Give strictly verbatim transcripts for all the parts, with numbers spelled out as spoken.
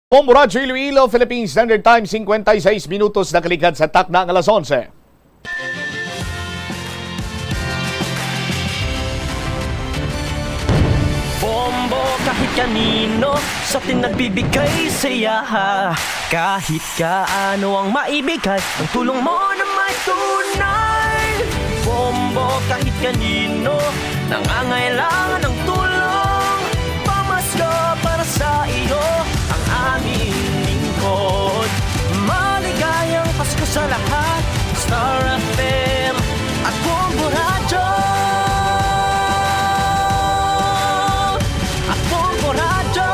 Bombo Radyo Iloilo, Philippine Standard Time, singkwenta y seis minutos na kaligad sa takna nga alas onse. Bombo kahit kanino sa atin nagbibigay saya. Kahit kaano ang maibigay, ang tulong mo na may tunay. Bombo kahit kanino, nangangailangan ng tulong. Pamasko para sa iyo, ang aming lingkod. Maligayang Pasko sa lahat, Star F M at Bombo Radyo. At Bombo Radyo.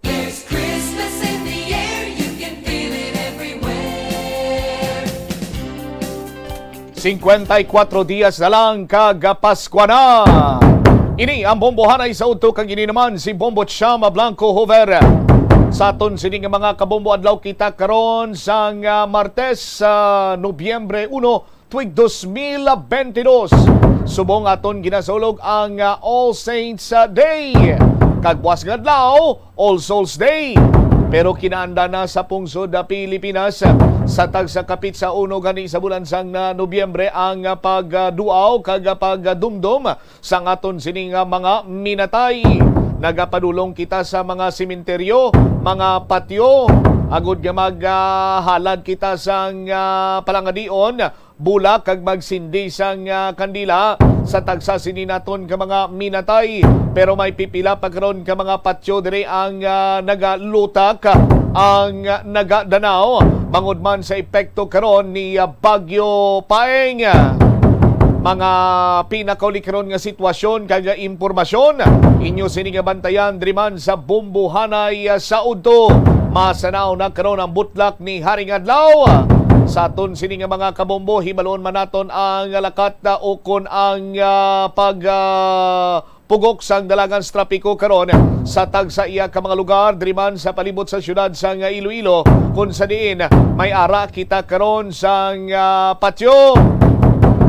There's Christmas in the air, you can feel it everywhere. Singkwenta y kuwatro dias na lang kag Paskwa na. Ini ang bombohanay sa udto kag ini naman si Bombo Chama Blanco Hover. Sa aton sini nga mga kabombo, adlaw kita karon sang, ah, Martes, sa Nobyembre uno, tuig dos mil bentidós. Subong aton ginasulog ang, ah, All Saints, ah, Day. Kag buas nga adlaw, All Souls Day. Pero kinaanda na sa pungsod, ah, Pilipinas, ah, sa tagsa ka petsa uno gani sa bulan sang, ah, Nobyembre ang, ah, pagduaw kag, ah, pagdumdom sang aton sini nga mga minatay. Nagapadulong kita sa mga sementeryo, mga patyo, agud nga maghalad kita sang, ah, palangadion, bulak kag magsindi sang, ah, kandila sa tagsa sini naton ka mga minatay. Pero may pipila pa karon ka mga patyo diri ang, ah, nagalutak, ang nagadanaw bangod man sa epekto karon ni, ah, Bagyo Paeng. Mga pinakauli karon nga sitwasyon kag impormasyon, inyo sini nga bantayan diri man sa Bombohanay, ah, sa udto. Masanaw na karon ang butlak ni Haring Adlaw. Sa aton sini nga mga kabombo, hibalon man naton ang lakat, ah, ukon ang, ah, pag, ah, pugok sang dalagan sa trapiko karon sa tagsa iya ka mga lugar diri man sa palibot sa siyudad sang Iloilo, kung sa diin may ara kita karon sang, ah, patyo.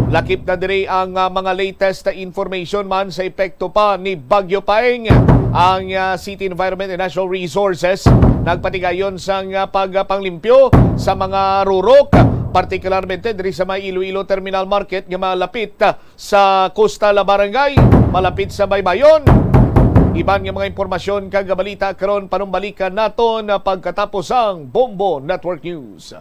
Lakip na diri ang, ah, mga latest information man sa epekto pa ni Bagyo Paeng. Ang, ah, City Environment and Natural Resources nagpatigayon sang, ah, pagpanglimpyo sa mga rurok, partikularmente diri sa may Iloilo Terminal Market nga malapit, ah, sa Coastal Barangay, malapit sa Baybayon. Iban nga mga impormasyon kag balita karon panumbalikan naton pagkatapos sang Bombo Network News.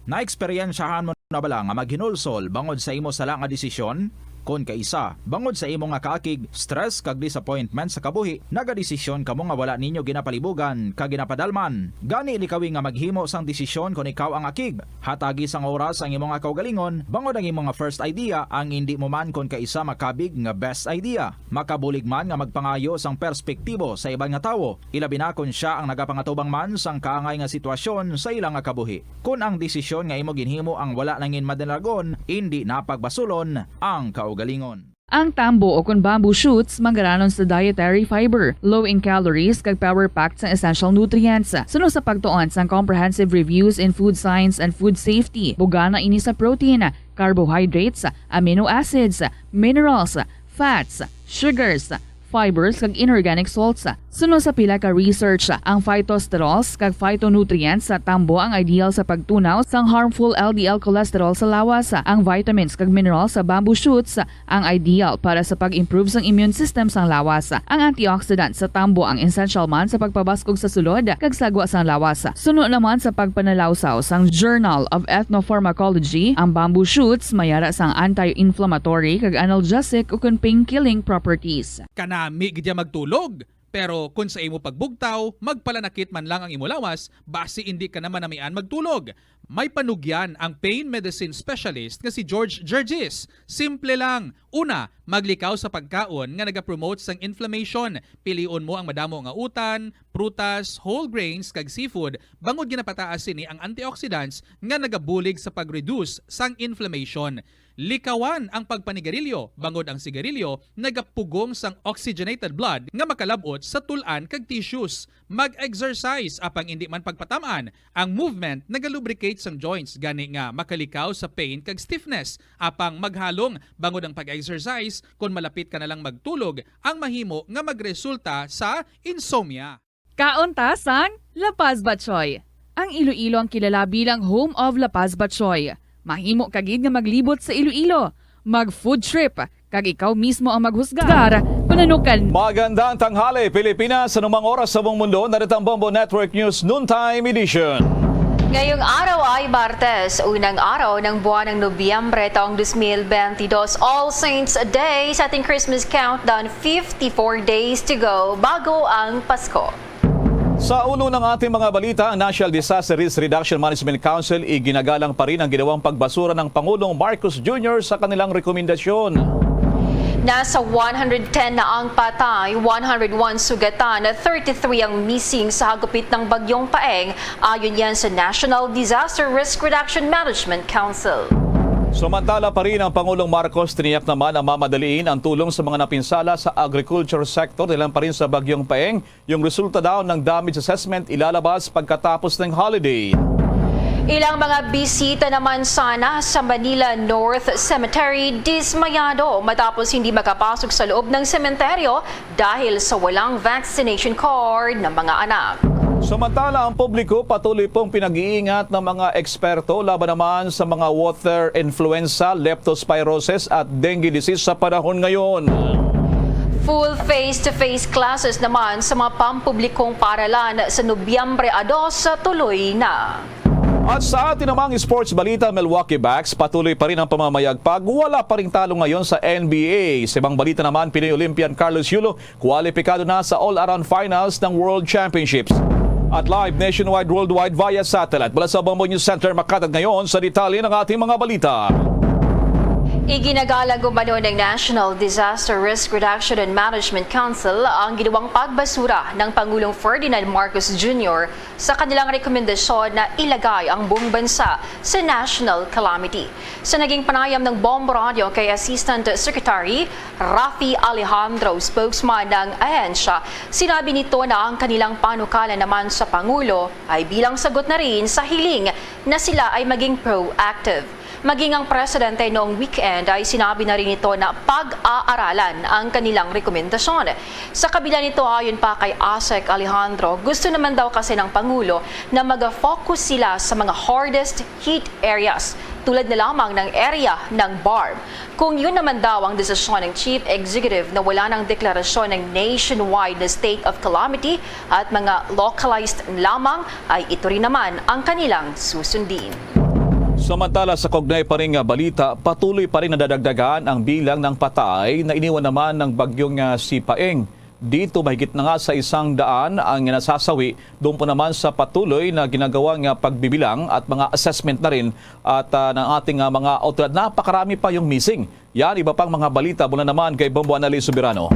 Naeksperyensyahan mo na bala nga maghinulsol bangod sa imo sala nga desisyon? Kon kaisa, bangod sa imo nga kaakig, stress kag disappointment sa kabuhi, nagadesisyon kamo nga wala ninyo ginapalibugan kag ginapadalman. Gani likawi nga maghimo sang desisyon kon ikaw ang akig. Hatagi sang oras ang imo nga kaugalingon, bangod ang imo nga first idea ang indi mo man kon kaisa makabig nga best idea. Makabulig man nga magpangayo sang perspektibo sa iban nga tawo, ilabi na kon sia ang nagapangatubang man sang kaangay nga sitwasyon sa ila nga kabuhi. Kon ang desisyon nga imo ginhimo ang wala nangin madalagon, indi na pagbasulon ang kaugalingon. Ang tambo o kon bamboo shoots manggaranon sa dietary fiber, low in calories kag power-packed sang essential nutrients. Suno sa pagtuon sang Comprehensive Reviews in Food Science and Food Safety, bugana ini sa protein, carbohydrates, amino acids, minerals, fats, sugars, fibers kag inorganic salts. Suno sa pila ka research, ang phytosterols kag phytonutrients sa tambo ang ideal sa pagtunaw sang harmful L D L cholesterol sa lawas. Ang vitamins kag minerals sa bamboo shoots ang ideal para sa pag-improve sang immune system sang lawas. Ang antioxidant sa tambo ang essential man sa pagpabaskog sa sulod kag sagwa sang lawas. Suno naman sa pagpanalawsaw sang Journal of Ethnopharmacology, ang bamboo shoots may ara sang anti-inflammatory kag analgesic ukon pain-killing properties. Kanami gid ya magtulog, pero kon sa imo pagbugtaw, magpalanakit man lang ang imo lawas, basi indi ka na manamian magtulog. May panugyan ang pain medicine specialist nga si George Gergis. Simple lang. Una, maglikaw sa pagkaon nga nagapromote sang inflammation. Pilion mo ang madamo nga utan, prutas, whole grains, kag seafood, bangod ginapataas sini ang antioxidants nga nagabulig sa pag-reduce sang inflammation. Likawan ang pagpanigarilyo, bangod ang sigarilyo nagapugong sang oxygenated blood nga makalab-ot sa tul-an kag tissues. Mag-exercise, apang indi man pagpatam-an. Ang movement nagalubricate sang joints, gani nga makalikaw sa pain kag stiffness. Apang maghalong, bangod ang pag-exercise, kon malapit ka na lang magtulog, ang mahimo nga magresulta sa insomnia. Kaon ta sang La Paz Batchoy. Ang Iloilo ang kilala bilang home of La Paz Batchoy. Mahimo ka gid nga maglibot sa Iloilo, mag-food trip, kag ikaw mismo ang maghusgar. Panunukan. Magandang tanghali, Pilipinas. Anumang oras sa buong mundo, narito ang Bombo Network News Noontime Edition. Ngayong araw ay Martes, unang araw ng buwan ng Nobyembre taong dos mil bentidós, All Saints Day, sa ating Christmas countdown, fifty-four days to go bago ang Pasko. Sa ulo ng ating mga balita, ang National Disaster Risk Reduction Management Council, iginagalang pa rin ang ginawang pagbasura ng Pangulong Marcos Junior sa kanilang rekomendasyon. Nasa one hundred ten na ang patay, one hundred one sugatan, thirty-three ang missing sa hagupit ng Bagyong Paeng, ayon yan sa National Disaster Risk Reduction Management Council. Samantala pa rin, ang Pangulong Marcos tiniyak naman ang mamadaliin ang tulong sa mga napinsala sa agriculture sector dahil pa rin sa Bagyong Paeng. Yung resulta daw ng damage assessment ilalabas pagkatapos ng holiday. Ilang mga bisita naman sana sa Manila North Cemetery dismayado matapos hindi makapasok sa loob ng sementeryo dahil sa walang vaccination card ng mga anak. Samantala, ang publiko patuloy pong pinag-iingat ng mga eksperto laban naman sa mga water influenza, leptospirosis at dengue disease sa panahon ngayon. Full face-to-face classes naman sa mga pampublikong paaralan sa Nobyembre a dos tuloy na. At sa atin namang sports balita, Milwaukee Bucks patuloy pa rin ang pamamayagpag, wala pa ring talo ngayon sa N B A. Sa ibang balita naman, Pinoy Olympian Carlos Yulo kwalipikado na sa all-around finals ng World Championships. At live nationwide, worldwide via satellite. Mula sa Bombo News Center, makatag ngayon sa detalye ng ating mga balita. Iginagalang umano ng National Disaster Risk Reduction and Management Council ang ginawang pagbasura ng Pangulong Ferdinand Marcos Junior sa kanilang rekomendasyon na ilagay ang buong bansa sa national calamity. Sa naging panayam ng Bombo Radio kay Assistant Secretary Rafi Alejandro, spokesman ng ahensya, sinabi nito na ang kanilang panukala naman sa Pangulo ay bilang sagot na rin sa hiling na sila ay maging proactive. Maging ang presidente noong weekend ay sinabi na rin ito na pag-aaralan ang kanilang rekomendasyon. Sa kabila nito, ayon pa kay ASEC Alejandro, gusto naman daw kasi ng Pangulo na mag-focus sila sa mga hardest hit areas, tulad na lamang ng area ng BARMM. Kung yun naman daw ang desisyon ng Chief Executive na wala nang deklarasyon ng nationwide na state of calamity at mga localized lamang, ay ito rin naman ang kanilang susundin. Samantala, sa kaugnay pa rin nga balita, patuloy pa rin nadadagdagan ang bilang ng patay na iniwan naman ng bagyong, ah, si Paeng. Dito, mahigit na nga sa isang daan ang nasasawi. Doon po naman sa patuloy na ginagawa nga pagbibilang at mga assessment na rin at, ah, ng ating, ah, mga awtoridad. Napakarami pa yung missing. Yan, iba pang mga balita mula naman kay Bombo Annalyn Soberano.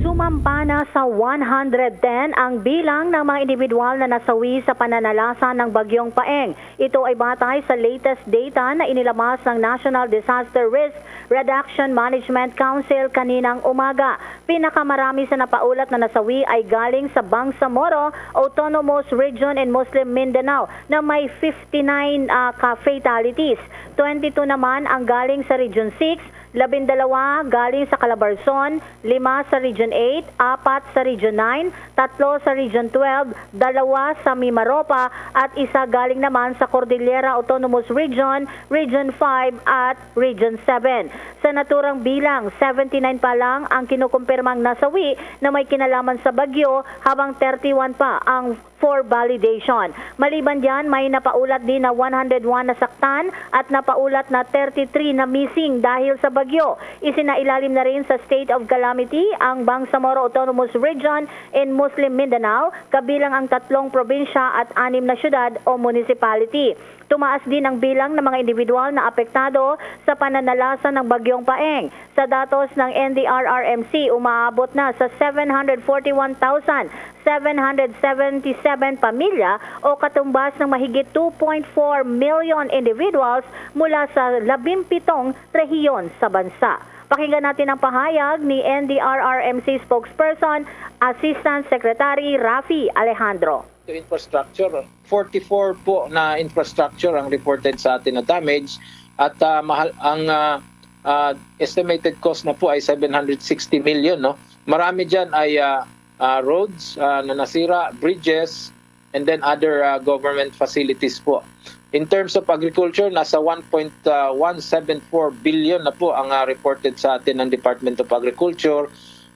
Sumampa na sa one hundred ten ang bilang ng mga individual na nasawi sa pananalasa ng Bagyong Paeng. Ito ay batay sa latest data na inilabas ng National Disaster Risk Reduction Management Council kaninang umaga. Pinakamarami sa napaulat na nasawi ay galing sa Bangsamoro Autonomous Region in Muslim Mindanao na may fifty-nine, ah, ka fatalities. Twenty-two naman ang galing sa Region six, labindalawa galing sa Calabarzon, lima sa Region eight, apat sa Region nine, tatlo sa Region twelve, dalawa sa Mimaropa, at isa galing naman sa Cordillera Autonomous Region, Region five at Region seven. Sa naturang bilang, seventy-nine pa lang ang kinukumpirmang nasawi na may kinalaman sa bagyo, habang thirty-one pa ang for validation. Maliban diyan, may napaulat din na one hundred one nasaktan at napaulat na thirty-three na missing dahil sa bagyo. Isinailalim na rin sa state of calamity ang Bangsamoro Autonomous Region in Muslim Mindanao, kabilang ang tatlong probinsya at anim na syudad o municipality. Tumaas din ang bilang ng mga individual na apektado sa pananalasa ng Bagyong Paeng. Sa datos ng N D R R M C, umaabot na sa seven hundred forty-one thousand seven hundred seventy-seven pamilya o katumbas ng mahigit two point four million individuals mula sa labing pitong rehiyon sa bansa. Pakinggan natin ang pahayag ni N D R R M C spokesperson, Assistant Secretary Rafi Alejandro. To infrastructure, forty-four po na infrastructure ang reported sa atin na damage at ah, mahal ang ah, ah, estimated cost na po ay seven hundred sixty million, no. Marami diyan ay ah, ah, roads ah, na nasira, bridges, and then other ah, government facilities po. In terms of agriculture, nasa one point one seven four billion na po ang ah, reported sa atin ng Department of Agriculture.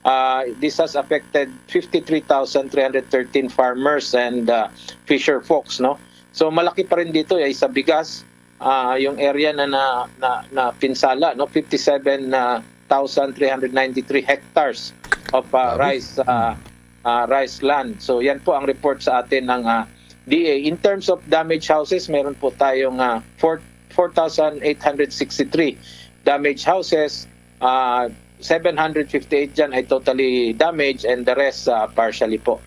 Uh, this has affected fifty-three thousand three hundred thirteen farmers and uh, fisher folks, no? So malaki pa rin dito ay sa bigas, ah, yung area na na, na, na pinsala, no, fifty-seven thousand three hundred ninety-three hectares of ah, rice ah, ah, rice land. So yan po ang report sa atin ng ah, D A. In terms of damaged houses, meron po tayong ah, four four thousand eight hundred sixty-three damaged houses. Ah, seven hundred fifty-eight dyan ay totally damaged and the rest ah, partially po.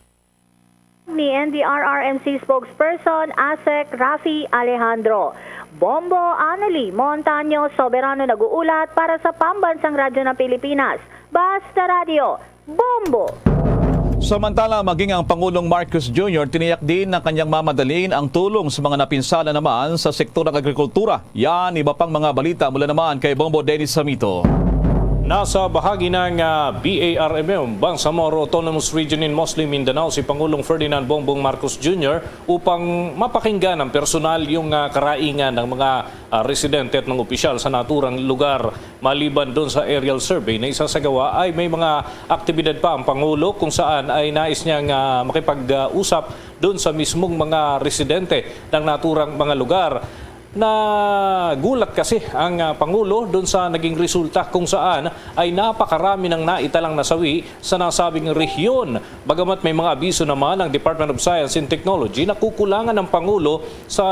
Ni N D R R M C spokesperson ASEC Rafi Alejandro. Bombo Annalie Montaño Soberano nag-uulat para sa Pambansang Radyo ng Pilipinas, Basta Radyo, Bombo! Samantala, maging ang Pangulong Marcos Junior tiniyak din na kanyang mamadalin ang tulong sa mga napinsala naman sa sektor ng agrikultura. Yan, iba pang mga balita mula naman kay Bombo Dennis Samito. Nasa bahagi ng ah, B A R M M, Bangsamoro Autonomous Region in Muslim Mindanao, si Pangulong Ferdinand Bongbong Marcos Junior upang mapakinggan ng personal yung ah, karaingan ng mga ah, residente at mga opisyal sa naturang lugar. Maliban doon sa aerial survey na isasagawa, ay may mga aktibidad pa ang Pangulo kung saan ay nais niyang ah, makipag-usap doon sa mismong mga residente ng naturang mga lugar. Nagulat kasi ang ah, Pangulo doon sa naging resulta kung saan ay napakarami ng naitalang nasawi sa nasabing rehiyon. Bagamat may mga abiso naman ang Department of Science and Technology na kukulangan ang Pangulo sa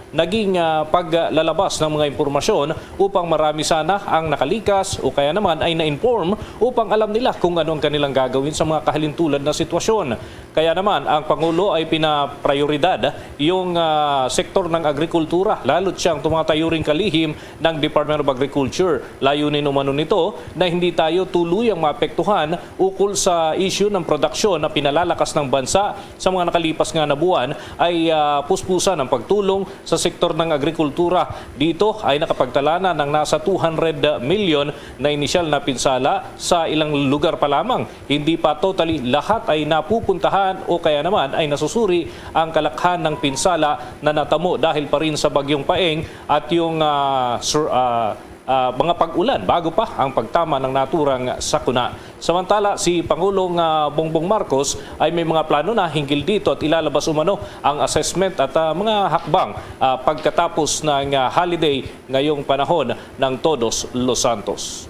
naging ah, paglalabas ng mga impormasyon upang marami sana ang nakalikas o kaya naman ay na-inform upang alam nila kung ano ang kanilang gagawin sa mga kahalintulad na sitwasyon. Kaya naman, ang Pangulo ay pinaprioridad yung ah, sektor ng agrikultura, lalo't siyang tumatayo ring kalihim ng Department of Agriculture. Layunin umano nito na hindi tayo tuluyang maapektuhan ukol sa isyu ng produksyon na pinalalakas ng bansa sa mga nakalipas nga na buwan ay ah, puspusan ang pagtulong sa sektor ng agrikultura. Dito ay nakapagtala na ng nasa two hundred million na inisyal na pinsala sa ilang lugar pa lamang. Hindi pa totally lahat ay napupuntahan o kaya naman ay nasusuri ang kalakhan ng pinsala na natamo dahil pa rin sa Bagyong Paeng at yung ah, sur- ah, ah, mga pag-ulan bago pa ang pagtama ng naturang sakuna. Samantala, si Pangulong ah, Bongbong Marcos ay may mga plano na hinggil dito at ilalabas umano ang assessment at ah, mga hakbang ah, pagkatapos ng ah, holiday ngayong panahon ng Todos los Santos.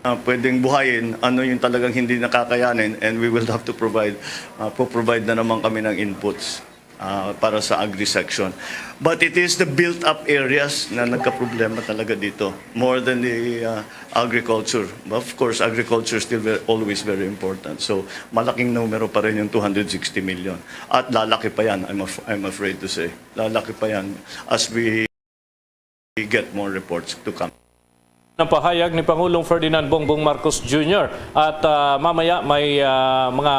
Ah, pwedeng buhayin ano yung talagang hindi nakakayanin, and we will have to provide, ah, po-provide na naman kami ng inputs ah, para sa agri section. But it is the built-up areas na nagkaproblema talaga dito, more than the ah, agriculture. Of course, agriculture is still very, always very important. So malaking numero pa rin yung two hundred sixty million. At lalaki pa yan, I'm, af- I'm afraid to say. Lalaki pa yan as we get more reports to come. Ang pahayag ni Pangulong Ferdinand Bongbong Marcos Junior. At ah, mamaya may ah, mga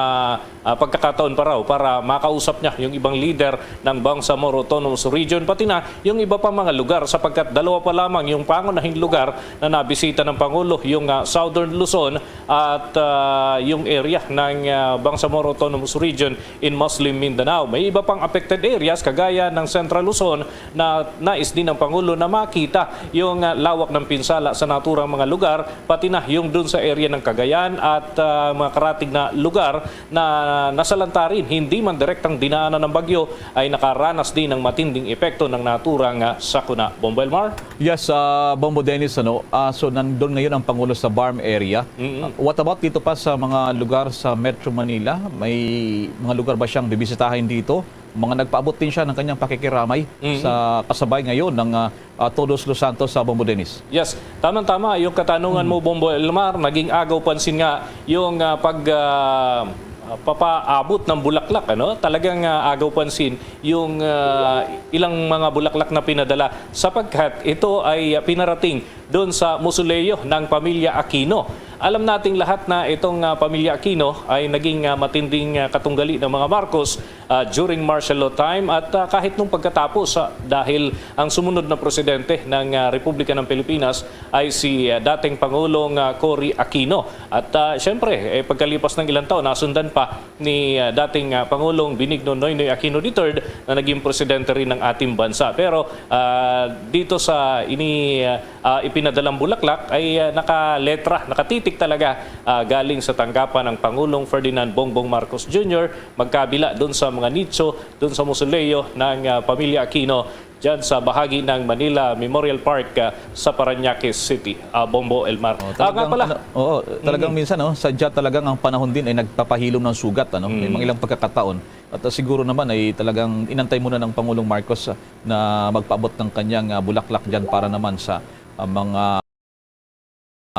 ah, pagkakataon pa raw para makausap niya yung ibang lider ng Bangsamoro Autonomous Region, pati na yung iba pa mga lugar, sapagkat dalawa pa lamang yung pangunahing lugar na nabisita ng Pangulo, yung ah, Southern Luzon at ah, yung area ng ah, Bangsamoro Autonomous Region in Muslim Mindanao. May iba pang affected areas kagaya ng Central Luzon na nais din ng Pangulo na makita yung ah, lawak ng pinsala sa naturang mga lugar, pati na yung dun sa area ng Cagayan at ah, mga karatig na lugar na nasalantarin, hindi man direktang dinaanan ng bagyo, ay nakaranas din ng matinding epekto ng naturang ah, sakuna. Bombo Elmar? Yes, ah, Bombo Dennis, ano, ah, so nandun ngayon ang Pangulo sa BARMM area. Mm-mm. Ah, what about dito pa sa mga lugar sa Metro Manila? May mga lugar ba siyang bibisitahin dito? mga nagpaabot din siya ng kanyang pakikiramay Mhm. sa kasabay ngayon ng ah, ah, Todos Los Santos sa Bombo Dennis. Yes, tamang-tama yung katanungan mo, Bombo Elmar. Naging agaw pansin nga yung ah, pag ah, papaabot ng bulaklak, ano? Talagang ah, agaw pansin yung ah, ilang mga bulaklak na pinadala sapagkat ito ay ah, pinarating doon sa mausoleo ng pamilya Aquino. Alam nating lahat na itong ah, pamilya Aquino ay naging ah, matinding ah, katunggali ng mga Marcos ah, during martial law time at ah, kahit nung pagkatapos, ah, dahil ang sumunod na presidente ng ah, Republika ng Pilipinas ay si ah, dating Pangulong ah, Cory Aquino. At ah, siyempre, eh, pagkalipas ng ilang taon, nasundan pa ni ah, dating ah, Pangulong Benigno Noynoy Aquino the third na naging presidente rin ng ating bansa. Pero ah, dito sa ini ah, ah, ipinadalang bulaklak ay ah, nakaletra, nakatitik talaga ah, galing sa tanggapan ng Pangulong Ferdinand Bongbong Marcos Junior, magkabila doon sa mga nicho doon sa mausoleo ng ah, pamilya Aquino dyan sa bahagi ng Manila Memorial Park ah, sa Parañaque City. Ah, Bombo Elmar. Oh, Ah, nga talagang, pala, ano, oo, talagang minsan, no, sadya talagang ang panahon din ay nagpapahilom ng sugat, ano. May mga ilang pagkakataon. At ah, siguro naman ay talagang inantay muna ng Pangulong Marcos ah, na magpaabot ng kanyang ah, bulaklak diyan para naman sa ah, mga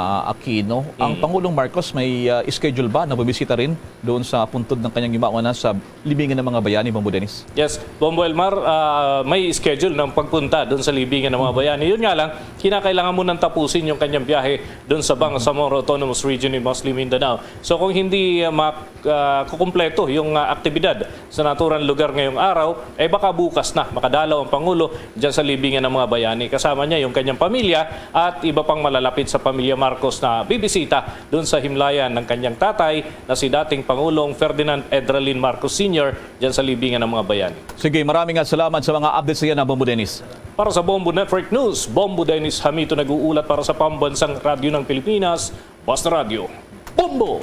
ah, Aquino. Ang Pangulong Marcos may ah, schedule ba na bumisita rin doon sa puntod ng kanyang yumawa na sa libingan ng mga bayani, Bombo Dennis? Yes, Bombo Elmar, ah, may schedule ng pagpunta doon sa libingan ng mga bayani. Yun nga lang, kinakailangan munang tapusin yung kanyang biyahe doon sa Bangsamoro Autonomous Region in Muslim Mindanao. So kung hindi ah, ma- ah, kukumpleto yung ah, aktibidad sa naturang lugar ngayong araw, eh baka bukas na makadalaw ang Pangulo dyan sa libingan ng mga bayani. Kasama niya yung kanyang pamilya at iba pang malalapit sa pamilya Marcos na bibisita doon sa himlayan ng kanyang tatay na si dating Pangulong Ferdinand Edralin Marcos Senior dyan sa libingan ng mga bayani. Sige, maraming nga salamat sa mga updates sa iyan, Bombo Dennis. Para sa Bombo Network News, Bombo Dennis Hamito nag-uulat para sa Pambansang Radyo ng Pilipinas, Basta Radyo, Bombo!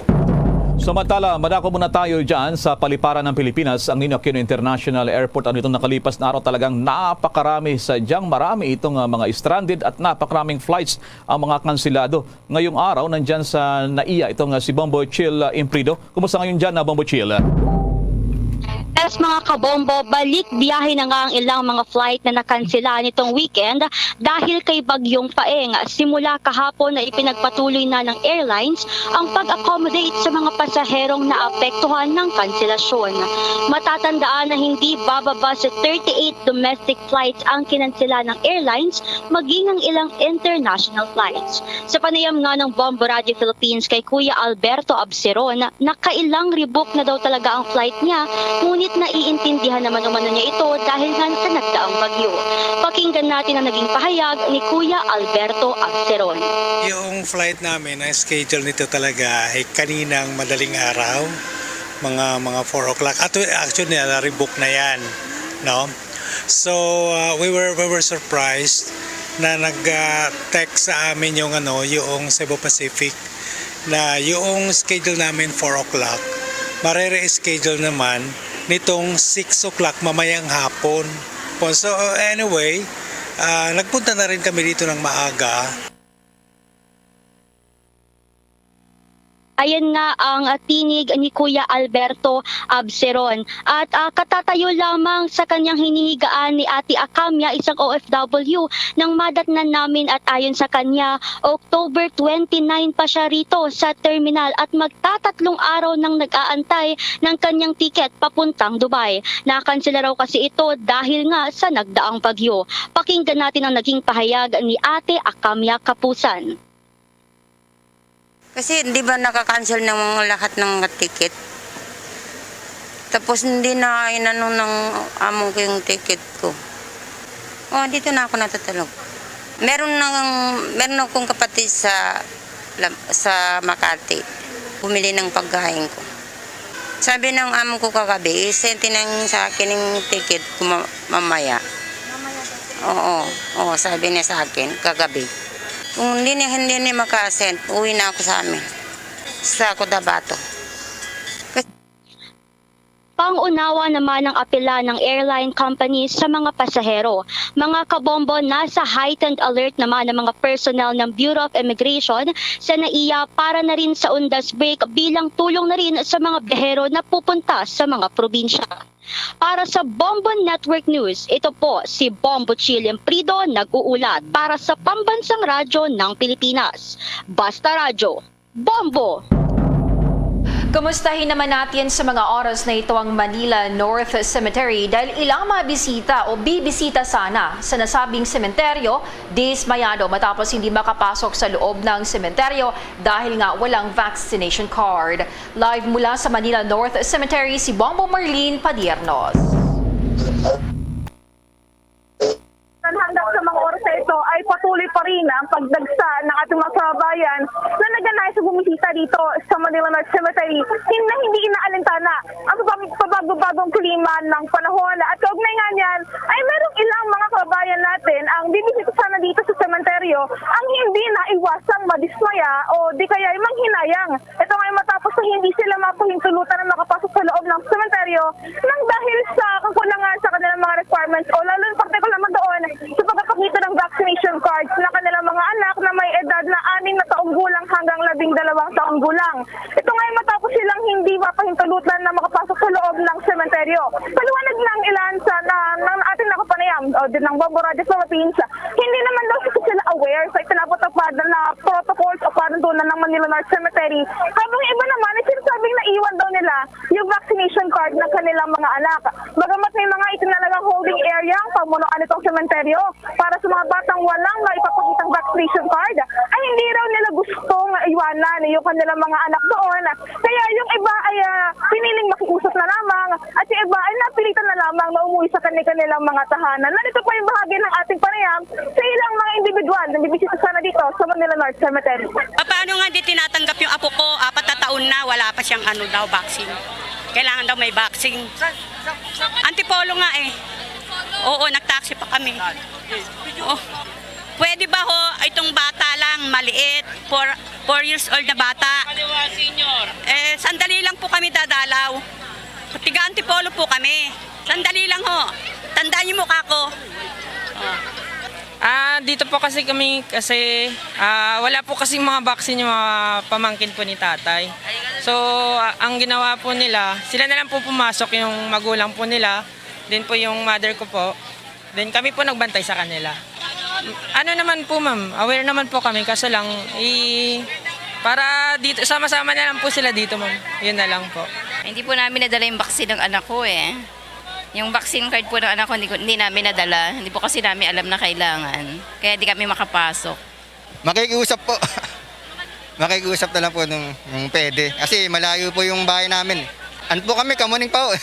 Samantala, madako muna tayo dyan sa paliparan ng Pilipinas, ang Ninoy Aquino International Airport. Ano itong nakalipas na araw, talagang napakarami, sadyang marami itong ah, mga stranded at napakaraming flights ang mga kansilado. Ngayong araw, nandyan sa NAIA itong ah, si Bombo Chill ah, Imprido. Kumusta ngayon dyan, ah, Bombo Chill? Yes, mga kabombo, balik biyahe na nga ang ilang mga flight na nakansela nitong weekend dahil kay Bagyong Paeng. Simula kahapon na ipinagpatuloy na ng airlines ang pag-accommodate sa mga pasaherong naapektuhan ng kanselasyon. Matatandaan na hindi bababa sa thirty-eight domestic flights ang kinansela ng airlines, maging ang ilang international flights. Sa panayam nga ng Bombo Radio Philippines kay Kuya Alberto Abseron, nakailang rebook na daw talaga ang flight niya, ngunit naiintindihan naman umano niya ito dahil nga sa nagdaang bagyo. Pakinggan natin ang naging pahayag ni Kuya Alberto Abseron. Yung flight namin, ang schedule nito talaga ay kaninang madaling araw, mga mga four o'clock. At actually, na-rebook na yan, no? So, uh, we were we were surprised na nag-text sa amin yung ano, yung Cebu Pacific na yung schedule namin four o'clock, mare-reschedule naman nitong six o'clock mamayang hapon. Po. So, anyway, ah, nagpunta na rin kami dito ng maaga. Ayan nga ang tinig ni Kuya Alberto Abseron. At ah, katatayo lamang sa kanyang hinihigaan ni Ate Acamia, isang O F W, nang madatnan namin at ayon sa kanya, October twenty-nine pa siya rito sa terminal at magtatatlong araw nang nag-aantay ng kanyang tiket papuntang Dubai. Nakansela raw kasi ito dahil nga sa nagdaang bagyo. Pakinggan natin ang naging pahayag ni Ate Acamia Kapusan. Kasi di ba naka-cancel ng mga lahat ng mga ticket? Tapos hindi na inano ng amo ko yung ticket ko. Oh, dito na ako natutulog. Meron nang meron akong kapatid sa sa Makati. Bumili ng pagkain ko. Sabi ng amo ko kagabi, i-send na sa akin yung ticket ko ma- mamaya. Oo, oo, sabi niya sa akin kagabi. Kung hindi niya, hindi niya makasend, uwi na ako sa amin. Sa Cotabato. Pangunawa naman ang apela ng airline company sa mga pasahero. Mga kabombo, nasa heightened alert naman ang mga personnel ng Bureau of Immigration sa NAIA para na rin sa undas break bilang tulong na rin sa mga biyahero na pupunta sa mga probinsya. Para sa Bombo Network News, ito po si Bombo Chilem Prido nag-uulat para sa Pambansang Radyo ng Pilipinas. Basta Radyo, Bombo! Kumustahin naman natin sa mga oras na ito ang Manila North Cemetery dahil ilang mga bisita o bibisita sana sa nasabing sementeryo dismayado matapos hindi makapasok sa loob ng sementeryo dahil nga walang vaccination card. Live mula sa Manila North Cemetery, si Bombo Marlene Padiernos. Hanggang sa mga oras na ito ay patuloy pa rin ang pagdagsa ng ating mga kababayan na naganay sa bumisita dito sa Manila North Cemetery na hindi inaalintana ang pabag-, pabago-bagong klima ng panahon. At kaugnay nga niyan ay merong ilang mga kababayan natin ang bibisita sana dito sa sementeryo ang hindi naiwasang madismaya o di kaya ay manghinayang. Ito nga ay matapos na hindi sila mapahintulutan na makapasok sa loob ng sementeryo nang dahil sa kakulangan sa kanilang mga requirements o lalo na partikular naman doon sa pagpapakita ng vaccination cards ng kanilang mga anak na may edad na anim na taong gulang hanggang labing dalawang taong gulang. Ito nga ay matapos silang hindi mapahintulutan na makapasok sa loob ng sementeryo. Paliwanag ng ilan sa na, ng ating nakapanayam o din ng Bombo Radio Philippines, hindi naman daw sila aware sa itinatupad na protocols o panuntunan ng Manila North Cemetery. Habang iba naman ay sinasabing naiwan daw nila yung vaccination card ng kanilang mga anak. Bagamat may mga itinalagang holding area ang pamunuan nitong sementeryo para sa mga batang walang maipapakitang vaccination card, ay hindi raw nila gustong iwanan yung kanilang mga anak doon. Kaya yung iba ay, ah, piniling makiusap na lamang at yung iba ay napilitan na lamang na umuwi sa kani-, kanilang mga tahanan. Narito pa yung bahagi ng ating panayam sa ilang mga individual na bibisita sana dito sa Manila North Cemetery. Ah, paano nga di tinatanggap yung apo ko? Apat na taon na, wala pa siyang ano daw, vaccine. Kailangan daw may vaccine. Antipolo nga eh. Oo, nagtaksi pa kami. Oh. Pwede ba ho itong bata lang, maliit, four, four years old na bata? Eh, sandali lang po kami dadalaw. Tiga Antipolo po kami. Sandali lang ho. Tandaan niyo mukha ko. Oh. Ah, dito po kasi kami, kasi, ah, wala po kasing mga vaccine yung mga pamangkin po ni tatay. So, ah, ang ginawa po nila, sila na lang po pumasok, yung magulang po nila, din po yung mother ko po. Then kami po nagbantay sa kanila. Ano naman po, ma'am, aware naman po kami, kaso lang, i-, para dito, sama-sama na lang po sila dito, ma'am. Yun na lang po. Hindi po namin nadala yung vaccine ng anak ko eh. Yung vaccine card po ng anak ko, hindi, ko, hindi namin nadala. Hindi po kasi namin alam na kailangan. Kaya di kami makapasok. Makikiusap po. Makikiusap na lang po nung, nung pwede. Kasi malayo po yung bahay namin. Ano po kami, Kamuning pa po.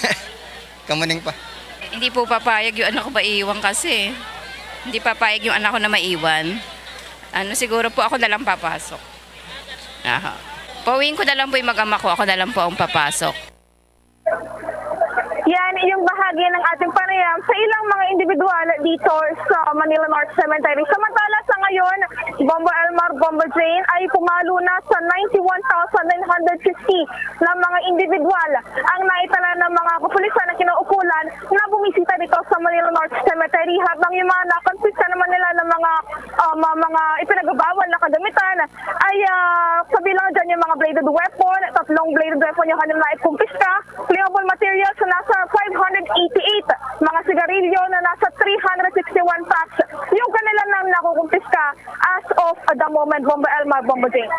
Kamuning pa. Hindi po papayag yung anak ko maiwan kasi. Hindi papayag yung anak ko na maiwan. Ano, siguro po ako na lang papasok. Aha. Pauwiin ko na lang po yung mag-ama ko. Ako na lang po ang papasok. Yan yung bahagi ng ating panayam sa ilang mga individual dito sa Manila North Cemetery. Samantala sa ngayon, Bombo Elmar, Bombo Jane ay pumalo na sa ninety-one thousand nine hundred fifty na mga individual ang naitala ng mga kapulisan na kinaukulan na bumisita dito sa Manila North Cemetery, habang yung mga nakumpiska naman nila ng mga, ah, ma-, mga ipinagbabawal na kagamitan ay, ah, kabilang dyan yung mga bladed weapon, tatlong bladed weapon yung kanilang naikumpiska, flammable materials na nasa five hundred eighty-eight, mga sigarilyo na nasa three hundred sixty-one packs yung kanila nang nakukumpiska as of the moment, Bombo Elmar, Bombo Jane.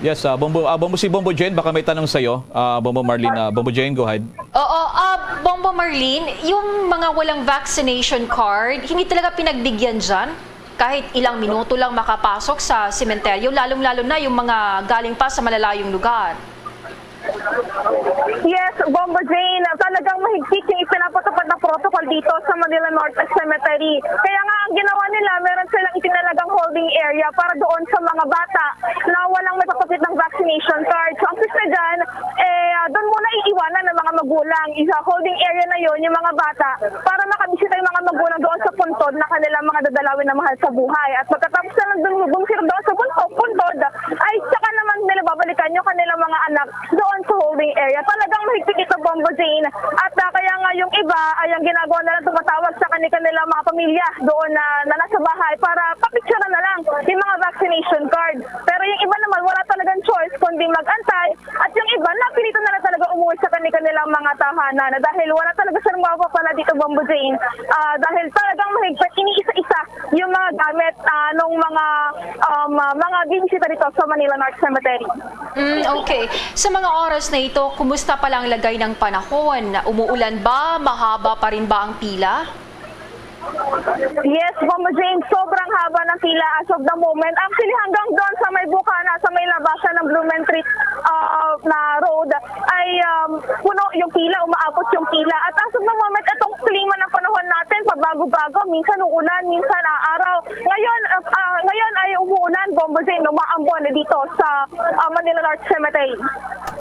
Yes, ah, Bombo, ah, Bombo, si Bombo Jane, baka may tanong sa'yo. Ah, Bombo Marlene, ah, Bombo Jane, go ahead. Oo, ah, Bombo Marlene, yung mga walang vaccination card, hindi talaga pinagbigyan dyan? Kahit ilang minuto lang makapasok sa sementeryo, lalong-lalo na yung mga galing pa sa malalayong lugar. Yes, Bombo Jane, talagang mahigpit yung ipinapatupad na protocol dito sa Manila North Cemetery. Kaya nga ang ginawa nila, meron silang itinalagang holding area para doon sa mga bata na walang may papakitang vaccination card. So, ang pista dyan, eh, ah, doon muna iiwanan ng mga magulang. Sa holding area na yon yung mga bata para makabisita yung mga magulang doon sa puntod na kanilang mga dadalawin na mahal sa buhay. At pagkatapos na lang dun, dun sila doon sa puntod, puntod, ay saka naman nila babalikan yung kanilang mga anak doon sa holding area. Ah, papicturean na lang yung mga vaccination card. Pero yung iba naman, wala talagang choice kundi mag-antay. At yung iba, napilitan na lang talaga umuwi sa kanilang mga tahanan na dahil wala talaga silang mapapala dito, Bombo Jane. Ah, dahil talagang mahigpit, iniisa-isa yung mga gamit ah, ng mga um, ah, mga bibisita dito sa Manila North Cemetery. Mm, okay. Sa mga oras na ito, kumusta pala ang lagay ng panahon? Umuulan ba? Mahaba pa rin ba ang pila? Yes, Bombo Jane, sobrang haba ng pila as of the moment. Actually, hanggang doon sa may bukana, sa may labasan ng Blumentritt uh, na road, ay um, puno yung pila, umaabot yung pila. At as of the moment, itong klima ng panahon natin, pabago-bago, minsan uulan, minsan aaraw. Ngayon, uh, uh, ngayon ay umuulan, Bombo Jane, umaambon dito sa uh, Manila North Cemetery.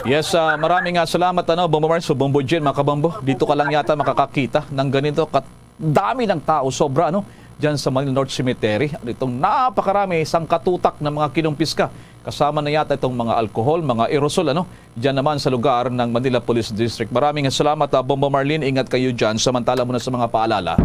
Yes, uh, maraming uh, salamat, ano, Bombo Mars, Bombo Jane, mga kabombo. Dito ka lang yata makakakita ng ganito kat dami ng tao, sobra, ano, dyan sa Manila North Cemetery. Itong napakarami, isang katutak ng mga kinumpiska. Kasama na yata itong mga alcohol, mga aerosol, ano, dyan naman sa lugar ng Manila Police District. Maraming salamat, uh, Bombo Marlene. Ingat kayo dyan. Samantala muna sa mga paalala.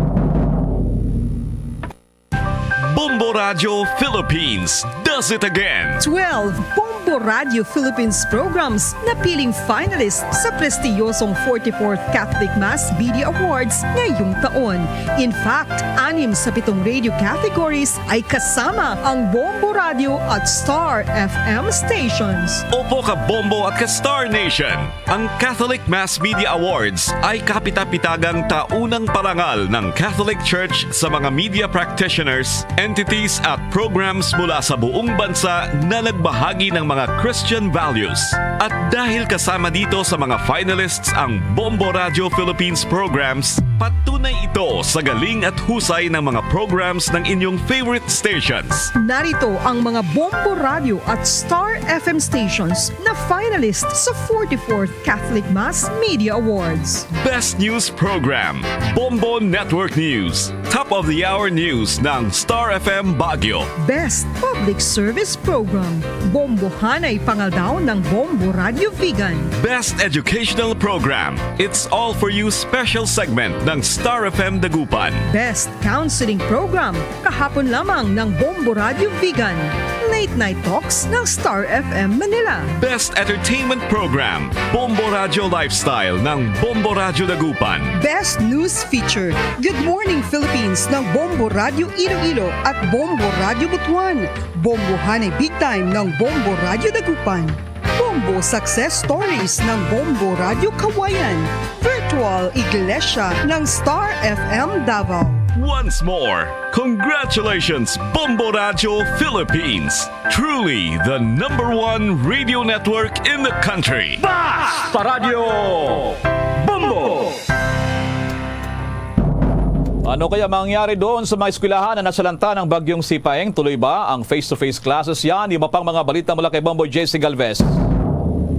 Bombo Radio Philippines does it again. Twelve Bombo Radio Philippines programs napiling finalist sa prestiyosong forty-fourth Catholic Mass Media Awards ngayong taon. In fact, anim sa pitong radio categories ay kasama ang Bombo Radio at Star F M stations. Opo ka Bombo at ka Star Nation. Ang Catholic Mass Media Awards ay kapitapitagang taunang parangal ng Catholic Church sa mga media practitioners, entities at programs mula sa buong bansa na nagbahagi ng mga Christian values. At dahil kasama dito sa mga finalists ang Bombo Radio Philippines programs, patunay ito sa galing at husay ng mga programs ng inyong favorite stations. Narito ang mga Bombo Radio at Star F M stations na finalist sa forty-fourth Catholic Mass Media Awards. Best News Program, Bombo Network News. Top of the Hour News ng Star F M Baguio. Best Public Service Program, Bombohanay Pangaldaw ng Bombo Radio Vigan. Best Educational Program, It's All For You Special Segment ng Star F M Dagupan. Best Counseling Program, kahapon lamang ng Bombo Radio Vigan. Late Night Talks ng Star F M Manila. Best Entertainment Program, Bombo Radio Lifestyle ng Bombo Radio Dagupan. Best News Feature, Good Morning Philippines ng Bombo Radio Iloilo at Bombo Radio Butuan. Bombohanay Big Time ng Bombo Radio Dagupan. Bombo Success Stories ng Bombo Radio Kawayan. Virtual Iglesia ng Star F M Davao. Once more, congratulations, Bombo Radio Philippines. Truly the number one radio network in the country. Basta Radio Bombo! Ano kaya mangyari doon sa mga eskwelahan na nasalanta ng Bagyong Sipaeng? Tuloy ba ang face-to-face classes yan? Iba pang mga balita mula kay Bombo J C Galvez.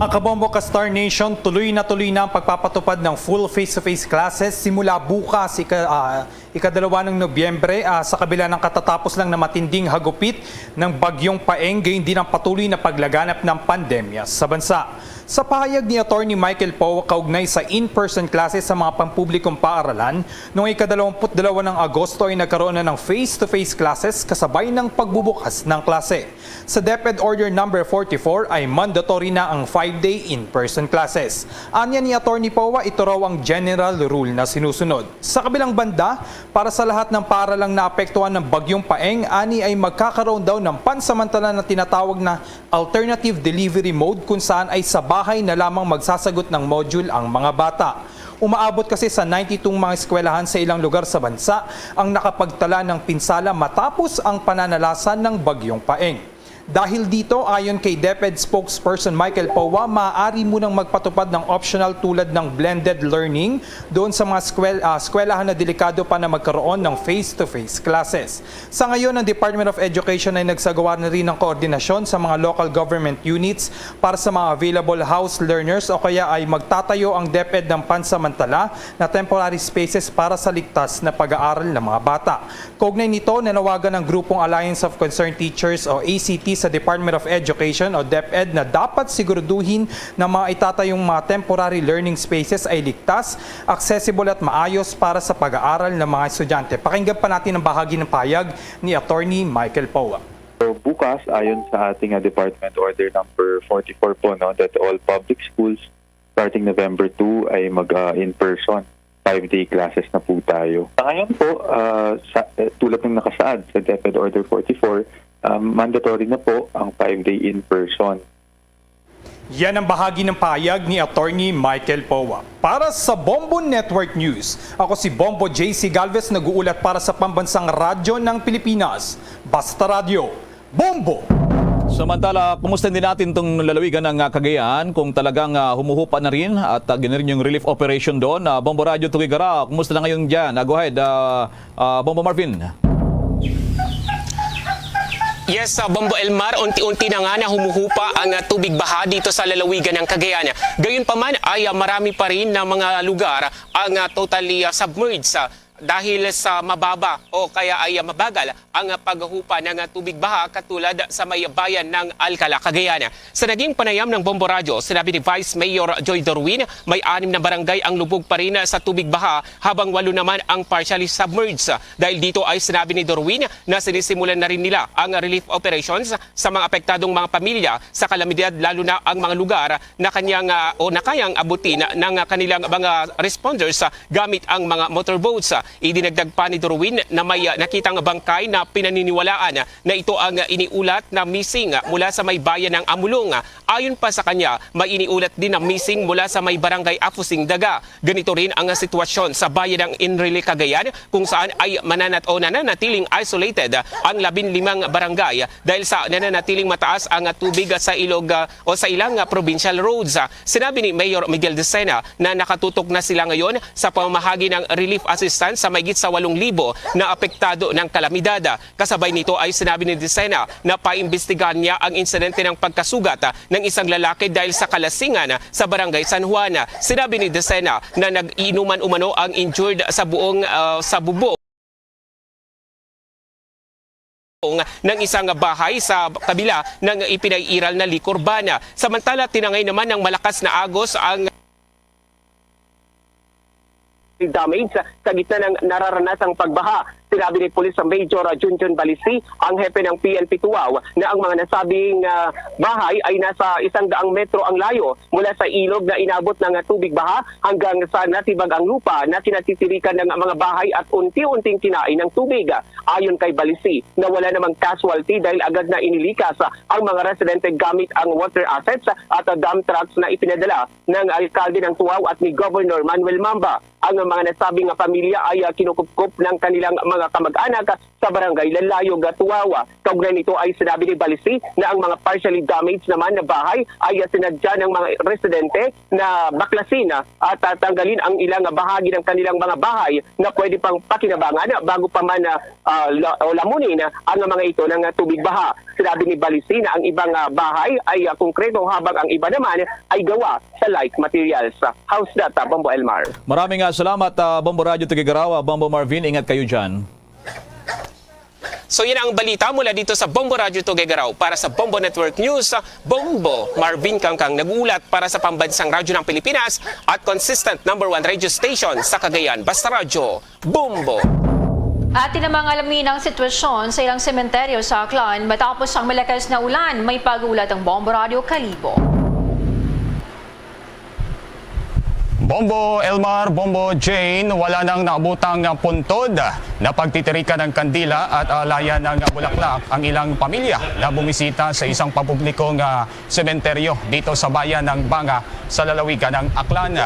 Ang Kabombo ka Star Nation, tuloy na tuloy na ang pagpapatupad ng full face-to-face classes simula bukas, ika, ah, ikadalawa ng Nobyembre, ah, sa kabila ng katatapos lang na matinding hagupit ng Bagyong Paeng, gayon din ang patuloy na paglaganap ng pandemya sa bansa. Sa pahayag ni Attorney Michael Poe kaugnay sa in-person classes sa mga pampublikong paaralan, noong ikadalawamput dalawa ng Agosto ay nagkaroon na ng face-to-face classes kasabay ng pagbubukas ng klase. Sa DepEd Order Number forty-four ay mandatory na ang five-day in-person classes. Anya ni Attorney Poa, ito raw ang general rule na sinusunod. Sa kabilang banda, para sa lahat ng paaralang naapektuhan ng Bagyong Paeng, ani ay magkakaroon daw ng pansamantala na tinatawag na alternative delivery mode, kung saan ay sa bahay na lamang magsasagot ng module ang mga bata. Umaabot kasi sa ninety-two mga eskwelahan sa ilang lugar sa bansa ang nakapagtala ng pinsala matapos ang pananalasa ng Bagyong Paeng. Dahil dito, ayon kay DepEd spokesperson Michael Poa, maaari munang magpatupad ng optional tulad ng blended learning doon sa mga eskwel-, ah, eskwelahan na delikado pa na magkaroon ng face-to-face classes. Sa ngayon, ang Department of Education ay nagsagawa na rin ng koordinasyon sa mga local government units para sa mga available house learners, o kaya ay magtatayo ang DepEd ng pansamantala na temporary spaces para sa ligtas na pag-aaral ng mga bata. Kaugnay nito, nanawagan ang grupong Alliance of Concerned Teachers o A C Ts sa Department of Education o DepEd na dapat siguraduhin na mga itatayong mga temporary learning spaces ay ligtas, accessible at maayos para sa pag-aaral ng mga estudyante. Pakinggan pa natin ang bahagi ng pahayag ni Attorney Michael Poa. So bukas, ayon sa ating uh, Department Order number forty-four po, no, that all public schools starting November two ay mag uh, in-person five-day classes na po tayo. Sa ngayon po, uh, sa, uh, tulad ng nakasaad sa DepEd Order forty-four, um, mandatory na po ang five-day in-person. Yan ang bahagi ng pahayag ni Attorney Michael Poa. Para sa Bombo Network News, ako si Bombo J C Galvez, nag-uulat para sa Pambansang Radyo ng Pilipinas, Basta Radyo, Bombo! Samantala, kumusta din natin itong lalawigan ng uh, Cagayan kung talagang uh, humuhupa na rin at uh, ginarin yung relief operation doon? Uh, Bombo Radyo Tugigaraw, kumusta na ngayon dyan? Uh, go ahead, uh, uh, Bombo Marvin. Yes, uh, Bombo Elmar, unti-unti na nga na humuhupa ang uh, tubig baha dito sa lalawigan ng Cagayan. Gayunpaman ay uh, marami pa rin na mga lugar ang uh, totally uh, submerged uh, dahil sa mababa o kaya ay uh, mabagal ang uh, paghupa ng uh, tubig baha katulad sa may bayan ng Alcala, Cagayan. Sa naging panayam ng Bombo Radyo, sinabi ni Vice Mayor Joy Dorwin, may anim na barangay ang lubog pa rin sa tubig baha habang walo naman ang partially submerged. Dahil dito ay sinabi ni Dorwin na sinisimulan na rin nila ang relief operations sa mga apektadong mga pamilya sa kalamidad, lalo na ang mga lugar na kanyang uh, o na kayang abutin ng kanilang mga responders uh, gamit ang mga motorboats. Idinagdag pa ni Dorwin na may uh, nakitang bangkay na pinaniniwalaan na ito ang iniulat na missing mula sa may bayan ng Amulong. Ayon pa sa kanya, may iniulat din na missing mula sa may barangay Afusing Daga. Ganito rin ang sitwasyon sa bayan ng Enrile, Cagayan, kung saan ay mananat o nananatiling isolated ang labing limang barangay dahil sa nananatiling mataas ang tubig sa ilog o sa ilang provincial roads. Sinabi ni Mayor Miguel Decena na nakatutok na sila ngayon sa pamamahagi ng relief assistance sa mahigit sa walong libo na apektado ng kalamidad. Kasabay nito ay sinabi ni Decena na paimbestigahan niya ang insidente ng pagkasugat ng isang lalaki dahil sa kalasingan sa Barangay San Juan. Sinabi ni Decena na nag-iinuman umano ang injured sa buong uh, sa bubong ng isang bahay sa kabila ng ipinaiiral na liquor van. Samantala, tinangay naman ng malakas na agos ang damage sa gitna ng nararanasang pagbaha. Sinabi ni Police Major Junjun Balisi, ang hepe ng P N P Tuaw, na ang mga nasabing uh, bahay ay nasa isang daang metro ang layo mula sa ilog na inabot ng tubig baha hanggang sa natibag ang lupa na kinatitirikan ng mga bahay at unti-unting kinain ng tubig. Ayon kay Balisi, na wala namang casualty dahil agad na inilikas ang mga residente gamit ang water assets at dump trucks na ipinadala ng alkalde ng Tuaw at ni Governor Manuel Mamba. Ang mga nasabing nga pamilya ay uh, kinukupkop ng kanilang mga kamag-anak sa barangay Lalayog, Tuaw. Kaugnay nito ay sinabi ni Balisi na ang mga partially damaged naman na bahay ay uh, sinadya ng mga residente na baklasin uh, at uh, tanggalin ang ilang bahagi ng kanilang mga bahay na pwede pang pakinabangan bago pa man uh, uh, o lamunin ang mga ito ng tubig baha. Sinabi ni Balisi na ang ibang uh, bahay ay uh, konkreto habang ang iba naman ay gawa sa like materials. How's that, uh, Bombo Elmar? Maraming uh, salamat, uh, Bombo Radyo Tugigaraw, uh, Bombo Marvin. Ingat kayo dyan. So yan ang balita mula dito sa Bombo Radyo Tugigaraw. Para sa Bombo Network News, Bombo Marvin Kangkang nag-uulat para sa Pambansang Radyo ng Pilipinas at consistent number one radio station sa Cagayan. Basta Radyo, Bombo! Atin namang alamin ang sitwasyon sa ilang sementeryo sa Aklan matapos ang malakas na ulan. May pag-uulat ang Bombo Radyo Kalibo. Bombo Elmar, Bombo Jane, wala nang naabutang puntod na pagtitirikan ng kandila at alayan ng bulaklak ang ilang pamilya na bumisita sa isang papublikong ah, sementeryo dito sa bayan ng Banga sa lalawigan ng Aklan.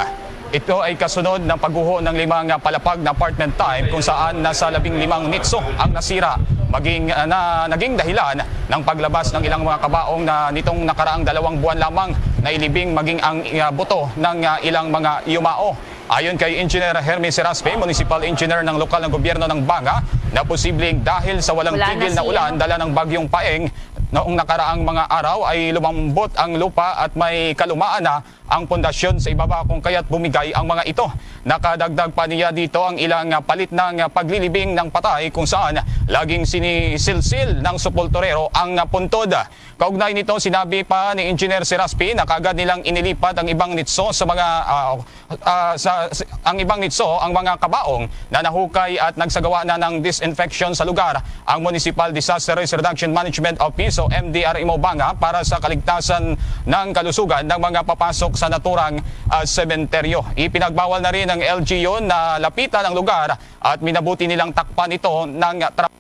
Ito ay kasunod ng pagguho ng limang palapag na apartment type kung saan nasa labing limang nitso ang nasira, maging, ah, na naging dahilan ng paglabas ng ilang mga kabaong na nitong nakaraang dalawang buwan lamang nailibing maging ang ah, buto ng ah, ilang mga yumao. Ayon kay Engineer Hermie Seraspe, Municipal Engineer ng lokal na gobyerno ng Banga, na posibleng dahil sa walang Wala na tigil na siya. Ulan dala ng Bagyong Paeng, Noong nakaraang mga araw ay lumambot ang lupa at may kalumaan na ang pundasyon sa ibaba, kung kaya't bumigay ang mga ito. Nakadagdag pa niya dito ang ilang palit ng paglilibing ng patay, kung saan laging sinisilsil ng sepulturero ang puntod. Kaugnay nito, sinabi pa ni Engineer Seraspi na kaagad nilang inilipat ang ibang nitso sa mga, ah, ah, sa, sa- ang ibang nitso, ang mga kabaong na nahukay at nagsagawa na ng disinfection sa lugar. Ang Municipal Disaster Risk Reduction Management Office o M D R M O Banga para sa kaligtasan ng kalusugan ng mga papasok sa naturang, ah, sementeryo. Ipinagbawal na rin ng L G U na lapitan ang lugar at minabuti nilang takpan ito ng tra-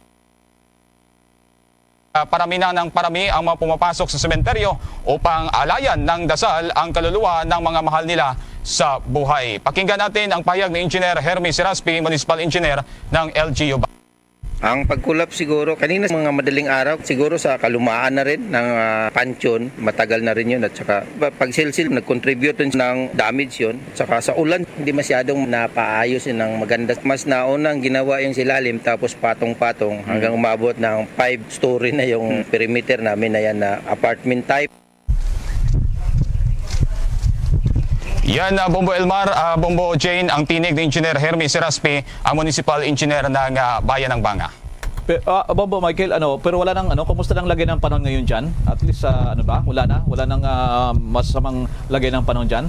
ah, parami na ng parami ang mga pumapasok sa sementeryo upang alayan ng dasal ang kaluluwa ng mga mahal nila sa buhay. Pakinggan natin ang pahayag ni Engineer Hermie Seraspi, Municipal Engineer ng L G U. Ang pag-collapse siguro, kanina sa mga madaling araw, siguro sa kalumaan na rin ng, ah, pansyon, matagal na rin yun. At saka, pa- pagsilsil, nag-contribute rin ng damage yun. At saka sa ulan, hindi masyadong napaayos yun ng maganda. Mas nauna ang ginawa yung silalim, tapos patong-patong, hanggang umabot ng five-story na yung perimeter namin na yan na apartment type. Yan, ah, Bombo Elmar, ah, Bombo Jane, ang tinig ni Engineer Hermie Seraspi, ang municipal engineer ng, ah, Bayan ng Banga. Pe- ah, Bombo Michael, ano, pero wala nang, ano, kumusta nang lagay ng panahon ngayon dyan? At least, ah, ano ba, wala na? Wala nang, ah, masamang lagay ng panahon dyan?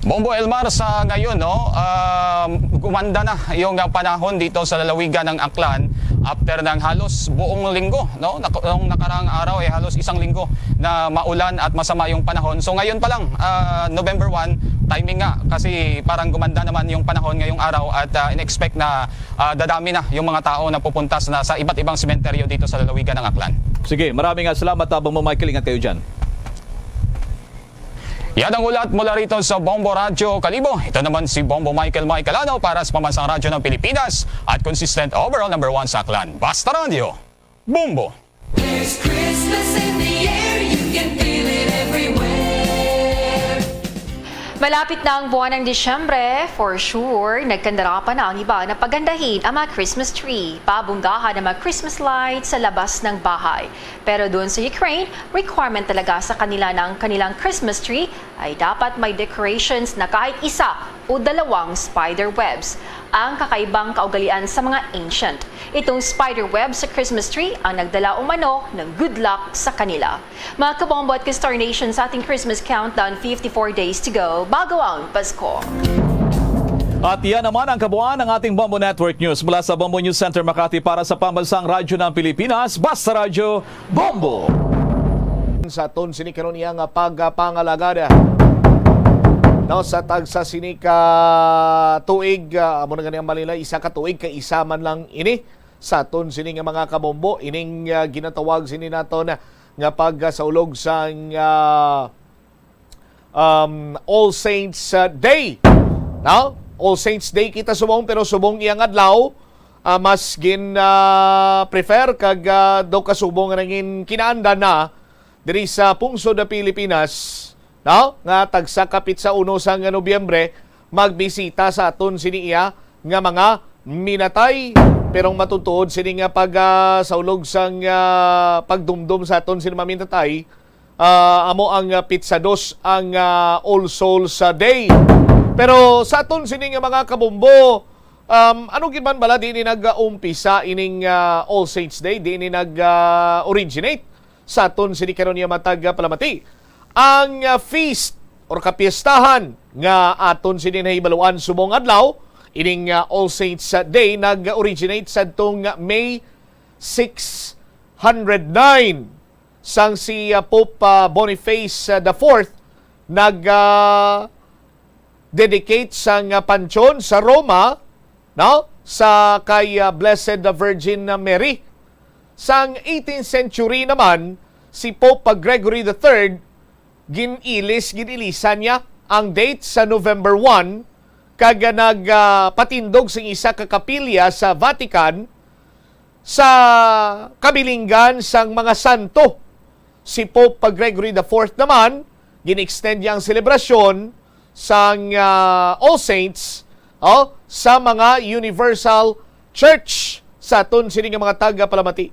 Bombo Elmar, sa ngayon, no, um, gumanda na yung, ah, panahon dito sa lalawigan ng Aklan after ng halos buong linggo, no? Nak- nung nakarang araw, eh, halos isang linggo na maulan at masama yung panahon. So ngayon pa lang, ah, November one, timing nga kasi parang gumanda naman yung panahon ngayong araw at, ah, in-expect na, ah, dadami na yung mga tao na pupunta sa, sa iba't ibang sementeryo dito sa lalawigan ng Aklan. Sige, maraming, ah, salamat, ah, Bombo Michael. Ingat kayo dyan. Yan ang ulat mula rito sa Bombo Radyo Kalibo. Ito naman si Bombo Michael Michaelano para sa Pambansang Radyo ng Pilipinas at consistent overall number one sa Aklan. Basta Radyo, Bombo! There's Christmas in the air, you can feel it everywhere. Malapit na ang buwan ng Disyembre, for sure, nagkandara pa na ang iba na pagandahin ang mga Christmas tree, pabunggahan ang mga Christmas lights sa labas ng bahay. Pero doon sa Ukraine, requirement talaga sa kanila na ang kanilang Christmas tree ay dapat may decorations na kahit isa o dalawang spider webs. Ang kakaibang kaugalian sa mga ancient. Itong spider web sa Christmas tree ang nagdala umano ng good luck sa kanila. Mga kabombo at ka-Star Nation, sa ating Christmas countdown, fifty-four days to go bago ang Pasko. At yan naman ang kabuuan ng ating Bombo Network News mula sa Bombo News Center Makati para sa Pambansang Radyo ng Pilipinas, Basta Radyo, Bombo! Sa aton sini karon iya nga pagpangalagad, no, sa tagsa sini ka tuig, ah, amo na gani ang balila, isa ka tuig kay isa man lang ini sa aton sini nga mga kabombo, ining, ah, ginatawag sini naton nga pagsaulog sang, ah, um, All Saints, uh, Day. No? All Saints Day kita subong, pero subong iyang adlaw, ah, mas gin, ah, prefer kag, ah, daw kasubong nga nangin kinaandan na diri sa pungsod na Pilipinas, no? Nga tagsa kapit sa uno sang Nobyembre, magbisita sa aton sini iya nga mga minatay. Pero ang matutuod sini nga pag, ah, saulog sang, ah, pagdumdom sa aton sini maminatay, ah, amo ang, ah, pitsa dos ang, ah, All Souls, ah, Day. Pero sa aton sini nga mga kabombo, um, ano gid man bala, di ni nag-umpisa ining, ah, All Saints Day, di ni nag, ah, originate sa aton sini karon nga matag, ah, palamati. Ang, ah, feast or kapiestahan nga aton sini nahibaluan subong adlaw, ining, ah, All Saints, ah, Day nag-originate sadtong May six hundred nine. Sang si, ah, Pope, ah, Boniface, ah, the fourth nag, ah, dedicate sang, ah, pansyon sa Roma, no, sa kay, ah, Blessed Virgin Mary. Sang eighteenth century naman, si Pope Gregory the third, gin-ilis, gin-ilisan niya ang date sa November one, kag, ah, nag, ah, patindog sing isa ka kapilya sa Vatican, sa kabilinggan sang mga santo. Si Pope Gregory the fourth naman, gin-extend niya ang selebrasyon sang, ah, All Saints, oh, sa mga universal church sa aton sini nga mga tagapalamati.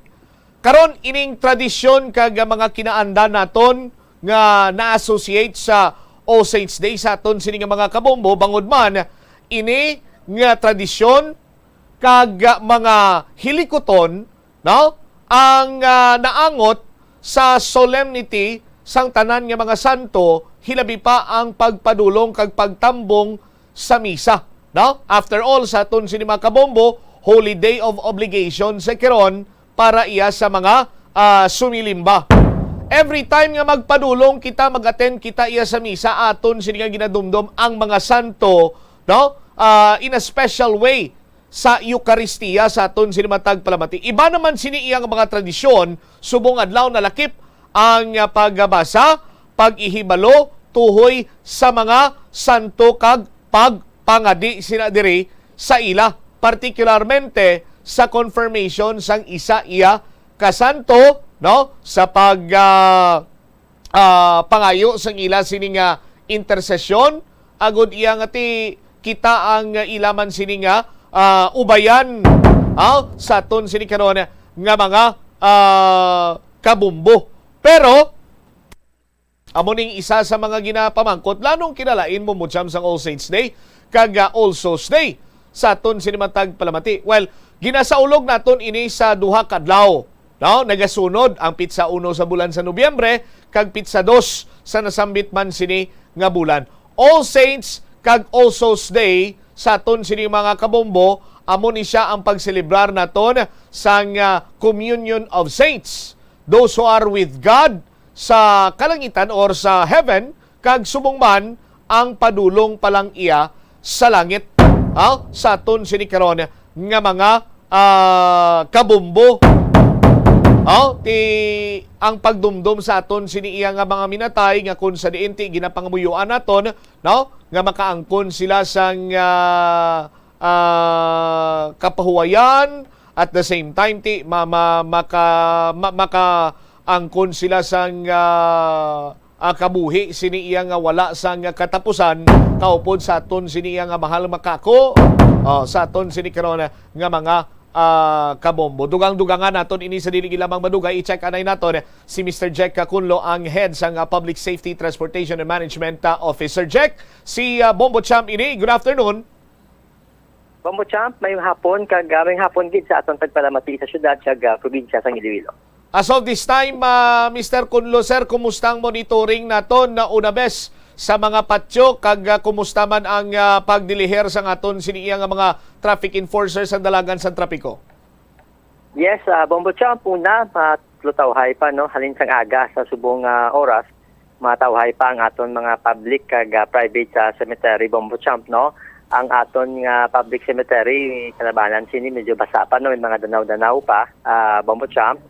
Karon, ining tradisyon kag mga kinaandan naton nga na-associate sa All Saints Day sa aton sini nga mga kabombo, bangod man ini nga tradisyon kag mga hilikuton, no, ang, ah, naangot sa solemnity sang tanan nga mga santo, hilabi pa ang pagpadulong kag pagtambong sa misa, no? After all, sa aton sini mga kabombo, holy day of obligation sa karon para iya sa mga, ah, sumilimba. Every time nga magpadulong kita, mag-attend kita iya sa misa, aton sini nga ginadumdom ang mga santo, no? Ah, in a special way sa Eukaristiya sa aton sini matag palamati. Iba naman sini iyang mga tradisyon, subong adlaw nalakip ang, ah, pagbasa, pag-ihibalo, tuhoy sa mga santo kag pagpangadi sina diri sa ila, partikularmente sa confirmation sang isa iya ka santo, no? Sa pag, ah, ah, pangayo sang ila sini nga intersesyon, agud iya nga ti kita ang ila man sini nga, ah, ubayan, ah, sa aton sini karon nga mga, ah, kabumbo. Pero amo ning isa sa mga ginapamangkot, lanong kinalain mo mo sang All Saints Day kag, ah, All Souls Day sa aton sini matag palamati. Well, ginasaulog naton ini sa duha ka adlaw, no? Nagasunod ang pitsa uno sa bulan sa Nobyembre kag pitsa dos sa nasambit man sini nga bulan. All Saints kag All Souls Day sa aton sini mga kabombo, amo ni siya ang pagselebrar naton sang, ah, Communion of Saints, those who are with God sa kalangitan or sa heaven, kag subong man ang padulong pa lang iya sa langit, ha? Sa aton sini karon nga mga, ah, kabombo. Ha? Ti ang pagdumdom sa aton sini iya nga mga minatay nga kun sa diin ti ginapangamuyoan naton, no? Nga makaangkon sila sang, ah, ah, kapahuwayan, at the same time ti ma, ma, maka, ma, makaangkon sila sang, ah, ah, kabuhi sini iya nga wala sang katapusan, kaupod sa aton sini iya nga mahal makako, oh, sa aton sini karon nga mga, ah, kabombo. Dugang-dugangan naton ini sa dili lamang madugay. I-check anay naton si Mister Jack Cacunlo, ang head sang, ah, Public Safety, Transportation and Management, ah, Office. Sir Jack, si, ah, Bombo Champ ini. Good afternoon. Bombo Champ, may hapon kag, ah, may hapon gid sa aton pagpalamati sa syudad kag, ah, probinsya sang Iloilo. As of this time, ah, Mister Cunlo, sir, kumusta ang monitoring naton na una bes sa mga patyo kag, ah, kumusta man ang, ah, pagdiliher sang aton sini iya nga mga traffic enforcers sa dalagan sang trapiko? Yes, ah, Bombo Champ, una, matawhay pa, no, halin sang aga sa subong, ah, oras, matawhay pa ang aton mga public kag, ah, private, ah, cemetery, Bombo Champ, no. Ang aton nga public cemetery, kalabanan sini medyo basa pa, no, may mga danaw-danaw pa, ah, Bombo Champ.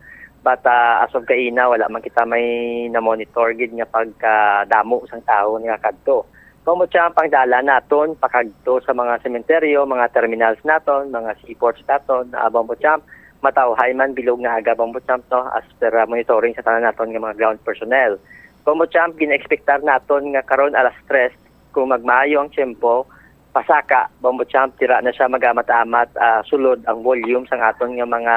But, ah, as of kaina, wala man kita may na-monitor gid nga pagkadamo sang tawo nga kadto. Bombo Champ, ang dalan naton pakadto sa mga sementeryo, mga terminals naton, mga seaports naton, ah, Bombo Champ, matawhay man bilog nga aga, Bombo Champ, no, as per, ah, monitoring sa tanan naton nga mga ground personnel. Bombo Champ, gina-expectar naton nga karon alas tres, kung magmaayo ang tiyempo, pasaka, Bombo Champ, tira na siya mag-amat-amat, ah, sulod ang volume sang aton nga mga,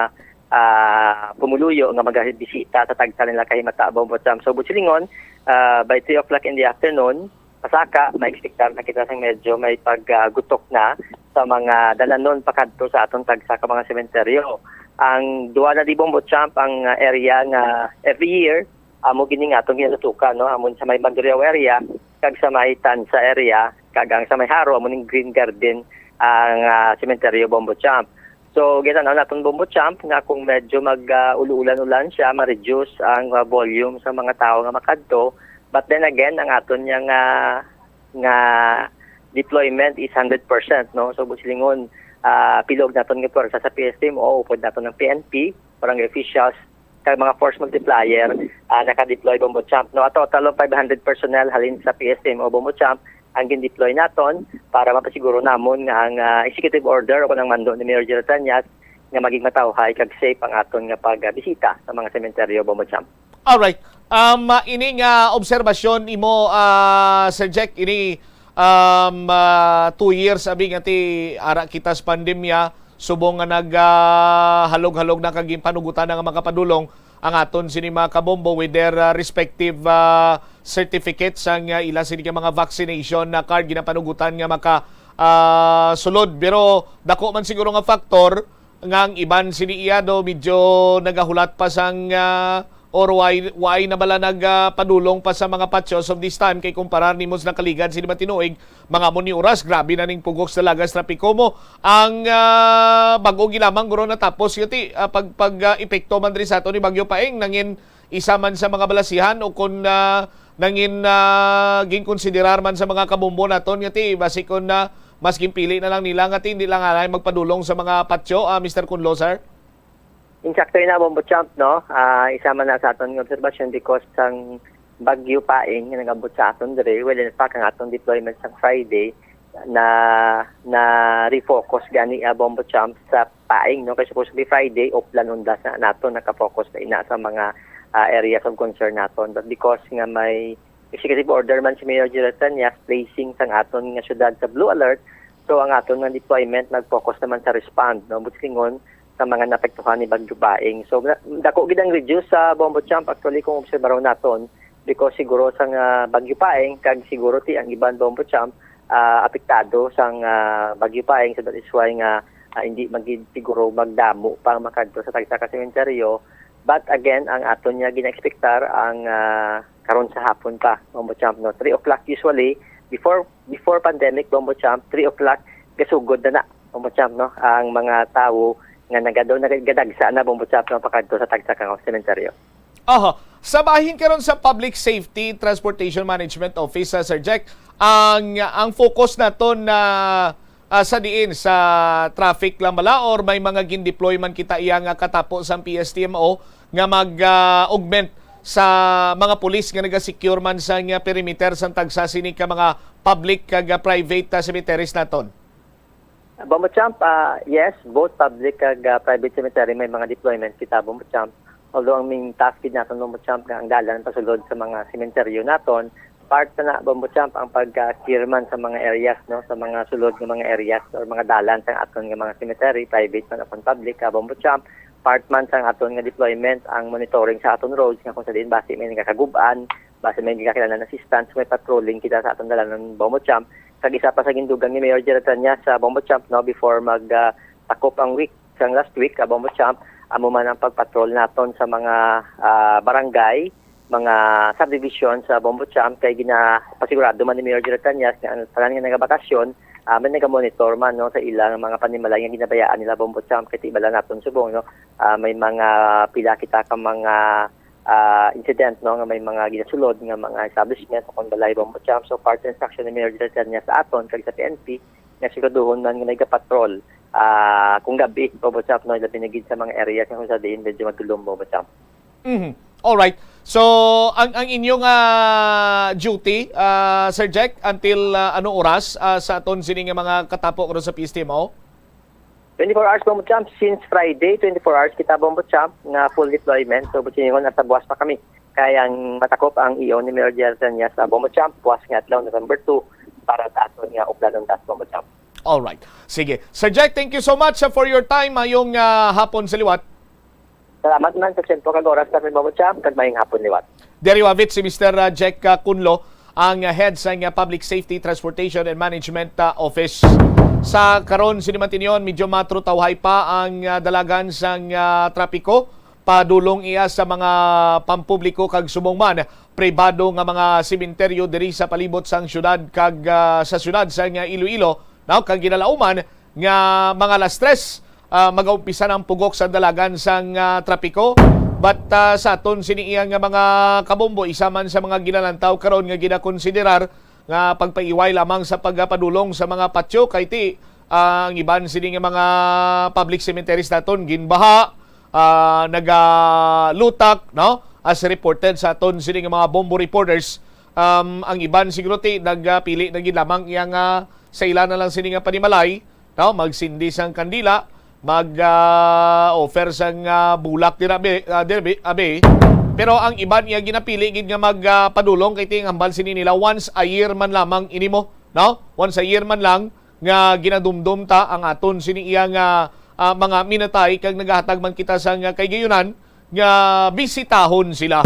ah, pumuluyo nga magabisita sa tagsa nila kahimata, Bombo Champ. So, buot silingon, ah, by three o'clock in the afternoon, pasaka, ma-expectar na kita sang medyo may paggutok na sa mga dalanon pakadto sa aton tagsa ka mga sementeryo. Ang duha na di, Bombo Champ, ang, ah, area nga every year, amo gini nga atong ginatutukan, no? Amo sa may Mandurriao area, kag sa may Tanza area, kag ang sa may Jaro, amo ning Green Garden, ang, ah, sementeryo, Bombo Champ. So, gitanaw naton, Bombo Champ, nga kung medyo mag, ah, ulo-ulan-ulan siya, ma-reduce ang, ah, volume sa mga tawo nga makadto. But then again, ang aton niya nga, nga deployment is hundred percent, no? So, buot silingon, ah, pilog naton nga pwersa sa P S M O, upod naton ang P N P, barangay officials, kag mga force multiplier, ah, naka-deploy, Bombo Champ, no? A total of five hundred personnel halin sa P S M O, Bombo Champ, ang gin-deploy naton para mapasiguro namon nga ang, ah, executive order o kung ang mando ni Mayor Jerry Tañas nga maging matawhay kag safe ang aton nga pagbisita sa mga sementeryo, Bombo Champ. Alright. Um, ah, ini nga obserbasyon nimo, ah, Sir Jack, ini, um, ah, two years abi nga ti ara kita sa pandemya, Subong nga nag, ah, halog-halog na kag ginpanugutan na nga makapadulong ang aton sini mga kabombo with their, ah, respective, ah, certificates sang, ah, ila sini ka mga vaccination na card ginapanugutan nga maka, ah, sulod. Pero dako man siguro nga factor nga ang iban sini iya do medyo nagahulat pa sang, ah, or why, why na bala nag, ah, padulong pa sa mga patio of this time kay kumparar nimo sa nakaligad sini matinuig, mga amo ni oras, grabe na ning pugok sa lagas trapiko mo. Ang, ah, bag-o gilamang guro natapos yun ti, ah, pag, pag, ah, epekto man diri sa ato ni Bagyo Paeng, nangin isa man sa mga balasihan o kun, ah, nangin, ah, ginkonsiderar man sa mga kabombo naton nga ti basi kun, ah, mas ginpili na lang nila nga ti hindi lang anay magpadulong sa mga patyo, ah, Mister Kunlo, sir? Insakto na, Bombo Champ, no? Ah, isa man na sa aton nga obserbasyon because sang Bagyo Paeng nga nag-abot sa aton diri, well, in fact, ang aton deployment sa Friday na, na refocus gani, ah, Bombo Champ, sa Paeng, no? Kay supposed to be Friday, Oplan, Undas na nato nakafocus na ina sa mga, ah, areas of concern naton. But because nga may executive order man si Mayor Gerald Cañas placing sang aton nga syudad sa blue alert, so ang aton nga deployment nag-focus naman sa respond, no? Busingon sa mga naapektuhan ni Bagyo Paeng. So, na-, dako gid ang reduce sa Bombo Champ, actually, kung obserbaron naton, because siguro sang, ah, Bagyo Paeng, kag siguro ti ang iban Bombo Champ, ah, apektado sang, ah, Bagyo Paeng. So, that is why nga, ah, hindi magid siguro magdamo pa ang makadto sa tagsa ka sementeryo. But again, ang aton nga gina-expectar ang, ah, karon sa hapon pa, Bombo Champ, no? Three o'clock usually, before, before pandemic, Bombo Champ, three o'clock, gasugod na na, Bombo Champ, no? Ang mga tawo nga nagado-, nagadagsa na, Bombo Champ, no? Pakadto sa tagsa ka sementeryo. Aha. Sa bahin karon sa Public Safety Transportation Management Office, ah, Sir Jack, ang, ang focus naton na, ah, sa diin, sa traffic lang bala or may mga gin-deploy man kita iya nga katapo sang P S T M O nga mag, ah, augment sa mga pulis nga naga-secure man sa nga perimeter sang tagsa sini ka mga public kag, ah, private, ah, cemeteries naton? Bombo Champ, ah, yes, both public kag, ah, private cemetery may mga deployment kita, Bombo Champ. Although ang main task gid naton, Bombo Champ, nga ang dalan pasulod sa mga sementeryo naton, part na na, Bombo Champ, ang pag-clear man sa mga areas, no, sa mga sulod nga mga areas or mga dalan sa aton nga mga cemetery, private man o kon public, ah, Bombo Champ, part man sa aton nga deployment ang monitoring sa aton roads nga kung sa diin basi may nagakagub-an, basi may nagakailangan assistance, may patrolling kita sa aton dalan, Bombo Champ. Kag isa pa sa gindugang ni Mayor Gerald Cañas sa Bombo Champ, no, before mag, ah, takop ang week, sang last week, ah, Bombo Champ, amo man ang pagpatrol naton sa mga, ah, barangay, mga subdivision sa Bombo Champ, kay ginapasigurado man ni Mayor Gerald Cañas nga ang tanan nga nagabakasyon, ah, may nagamonitor man, no, sa ilang mga panimalay nga ginabayaan nila, Bombo Champ, kay ti bala naton subong, no, ah, may mga pila kita ka mga, ah, incident, no, nga may mga ginasulod nga mga establishment o kon balay, Bombo Champ. So, part sa instruction ni Mayor Gerald Cañas sa aton kag sa P N P nga siguraduhon man nga nagapatrol, ah, kung gabi, Bombo Champ, no, labi na gid sa mga areas nga kung sa diin medyo madulom, Bombo Champ. Mhm. Alright. So, ang, ang inyong, ah, duty, ah, Sir Jack, until, ah, anong oras, ah, sa aton sini nga mga katapo karon sa P S T M O? Twenty-four hours, Bombo Champ. Since Friday, twenty-four hours kita, Bombo Champ, nga full deployment. So, busingon, nasa buwas pa kami. Kay ang matakop ang E O ni Mayor Gerald Cañas sa Bombo Champ, buwas nga adlaw, November two, para sa aton nga Oplan, Undas, Bombo Champ. Alright. Sige. Sir Jack, thank you so much, uh, for your time. Mayong, uh, hapon sa liwat. Salamat man sa tiyempo kag oras sa amin, Bombo Champ, kag mayong hapon liwat. Diri wavit si Mister, uh, Jack, uh, Kunlo, ang, uh, head sa, uh, Public Safety, Transportation and Management, uh, Office. Sa karon, sini man tinyon, medyo matrutawhay pa ang, uh, dalagan sang, uh, trapiko. Padulong iya sa mga pampubliko kag subong man pribado nga mga sementeryo diri sa palibot sang syudad kag, ah, sa syudad sang, ah, Iloilo, no? Kag ginalauman nga mga alas tres, ah, magaumpisa na ang pugok sa dalagan sang, ah, trapiko. But, ah, sa aton sini iya nga mga kabombo, isa man sa mga ginalantaw karon nga ginakonsiderar nga pagpaiway lamang sa pagpadulong sa mga patyo kay ti, ah, ang iban sini nga mga public cemeteries naton ginbaha, ah, nagalutak, no? As reported sa aton sini nga mga bombo reporters, um, ang iban siguro ti nagapili na gid lamang iya nga sa ila na lang sini nga panimalay, no? Magsindi sang kandila, mag, ah, offer sang, ah, bulak dira, abi, ah, dira, abi, abi. Pero ang iban iya ginapili gid nga mag, ah, padulong kay ti ang hambal sini nila once a year man lamang ini mo, no? Once a year man lang nga ginadumdom ta ang aton sini iya nga, ah, mga minatay, kag nagahatag man kita sang, ah, kahigayonan nga bisitahon sila.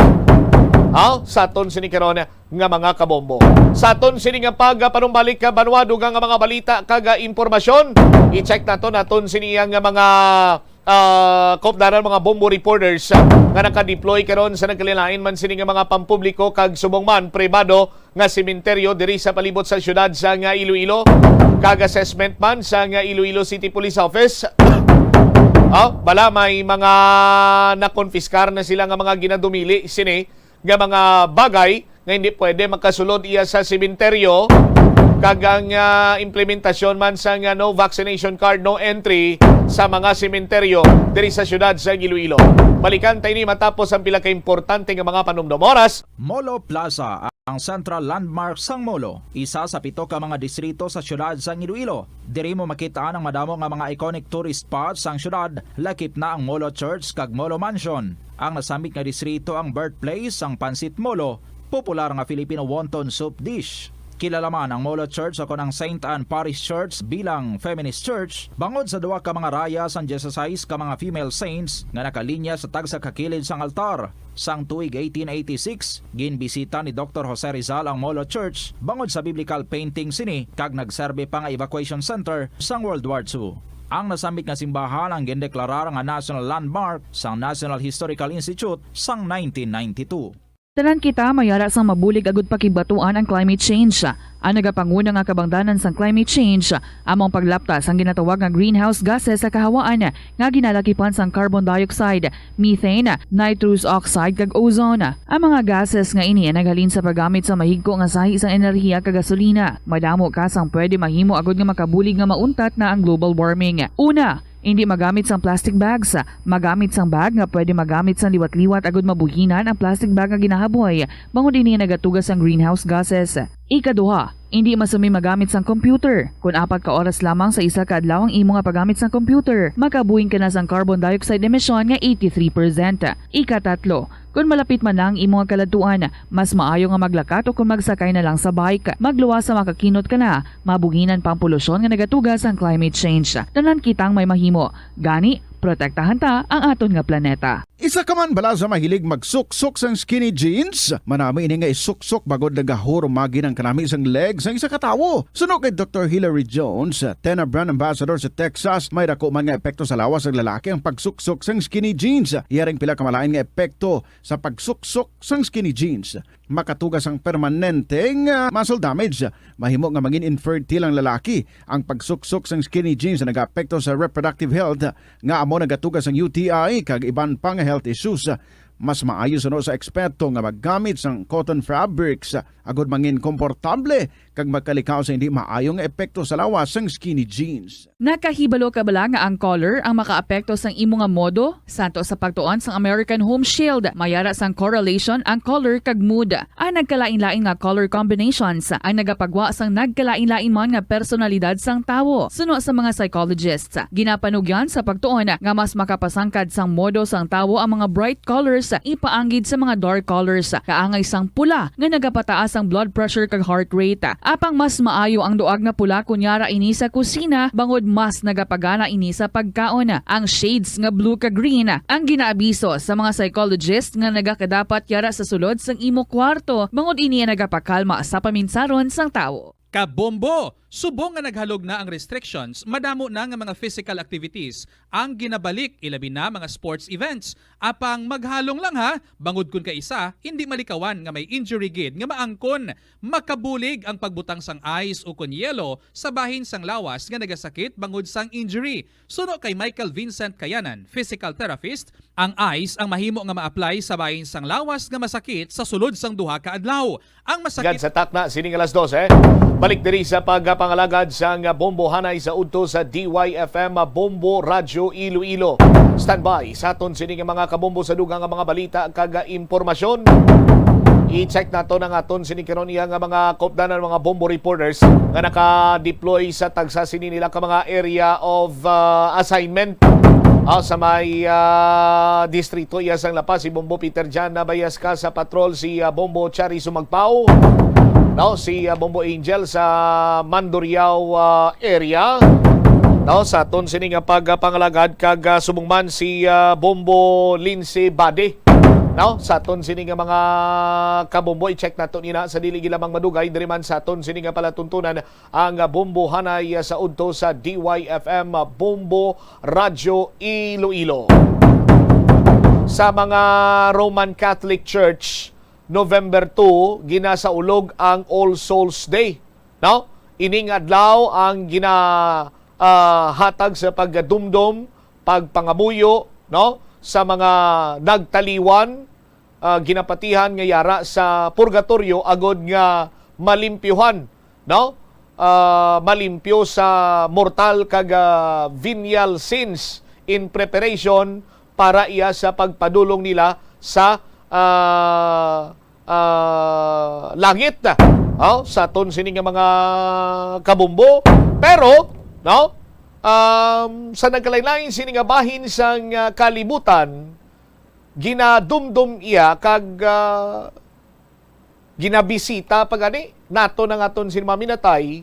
Ha? Sa aton sini karon nga mga kabombo. Sa aton sini nga pagpanumbalik ka banwa, dugang nga mga balita kag, ah, impormasyon, i-check nato naton sini nga mga, ah, kaupdanan, mga bombo reporters, ah, nga naka-deploy karon sa nagkalain-lain man sini nga mga pampubliko kag subong man pribado nga sementeryo diri sa palibot sa siyudad sa nga Iloilo, kag assessment man sa nga Iloilo City Police Office. Oh, bala may mga nakonfiskar na sila nga mga ginadumili sini nga mga bagay nga hindi pwede makasulod iya sa sementeryo, kag ang, ah, implementasyon man sa nga no vaccination card, no entry sa mga sementeryo diri sa siyudad sa Iloilo. Balikan ta ini matapos ang pila ka importante nga mga panumdom. Oras. Molo Plaza, ang central landmark sang Molo, isa sa pito ka mga distrito sa siyudad sang Iloilo. Diri mo makit-an ang madamo nga mga iconic tourist spots sang siyudad, lakip na ang Molo Church kag Molo Mansion. Ang nasambit nga distrito ang birthplace sang Pancit Molo, popular nga Filipino wonton soup dish. Kilala man ang Molo Church, o kon ang Saint Anne Parish Church, bilang feminist church bangod sa duha ka mga raya sang dieciséis ka mga female saints nga nakalinya sa tagsa ka kilid sang altar. Sang tuig eighteen eighty-six, ginbisita ni Doktor Jose Rizal ang Molo Church bangod sa biblical painting sini, kag nagserbi pa nga evacuation center sang World War Two. Ang nasambit nga simbahan ang gindeklarar nga national landmark sang National Historical Institute sang nineteen ninety-two. Tanan kita may ara sang mabulig agud pakigbatuan ang climate change. Ang nagapanguna nga kabangdanan sang climate change amo ang paglapta sang ginatawag nga greenhouse gases sa kahawaan nga ginalakipan sang carbon dioxide, methane, nitrous oxide, kag ozone. Ang mga gases nga ini ang naghalin sa paggamit sa mahigko nga sahi sang enerhiya kag gasolina. Madamo ka sang pwede mahimo agud nga makabulig nga mauntat na ang global warming. Una, hindi magamit sang plastic bags. Magamit sang bag nga pwede magamit sang liwat-liwat agud mabuhinan ang plastic bag nga ginahaboy, bangod ini nagatuga sang greenhouse gases. Ikaduha, hindi masumi magamit sang computer. Kon apat ka oras lamang sa isa ka adlaw ang imo nga paggamit sang computer, makabuhin ka na sang carbon dioxide emission nga eighty-three percent. Ikatatlo, kon malapit man na ang imo nga kaladtuan, mas maayo nga maglakat o kon magsakay na lang sa bike. Magluwas sa makakinot ka na, mabuhinan pa ang polusyon nga nagatuga sang climate change. Tanan kitang may mahimo. Gani, protektahan ta ang aton nga planeta. Isa ka man bala sa mahilig magsuksok sang skinny jeans? Madamo ini nga isuksok bangod nagahurumagi ang kanami sang leg sang isa ka tawo. Suno kay Doktor Hilary Jones, Tena brand ambassador sa Texas, may dako man nga epekto sa lawas sang lalaki ang pagsuksok sang skinny jeans. Iya ring pila ka malain nga epekto sa pagsuksok sang skinny jeans. Makatuga sang permanente nga muscle damage. Mahimo nga mangin infertile ang lalaki. Ang pagsuksok sang skinny jeans nagaapekto sa reproductive health, nga amo nagatuga sang U T I kag iban pa nga health issues. Mas maayo suno sa eksperto nga maggamit sang cotton fabrics agud mangin komportable kag makalikaw sa hindi maayo nga epekto sa lawas sang skinny jeans. Nakahibalo ka bala nga ang color ang makaapekto sang imo nga modo? Santo sa pagtuon sang American Home Shield, may ara sang correlation ang color kag mood. Ang nagkalain-lain nga color combinations ang nagapagwa sang nagkalain-lain man nga personalidad sang tawo. Suno sa mga psychologists, ginapanugyan sa pagtuon nga mas makapasangkad sang modo sang tawo ang mga bright colors ipaanggid sa mga dark colors, kaangay sang pula nga nagapataas ang blood pressure kag heart rate. Apang mas maayo ang duag nga pula kon yara ini sa kusina, bangod mas nagapagana ini sa pagkaon. Ang shades nga blue kag green ang ginaabiso sa mga psychologist nga nagakadapat yara sa sulod sang imo kwarto, bangod ini ang nagapakalma sa paminsaron sang tawo. Kabombo! Subong nga naghalog na ang restrictions, madamo na nga mga physical activities ang ginabalik, ilabi na mga sports events. Apang maghalong lang ha, bangod kun kaisa, hindi malikawan nga may injury gid nga maangkon. Makabulig ang pagbutang sang ice o kon yelo sa bahin sang lawas nga nagasakit bangod sang injury. Suno kay Michael Vincent Kayanan, physical therapist, ang ice ang mahimo nga ma-apply sa bahin sang lawas nga masakit sa sulod sang duha ka adlaw. Ang masakit Gad sa takna sining alas dose, balik diri sa pagpangalagad sang bombo hanay sa udto sa D Y F M Bombo Radyo Iloilo. Standby sa aton sini nga mga kabombo sa dugang nga mga balita kag impormasyon. I-check nato na nga aton sini karon iya nga mga kaupdanan, mga bombo reporters nga naka-deploy sa tagsa sini nila ka mga area of, ah, assignment. Ah, sa may, ah, distrito iya sang La Paz, si Bombo Peter Jan Nabayas ka sa patrol, si, ah, Bombo Chari Sumagpao. No, si, ah, Bombo Angel sa Mandurriao, ah, area. Oh, sa aton sini nga pagpangalagad kag, ah, subong man si, ah, Bombo Lindsay Bade. No? Sa aton sini nga mga kabombo, i-check nato nina sa dili gid lamang madugay diri man sa aton sini nga palatuntunan ang, ah, Bombo Hanay, ah, sa udto sa D Y F M, ah, Bombo Radyo Iloilo. Sa mga Roman Catholic Church, November two, ginasaulog ang All Souls Day, no? Ining adlaw ang gina, ah, hatag sa pagdumdom, pagpangamuyo, no, sa mga nagtaliwan, ah, ginapatihan nga yara sa purgatorio agod nga malimpyuhan, no? Ah, malimpyo sa mortal kag, ah, venial sins in preparation para iya sa pagpadulong nila sa, ah, ah, langit. Oh, sa aton sini nga mga kabombo. Pero, no, um, sa nagkalain-lain sini nga bahin sang, ah, kalibutan, ginadumdom iya kag, ah, ginabisita pa gani nato ang aton sini mga minatay,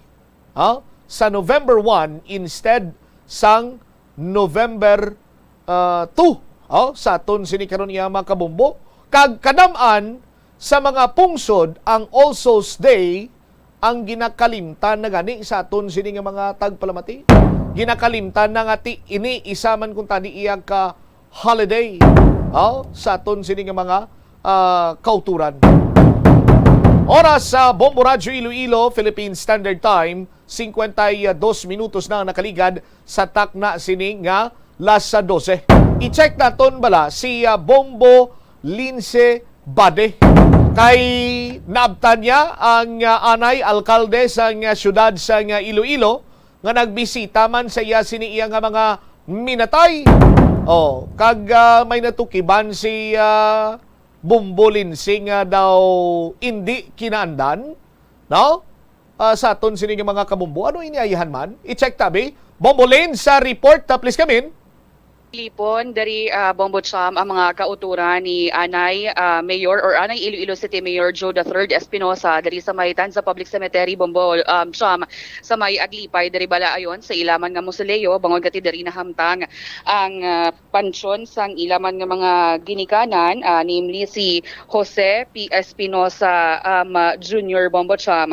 ha, sa November one instead sang November, ah, two, oh, sa aton sini karon iya mga kabombo. Kag kadam-an sa mga pungsod ang All Souls Day ang ginakalimtan na gani sa aton sini nga mga tagpalamati. Ginakalimtan na nga ti ini isa man kuntani iya ka holiday, oh, sa aton sini nga mga, ah, kauturan. Oras sa Bombo Radyo Iloilo, Philippine Standard Time, cincuenta y dos minutos na ang nakaligad sa takna sini nga las dose. I-check naton bala si, ah, Bombo Lince Bade. Kay naabtan niya ang, ah, anay alkalde sang, ah, siyudad sang, ah, Iloilo nga nagbisita man sa iya sini iya nga mga minatay. Oh, kag, ah, may natukiban si, ah, Bombo Lince nga daw indi kinaandan, no? Ah, sa aton sini nga mga kabombo. Ano ini ayahan man? I-check tabi. Bombo Lin sa report, ah, please come in. Lipon, diri, ah, Bombo Cham, ang mga kauturan ni Anay, ah, Mayor or Anay Iloilo City Mayor Joe the third Espinosa diri sa may Tanza Public Cemetery, Bombo, um, Cham, sa may Aglipay, diri bala ayon sa ila man nga mausoleo, bangod kati diri nahamtang ang, ah, pansyon sang ila man nga mga ginikanan, ah, namely si Jose P. Espinosa, um, Junior, Bombo Cham,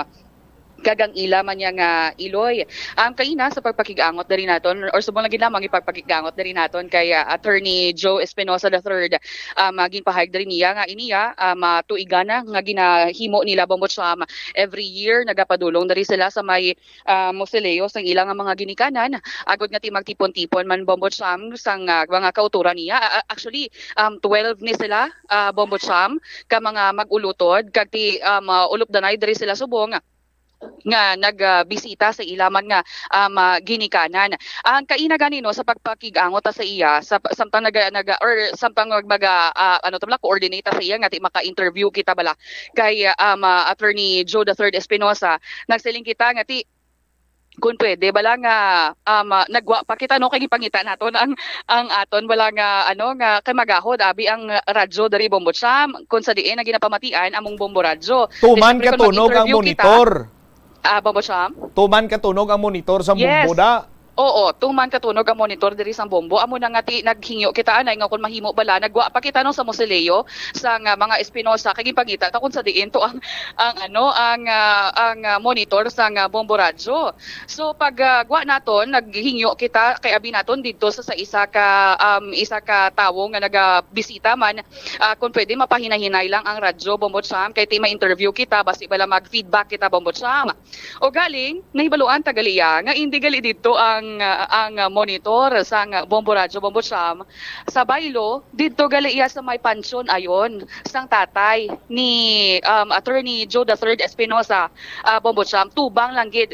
kag ang ila man niya nga iloy. Um, kaina sa pagpakig-angot diri naton, or subong lagi lamang ipagpakig-angot diri naton kay, ah, Attorney Joe Espinosa the third, um, ah, ginpahayag diri niya nga iniya, um, ah, tuigan na nga ginahimo nila, Bombo Cham, every year nagapadulong diri sila sa may, ah, mausoleo sang ila nga mga ginikanan, agod nga ti magtipon-tipon man, Bombo Cham, sang, ah, mga kauturan niya. Ah, ah, actually, um, twelve ni sila, ah, Bombo Cham, ka mga mag-ulutod, kag ti, um, ah, ulupdanay diri sila subong nga nag, ah, bisita sa ila man nga, um, ah, ginikanan. Ang kaina gani, no, sa pagpakig-angot ta sa iya, sa, samtang naga-, naga-, or samtang mag-, maga-, ah, ano to bala, coordinate ta sa iya nga ti maka-interview kita bala kay, um, ah, Attorney Joe the third Espinosa, nagsiling kita nga ti kung pwede bala nga, um, ah, nagwa pa kita, no, kay gipangita naton ang, ang aton bala nga, ano, nga kay magahod abi ang radyo diri, Bombo Cham, kung sa diin ang ginapamatian among Bombo Radyo. Di, Tuman syempre, kung katunog ang mag-interview kita, monitor. Ah, Bombo Cham? Tuman katunog ang monitor sa Yes. Bombo da. Oo, tuman katunog ang monitor diri sa Bombo. Amo na nga ti naghingyo kita anay nga kung mahimo bala, nagwa pa kita, no, sa mausoleo sang, ah, mga Espinosa, kay gipangita ta kung sa diin to ang, ang, ano, ang, ah, ang, ah, monitor sang, ah, Bombo Radyo. So, pag, ah, gwa naton, naghingyo kita kay abi naton didto sa, sa isa ka, um, isa ka tawo nga nagabisita man, ah, kung pwede, mapahinahinay lang ang radyo, Bombo Cham, kay ti ma-interview kita, basi bala mag-feedback kita, Bombo Cham. O galing, nahibaluan ta gali iya nga indi gali didto ang, ah, ang monitor sang Bombo Radyo, Bombo Cham. Sa baylo, didto gali iya sa may pansyon ayon sang tatay ni, um, Attorney Joe the third Espinosa, ah, Bombo Cham, tubang lang gid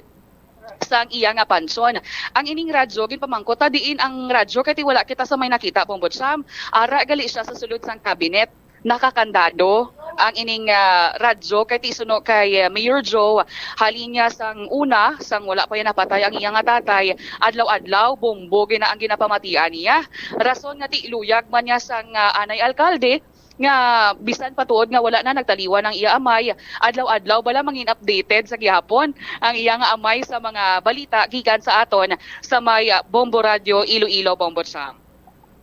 sang iya nga pansyon. Ang ining radyo, ginpamangkot ta diin ang radyo, kay ti wala kita sa may nakita, Bombo Cham. Ara gali siya sa sulod sang cabinet. Nakakandado ang ining, ah, radyo, kay ti suno kay, ah, Mayor Joe, halin niya sang una, sang wala pa niya napatay ang iya nga tatay, adlaw-adlaw, bombo gina-, ang ginapamatian niya. Rason nga ti luyag man niya sang, ah, anay alkalde, nga bisan pa tuod nga wala na nagtaliwan ang iya amay, adlaw-adlaw bala mangin updated sa gihapon ang iya nga amay sa mga balita gikan sa aton sa may, ah, Bombo Radio Iloilo, Bombo Cham.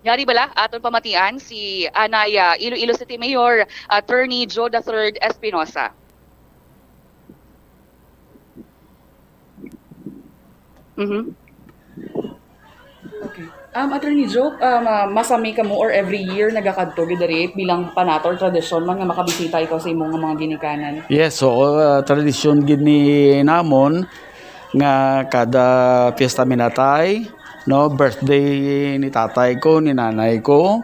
Yari bala, aton pamatian si anay, ah, Iloilo City Mayor Attorney Joe the third Espinosa. Mhm. Okay. Um, Attorney Joe, um, ah, masami kamo or every year nagakadto gid diri bilang panato or tradisyon man nga makabisita ikaw sa imo nga mga ginikanan? Yes, so, ah, tradisyon gid ni namon nga kada Fiesta Minatay, no, birthday ni tatay ko, ni nanay ko,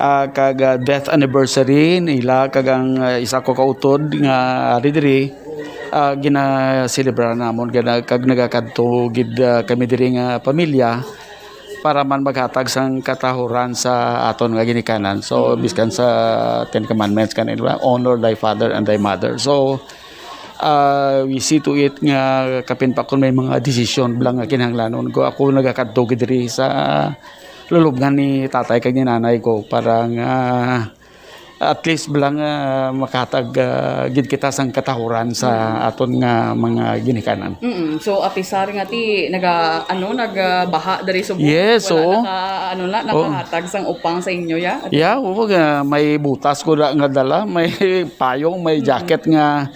ah, kag, ah, death anniversary nila kag ang, ah, isa ko ka utod nga ari diri, ah, ginaselebrar namon gina-, kag nagakadto gid, ah, kami diri nga pamilya para man maghatag sang katahuran sa aton nga ginikanan. So, biskan sa Ten Commandments kanila, "Honor thy father and thy mother." So, ah, we see to it nga kapin pa kon may mga desisyon bala nga kinahanglanon ko, ako nagakadto gid diri sa lulubngan ni tatay kag ni nanay ko para nga at least bala nga makahatag, ah, gid kita sang katahuran sa aton nga mga ginikanan. Mm-mm. So, apisar nga ti naga-, ano, nagabaha diri subong, Yes, wala oo. naka-, ano na, Oo. nakahatag sang upang sa inyo, ya? Yeah, oo, nga may butas ko da, nga dala, may payong, may jacket nga,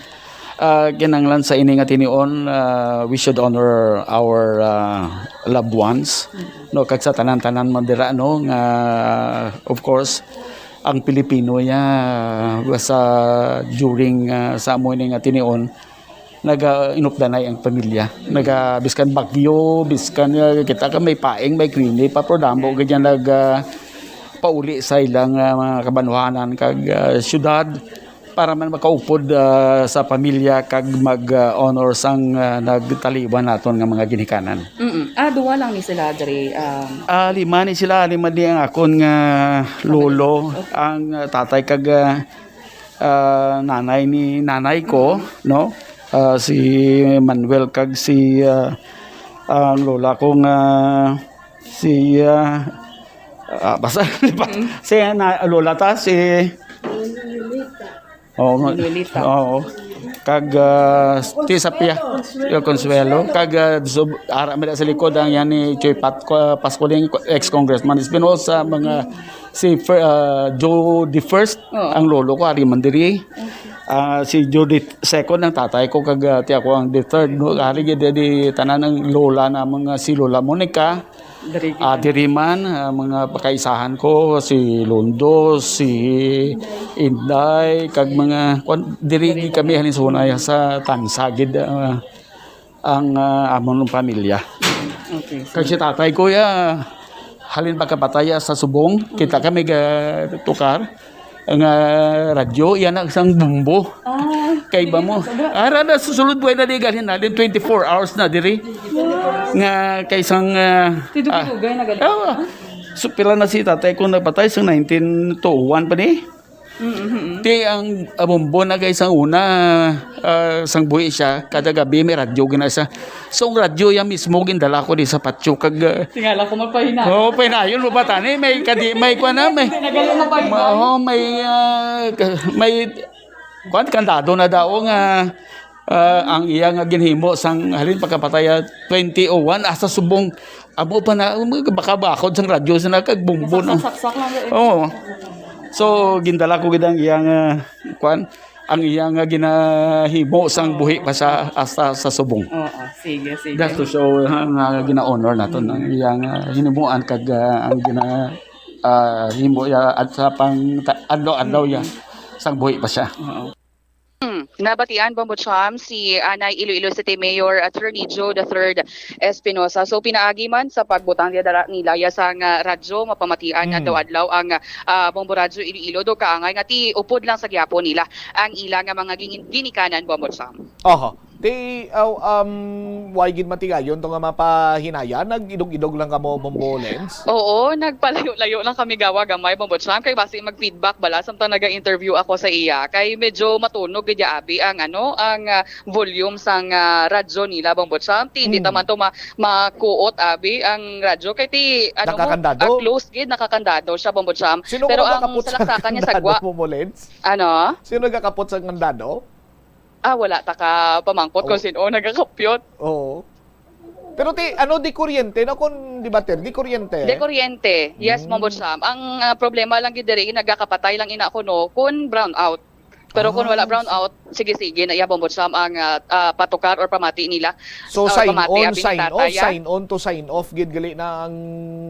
ah, kinahanglan sa ini nga tinion, ah, we should honor our, ah, loved ones. No, kag sa tanan-tanan man dira, no, nga, of course, ang Pilipino ya, sa during, ah, sa amo ini nga tinion, naga-inupdanay ang pamilya. Naga, biskan bagyo, biskan, ah, kita ka may paing, may krini pa, pero damo gid yan nag, ah, pauli sa ilang, ah, mga kabanwahanan kag, ah, syudad para man makaupod, ah, sa pamilya kag mag, ah, honor sang, ah, nagtaliwan naton nga mga ginikanan. Mm-mm. Ah, duwa lang ni sila diri, um, Ah, lima ni sila, lima di ang akon nga lolo, Okay. ang, ah, tatay kag, ah, ah, nanay ni nanay ko, no? Ah, si Manuel kag si, ah, ang lola ko nga si, ah, ah, basta, di ba? Mm. Si na, lola ta, si Oo, nga, Manuelita. oo. Kag, ah, ti sa piya, Consuelo. Consuelo. Kag, ah, sub-, ara mi sa likod ang yan ni Choy Pat, ko, Pasculing, ex-congressman Espinosa, mga si Fer-, ah, Joe the First, Oo. ang lolo ko, ari man diri. Okay. Ah, si Joe the Second, ang tatay ko, kag, ah, ti ako ang the third, no? Ari gid di tanan ang lola na mga si Lola Monica, Diri gid. Ah, diri man, ah, mga pakaisahan ko, si Londo, si Inday, kag mga, kwan, diri Diri gid kami halin sa Hunay, sa Tansa gid, ah, ang, ah, amon pamilya. Okay, Kag so si tatay ko, ya, halin pagkapatay, ya, sa Subong, kita kami ga tukar nga radyo, yan ang isang bumbo. Ah, Kay ba mo? sige, sige. Ara na, susulod buhay na di galhin na, din twenty-four hours na diri. Wow. Nga kay isang, ah, Tidugay-dugay ah, na gali. ah, so, pila na si tatay ko napatay? Sa nineteen oh one pa ni? Mm, mm, mm. Ti ang, ah, bumbo na kay isang una, ah, sang buhi siya, kada gabi may radyo gina siya. So, ang radyo yan mismo, gindala ko di sa patio, kag, ah, Tingala ko magpahinayon. Oo, pahinayon mo ba, tani? May kadi-, may kwan na, may Hindi, nagaling mo pa yun. Ma-, oh, may, ah, ka-, may, kwan, kandado na daw nga, ah, ang iya nga ginhimo sang halin pagkapatay, ah, twenty oh one, asa subong, amo pa na, um, baka bakod sang radyo sa nagkagbumbo, no? Saksak-saksak lang, eh. Oo. So, gindala ko gid ang iya nga, kwan, ang iya nga ginahimo sang buhi pa sa, hasta sa subong. Oo, sige, sige. Just to show, ha, nga gina-honor naton ang iya nga hinimuan kag, ah, ang gina-, ah, himo iya at sa pang ta-, adlaw-adlaw iya sang buhi pa siya. Oo. Hmm, nabatian, Bombo Cham, si Anay Iloilo City Mayor Attorney Joe the third Espinosa. So, pinaagi man sa pagbutang niya dara nila ya sang, ah, radyo, mapamatian nga Mm. adlaw-adlaw ang, ah, Bombo Radyo Iloilo, do kaangay nga ti upod lang sa gihapon nila ang ila nga mga gin-, ginikanan, Bombo Cham. Oho. Di, aw, um, way gid matigayon to nga mapahinaya, nag-idog-idog lang kamo, Bombo Lens? Oo, nagpalayo-layo lang kami gawa gamay, Bombo Cham, kay basi mag-feedback bala samtang naga-interview ako sa iya, kay medyo matunog gid ya abi ang, ano, ang, ah, volume sang, ah, radyo nila, Bombo Cham. Ti, hindi Mm. taman to ma-, makuot abi ang radyo, kay ti, ano mo, Nakakandado? ah, close gid, nakakandado siya, Bombo Cham. Sino Pero ang nagakapot sa salaksakan niya sa kandado, sagwa. Bombo Lens? Ano? Sino nagakapot sa kandado? Ah, wala ta ka pamangkot kung Oh. sino nagakapyot. Oo. Pero ti, ano, di kuryente, no? Kung di bater, di kuryente. Di kuryente. Yes, Mm. Mambo Cham. Ang, ah, problema lang gid diri, nagakapatay lang ina ko, no, kun brown out. Pero kung Ah, wala brown so out, sige, sige, na iya, Mambo Cham, ang, ah, ah, patukar or pamati nila. So, Or sign pamati, on, abi ni sign tatay, off, ah. sign on to sign off, gid gali na ang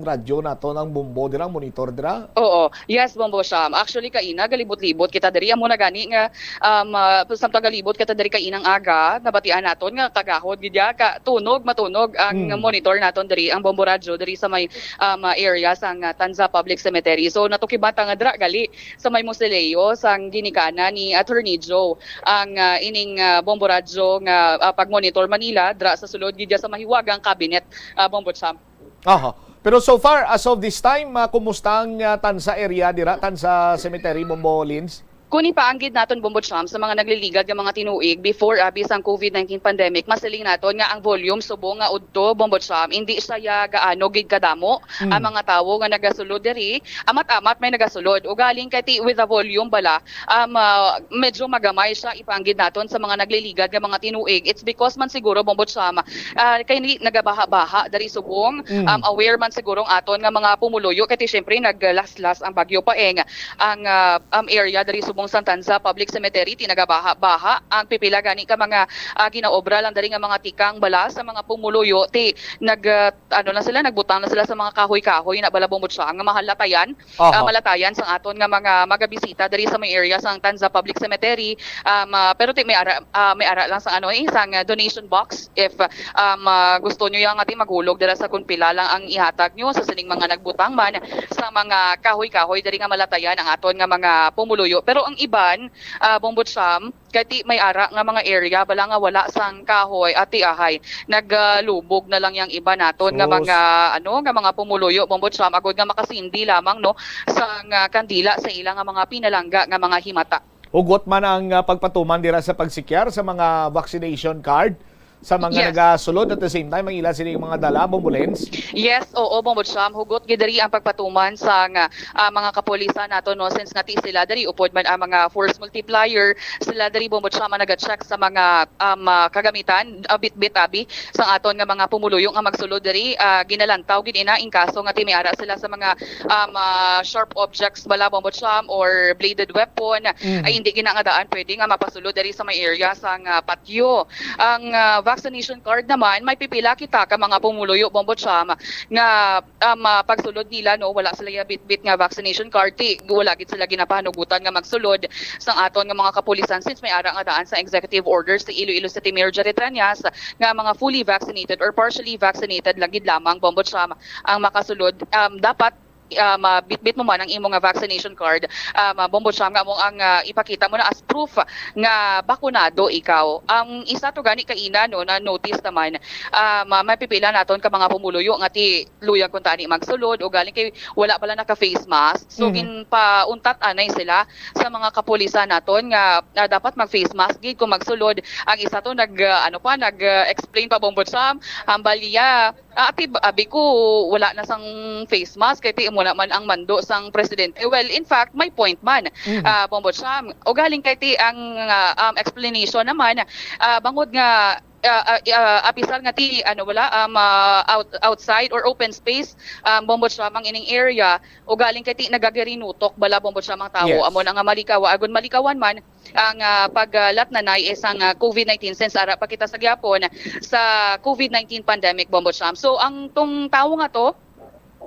radyo nato, ang bombo dira, ang monitor dira. Oo. Yes, Bombo Cham. Actually, kaina, galibot-libot kita diri. Amo na gani nga, um, ah, samtang galibot kita diri kainang aga, nabatian naton nga kagahod gid ya, ka tunog, matunog ang Hmm. monitor naton diri, ang Bombo Radyo diri sa may, um, ah, area sang, ah, Tanza Public Cemetery. So, natukiban ta nga dira gali sa may mausoleo sang ginikanan ni Attorney Joe ang, ah, ining, ah, Bombo Radyo nga, ah, pag-monitor man nila dira sa sulod gid ya sa mahiwagang cabinet, ah, Bombo Cham. Aha. Pero so far, as of this time, ah, kumusta ang, ah, Tanza area dira, Tanza Cemetery, Bombo Lens? Kung ipaanggid naton, Bombo Cham, sa mga nagliligad nga mga tinuig before, abi, sang covid nineteen pandemic, masiling naton nga ang volume subong nga udto, Bombo Cham, hindi siya ya gaano gid kadamo Mm. ang mga tawo nga nagasulod diri. Amat-amat may nagasulod. Ugaling kay ti, with the volume bala, um, ah, medyo magamay siya ipaanggid naton sa mga nagliligad nga mga tinuig. It's because man siguro, Bombo Cham, ah, kay ni nagabaha-baha diri subong, Mm. um, aware man siguro ang aton nga mga pumuluyo, kay ti, syempre, naglaslas ang Bagyo Paeng. Ang, ah, um, area diri subong sang Tanza Public Cemetery, ti nagabaha-baha ang pipila gani ka mga, ah, ginaobra lang diri nga mga tikang bala sa mga pumuluyo, ti nag, ah, ano na sila, nagbutang na sila sa mga kahoy-kahoy na bala, Bombo Cham, nga mahalatayan, Aha. ah, malatayan sang aton nga mga magabisita diri sa may area sang Tanza Public Cemetery. Um, ah, pero ti may ara, ah, may ara lang sang ano, eh, sang, ah, donation box if, um, ah, gusto nyo yang ati maghulog dira sa kun pila lang ang ihatag nyo sa sining mga nagbutang man sa mga kahoy-kahoy diri nga malatayan ang aton nga mga pumuluyo. Pero ang iban, ah, Bombo Cham, kay ti may ara nga mga area bala nga wala sang kahoy, ati ahay, nagalubog na lang yang iba naton nga Sus. mga, ano, nga mga pumuluyo, Bombo Cham, agod nga makasindi lamang, no, sang, ah, kandila sa ila nga mga pinalangga nga mga himata. Hugot man ang, ah, pagpatuman dira sa pagsikyar sa mga vaccination card sa mga Yes. nagasulod, at the same time ang ila sini mga dala, Bombo Lens? Yes, oo, Bombo Cham. Hugot gid diri ang pagpatuman sang, ah, mga kapulisan nato, no, since nga ti sila diri upod man ang mga force multiplier, sila diri, Bombo Cham, ang naga-check sa mga, um, ah, kagamitan, ah, bitbit abi sang aton nga mga pumuluyo nga magsulod diri. Ah, ginalantaw gid ina in kaso nga ti may ara sila sa mga, um, ah, sharp objects bala, Bombo Cham, or bladed weapon, Mm. ay hindi gina nga daan pwede nga mapasulod diri sa may area sang, ah, patio. Ang, ah, vaccination card naman, may pipila kita ka mga pumuluyo, Bombo Cham, nga, um, ah, pagsulod nila, no, wala sila ya bitbit nga vaccination card, ti wala gid sila ginapahanugutan nga magsulod sang aton nga mga kapulisan, since may ara nga daan sa executive orders sa Iloilo City Mayor Jerry Treñas nga mga fully vaccinated or partially vaccinated lang gid lamang, Bombo Cham, ang makasulod. Um, dapat, um, ah, bitbit mo man ang imo nga vaccination card, um, ah, Bombo Cham, nga amo ang, ah, ipakita mo na as proof nga bakunado ikaw. Ang isa to gani kaina, no, na notice naman, um, ah, may pipila naton ka mga pumuluyo nga ti luyag kun tani magsulod, ugaling kay wala pala naka face mask. So, Mhm. ginpauntat anay sila sa mga kapulisan naton nga, ah, dapat mag face mask gid kung magsulod. Ang isa to nag, ah, ano pa, nag, ah, explain pa, Bombo Cham, hambal niya, ah, ati, abi ko, wala na sang face mask, kay ti amo naman ang mando sang presidente. Well, in fact, may point man, Mm. ah, Bombo Cham. Ugaling kay ti ang, ah, um, explanation naman, ah, bangod nga, ah, ah, ah, apisar nga ti, ano, wala, um, ah, out-, outside or open space, um, Bombo Cham, ang ining area, ugaling kay ti nagagirinutok bala, Bombo Cham, ang tawo. Yes. Amo na nga malikawa, agon malikawan man, ang, ah, paglatnanay sang, ah, covid nineteen, since ara pa kita sa gihapon sa covid nineteen pandemic, Bombo Cham. So, ang tong tawo nga to,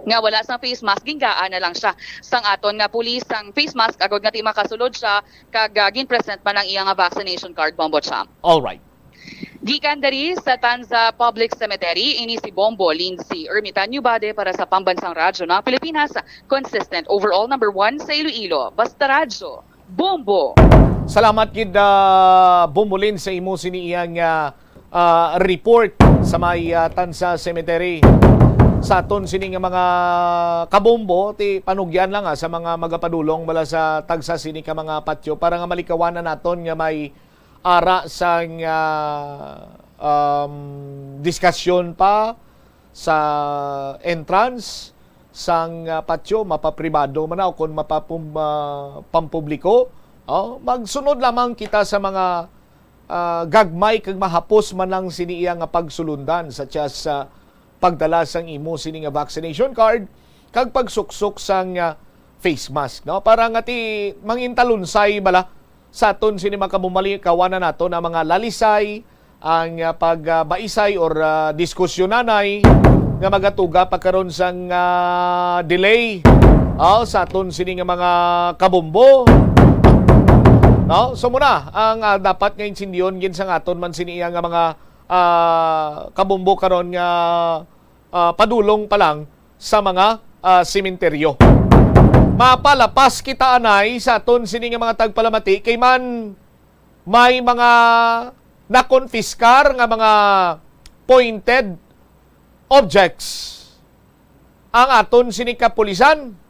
nga wala sang face mask, ginggaan na lang siya sang aton nga pulis sang face mask agod nga ti makasulod siya kag, ah, gin-present man ang iya nga vaccination card, Bombo Cham. All right. Gikan diri sa Tanza Public Cemetery, ini si Bombo Lindsay Ermitanio Bade para sa Pambansang Radyo ng Pilipinas, consistent overall number one sa Iloilo. Basta Radyo, Bombo! Salamat gid, ah, Bombolin, sa imo sini iyang, ah, ah, report sa may, ah, Tansa Cemetery. Sa aton sini nga mga kabombo, ti panugyan lang, ah, sa mga magapadulong bala sa tagsa sini ka mga patyo para nga malikawanan naton nga may ara sang, ah, um, diskasyon pa sa entrance sang, ah, patyo, mapapribado man na o kon mapapum-, ah, pampubliko. Oh, magsunod lamang kita sa mga, ah, gagmay kag mahapos man lang sini iya nga pagsulundan, such as, ah, pagdala sang imo sini nga vaccination card kag pagsuksok sang, ah, face mask, no? Para nga ti mangintalunsay bala sa aton sini mga kabumali, kawanan nato na mga lalisay, ang, ah, pagbaisay or, ah, diskusyonanay nga magatuga pa karon sang, ah, delay, ah, sa aton sini nga mga kabombo. No? So muna ang, ah, dapat nga intindiyon gid sang aton man sini iya nga mga, ah, kabombo karon nga, ah, padulong pa lang sa mga, ah, sementeryo. Mapalapas kita anay sa aton sini nga mga tagpalamati kay man may mga nakonfiskar nga mga pointed objects ang aton sini kapulisan.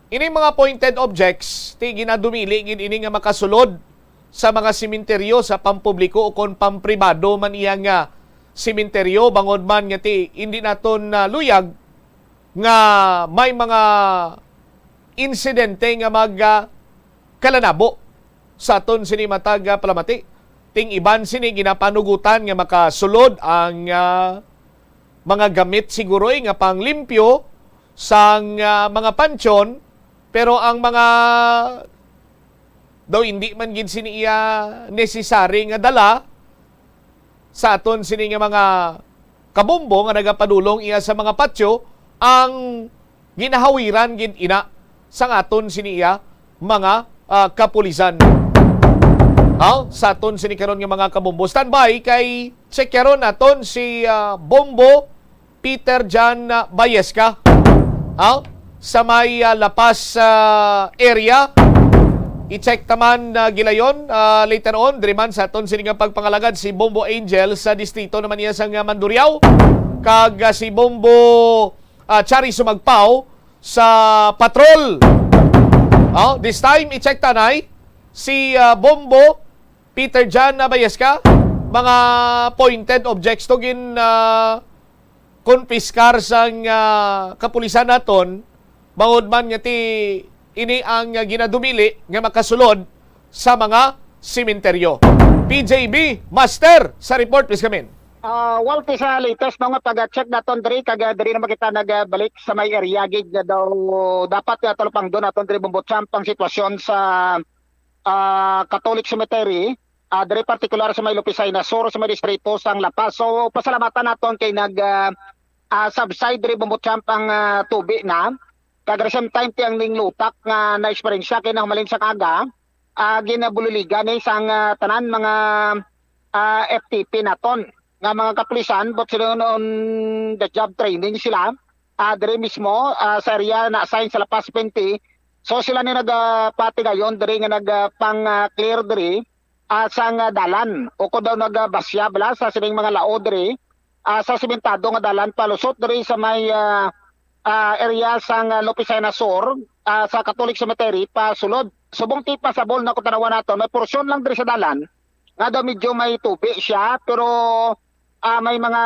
Ini mga pointed objects, ti ginadumili gid ini nga makasulod sa mga sementeryo sa pampubliko o kon pampribado man iya nga sementeryo, bangod man nga ti hindi naton, ah, luyag nga may mga insidente nga mag, ah, kalanabo sa aton sini matag, ah, palamati. Ting iban sini ginapanugutan nga makasulod ang, ah, mga gamit siguroy nga panglimpyo sang, ah, mga pansyon, pero ang mga daw hindi man gid sini iya necessary nga dala sa aton sini nga mga kabombo nga nagapadulong iya sa mga patyo ang ginahawiran gid ina sang aton sini iya mga, ah, kapulisan. Aw, sa aton sini karon nga mga kabombo. Standby kay check karon naton si, ah, Bombo Peter John, ah, Bayesca. Aw, sa may, ah, La Paz, ah, area. I-check taman, ah, gilayon, ah, later on, diri man sa aton sini nga pagpangalagad si Bombo Angel sa distrito naman niya sa nga Mandurriao. Kag, ah, si Bombo, ah, Chari Sumagpaw sa patrol. Oh, this time, i-check tanay si, ah, Bombo Peter John Nabayesca. Mga pointed objects to gin, ah, konpiskar sang, ah, kapulisan naton, bangod man nga ti ini ang, ah, ginadumili nga makasulod sa mga sementeryo. P J B, Master, sa report, please come in. Ah, Walty, sa latest, no, nga pag-check naton diri, kag, ah, diri naman kita nagbalik sa may area gid nga daw dapat, ah, talupangdon naton diri, Bombo Champ, ang sitwasyon sa, ah, Catholic Cemetery, ah, diri partikular sa may Lupisay na Sur, sa may distrito sang La Paz. So, pasalamatan naton kay nag, ah, ah, subside diri, Bombo Champ, ang, ah, tubi na. Kag at the same time, ti ang ning lutak nga na-eksperyensya kay nahumalin sa kaga, ah, ginabuliligan ni sang, ah, tanan mga, ah, F T P naton nga mga kapulisan, but sila on the job training sila, ah, diri mismo, ah, sa area na assign sa La Paz twenty. So sila ni nagapatigayon diri nga nag, ah, pang, ah, clear diri, ah, sang, ah, dalan o kon daw nagabasya bala sa sining mga laod diri, ah, sa simentado nga dalan palusot diri sa may, ah, ah, area sang, ah, Lopisena Sur, ah, sa Catholic Cemetery pasulod. Subong ti pasabol na kung tanawan naton, may porsyon lang diri sa dalan nga daw medyo may tubi siya, pero, ah, may mga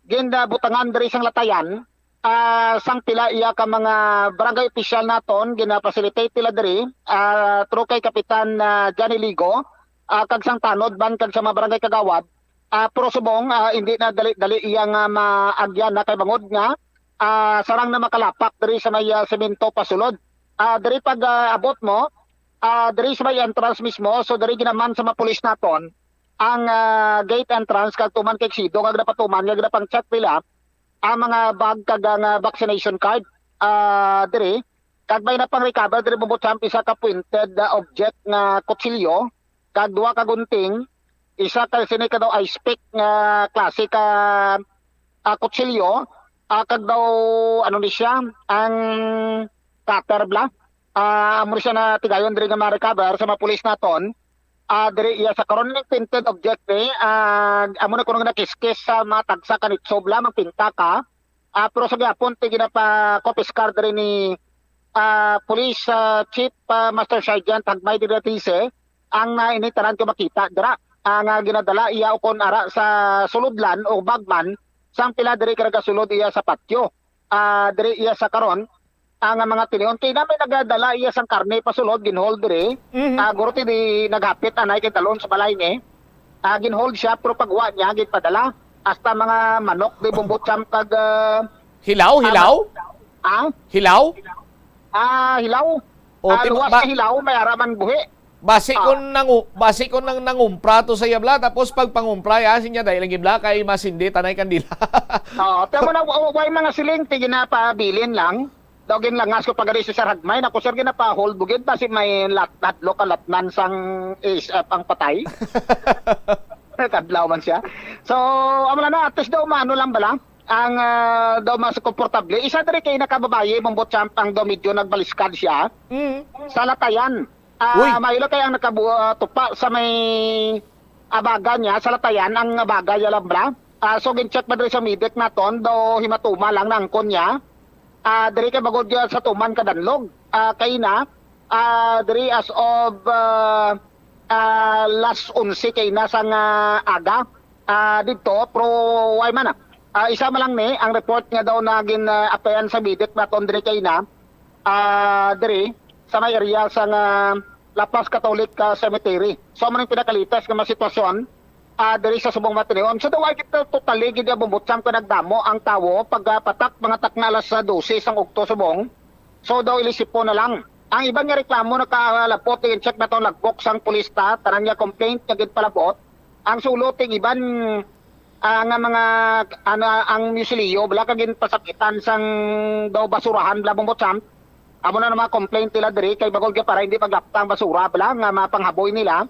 ginbutangan diri sang latayan, ah, sang pila iya ka mga barangay opisyal naton, gina-facilitate nila diri, ah, through kay Kapitan, ah, Johnny Ligo, ah, kag sang tanod man kag sa mga barangay kagawad. Ah, pero subong, ah, hindi na dali-dali iya nga maagyan na kay bangod nga, ah, sarang na makalapak diri sa may, ah, semento pasulod. Ah, diri pag, ah, abot mo, ah, diri sa may entrance mismo, so diri ginaman sa mga pulis naton ang, ah, gate entrance kag tuman kay Sido nga ginapatuman nga ginapang-check nila ang mga bag kag ang, ah, vaccination card, ah, diri. Kag may napang-recover diri, Bombo Champ, isa ka pointed, ah, object nga kutsilyo, kag duha ka gunting, isa ka sini ka daw ice pick nga klase ka, ah, kutsilyo, ah, kag daw, ano ni siya, ang cutter bla. Ah, amo ni siya na tigayon diri nga ma-recover sa mga pulis naton. Ah, diri iya sa karon ning painted object ni, ah, amo na kuno nga nakiskis sa mga tagsa ka nitso bala, magpinta ka. Ah, pero sa gihapon, ti ginapakopiskar diri ni, ah, Police, ah, Chief, ah, Master Sergeant Hagmay Didratise ang na ini tanan ko makita dira, ah, nga ginadala iya ukon ara sa sulodlan o bagman sang pila diri ka nagasulod iya sa patio. Ah, diri iya sa karon, ang mga tinion. Kay na may nagadala iya sang karne pasulod, ginhold diri. Mhm. Ah, guro ti di naghapit anay kay dalon sa balay ni. Ah, ginhold siya, pero pagwa niya, ginpadala. Hasta mga manok, di bumbutsam kag, ah, Hilaw, ah, hilaw? Ah? Hilaw? Ah, hilaw. O, Ah, ti-, luwas ba-, sa hilaw, may araman buhi. Basi Ah. kung nangu-, basi kung nang nangumpra to sa iya bala, tapos pagpangumpra, ya, sinya, dahil lang gibla, kay masindi tanay kandila. Oo, tamo na, wa-, wa-, way mga siling, ti ginapabilin lang. Daw ginlangas ko pagari si Sir Hagmay, nako, "Sir, ginapa-hold bugid, basi may lat-, hadlok ang latnan sang is, eh, pang patay." Kadlaw man siya. So, amo na na, at least daw maano lang bala. Ang, ah, daw mas komportable. Isa diri kay nakababayi, Bombo Champ, ang daw medyo nagbaliskad siya Mm. sa latayan. Ah, Uy. Mayo lang kay ang nakabu-, ah, tupa sa may abaga niya, sa latayan, ang abaga niya lang bala. Ah, so, gin-check pa diri sa medic naton, daw hematoma lang naangkon niya. Ah, diri kay bagod niya sa tuman kadanlog. Ah, kay na, ah, diri as of, ah, ah, last onse kay na sang, ah, aga. Ah, didto, pero way man, ah. Ah, isa man lang ni ang report nga daw na gin, ah, apayan sa medic naton diri kay na, ah, diri sa may area sang, ah, La Paz Catholic, ah, Cemetery. So, amo ning pinakalitas nga mga sitwasyon, ah, diri sa subong mga tinion. So, daw ay kita totally gid, ah, bumbutsam ka nagdamo ang tawo pag, ah, patak mga takna alas, ah, dose sang ugto subong. So, daw ilisipon na lang. Ang iban nga reklamo nakalapot, i-check naton logbook sang pulis ta, tanan nga complaint nga ginpalabot. Ang sulo ting iban, ah, nga mga, ano, ang musilyo, bala ka ginpasakitan sang daw basurahan, bala, Bombo Champ. Amo na ang mga complaint nila diri, kay bagol ka para hindi maglapta ang basura, bala, nga mapanghaboy nila.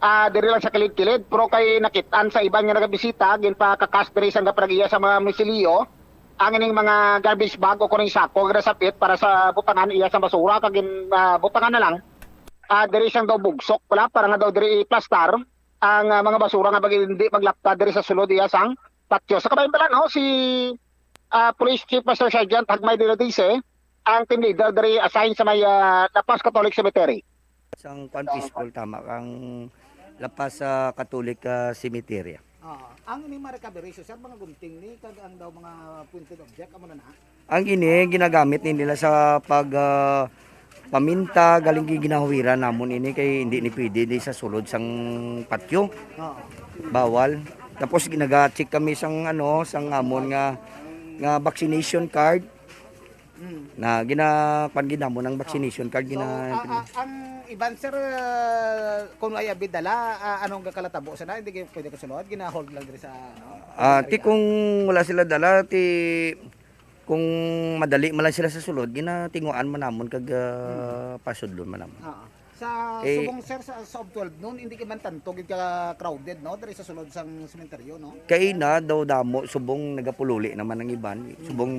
Ah, diri lang sa kilid-kilid, pero kay nakit-an sa iban nga nagabisita, ginpakakas diri sang gapanag-iya sa mga musilyo ang ining mga garbage bag o kuning sako nga nasapit para sa butangan iya sa basura, kag gin-, ah, butangan na lang, ah, diri sang daw bugsok, bala, para nga daw diri iplastar ang, ah, mga basura nga mag-, hindi maglapta diri sa sulod iya sang patio. Sa kabayan bala, no, si, ah, Police Chief Master Sergeant Hagmay Dino Dice, ang team leader diri assign sa may, ah, La Paz Catholic Cemetery. Sang kwan, peaceful, tama, kang La Paz, ah, Catholic, ah, Cemetery. Ah, ang ining mga recovery, so, sir, mga gunting ni, kag ang daw mga pointed object, amo na na? Ang ini, ginagamit ni nila sa pag, ah, paminta, galing gi-, ginahuwiran namon ini kay hindi ni pwede di sa sulod sang patio. Oo. Bawal. Tapos ginaga-check kami sang, ano, sang amon nga, nga vaccination card. Mm. Na gina-, kwan gid namon ang vaccination card, So, gina- ah, ah, ang iban, sir, ah, kung ay abi dala, ah, anong gakalatabo sana, hindi kayo pwede kasulod, gina-hold lang diri sa, ano, Ah, area? Ti kung wala sila dala, ti kung madali man lang sila sa sulod, ginatinguan man namon kag, ah, Hmm. pasudlon man namon. Oo. Sa Eh, subong, sir, sa, sa Ob twelve noon, hindi ka man tanto gid ka crowded, no? Diri sa sulod sang sementeryo, no? Kay na daw damo, subong nagapululi naman ang iban. Hmm. Subong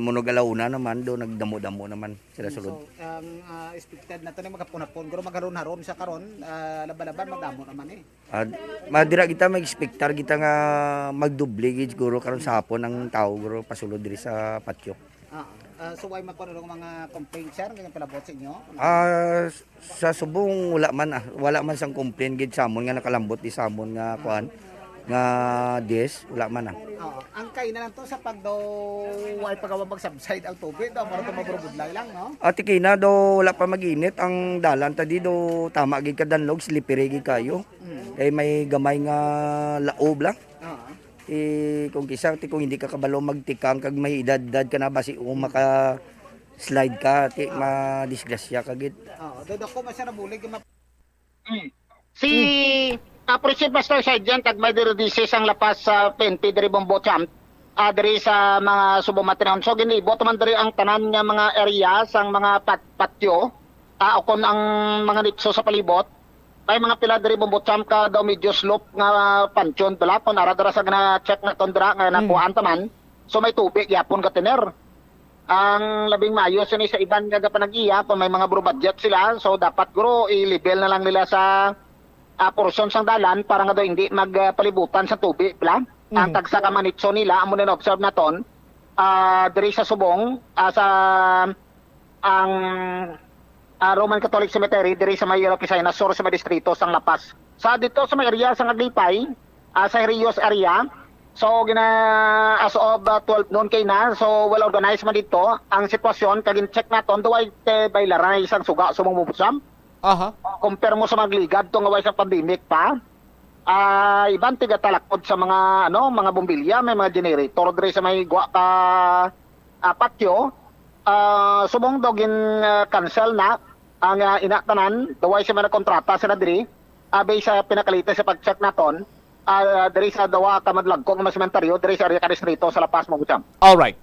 munog alauna naman, do nagdamo-damo naman sila Hmm, sulod. So, ang, ah, expected na to ni maghapon-hapon, guro magharon-haron sa karon, ah, laban-laban, madamo naman eh. Ah, madira kita mag-expectar kita nga magdoble gid siguro karon sa hapon ang tao guro pasulod diri sa patio. Ah, ah, so, way magkuha ng mga complaints, sir, nga palabot sa inyo? Ah, s-, sa subong, wala man, ah. Wala man sang complaint gid sa amon nga nakalambot di sa amon nga, kuan, nga desk, wala man, ah. Oo. Ang kaina lang to sa pag daw way pagawa mag-subside ang tubig, daw, para to maburubudlay lang, no? Ati kina daw wala pa mag-init ang dalan ta di daw tama gid ka danlog, slippery gid kayo. Mm. Kay may gamay nga laob lang. Oo. Eh, kung kisa, ti kung hindi ka kabalo magtikang kag may edad-edad ka na, basi o maka-slide ka, ti madisgrasya ka gid. Oo, do dako man siya nabulig yung map- Hmm. Si, Hmm. ah, Police Master Sergeant Agmay Diridices ang lapas sa P N P diri Bombo Champ, ah, diri sa mga subong mga tinahon. So, ginlibot man diri ang tanan nga mga area sang mga pat-, patyo, ah, o kon ang mga nitso sa palibot. May mga pila diri Bombo Champ ka daw medyo slope nga pansyon, dala, kung ara dira sa gina-check naton dira nga Hmm. nakuhaan ta man. So, may tubig gyapon ka tiner. Ang labing maayo sini sa iban nga gapanag-iya, kung may mga bro budget sila, so dapat guro i-level na lang nila sa, ah, porsyon sang dalan para nga daw hindi magpalibutan sa tubig bala. Ang Mm. tagsa ka manitso nila, amo na na-observe naton, ah, diri sa Subong, ah, sa ang, ah, Roman Catholic Cemetery diri sa may Roque Sinas Sur sa may distrito sang La Paz. Sa dito sa may area sa Aglipay, ah, sa Herios area, so gina-, as of, ah, twelve noon kay na, so well organized man dito ang sitwasyon, kag in-check naton, duway te bay laray sang suga sa mga mubusam. Aha. Compare mo sa mga ligad to nga way sa pandemic pa. Ah, iban tigatalakod sa mga, ano, mga bombilya, may mga generator diri sa may gwa ka, ah, patio. Ah, subong daw gin, ah, cancel na ang, ah, ina tanan, daw way sa mga kontrata sila diri. Ah, based sa pinakalites sa pag-check naton, ah, diri sa dawa ka madlagko nga mga sementeryo, diri sa area ka distrito sa La Paz, Ma'am Sam. Alright.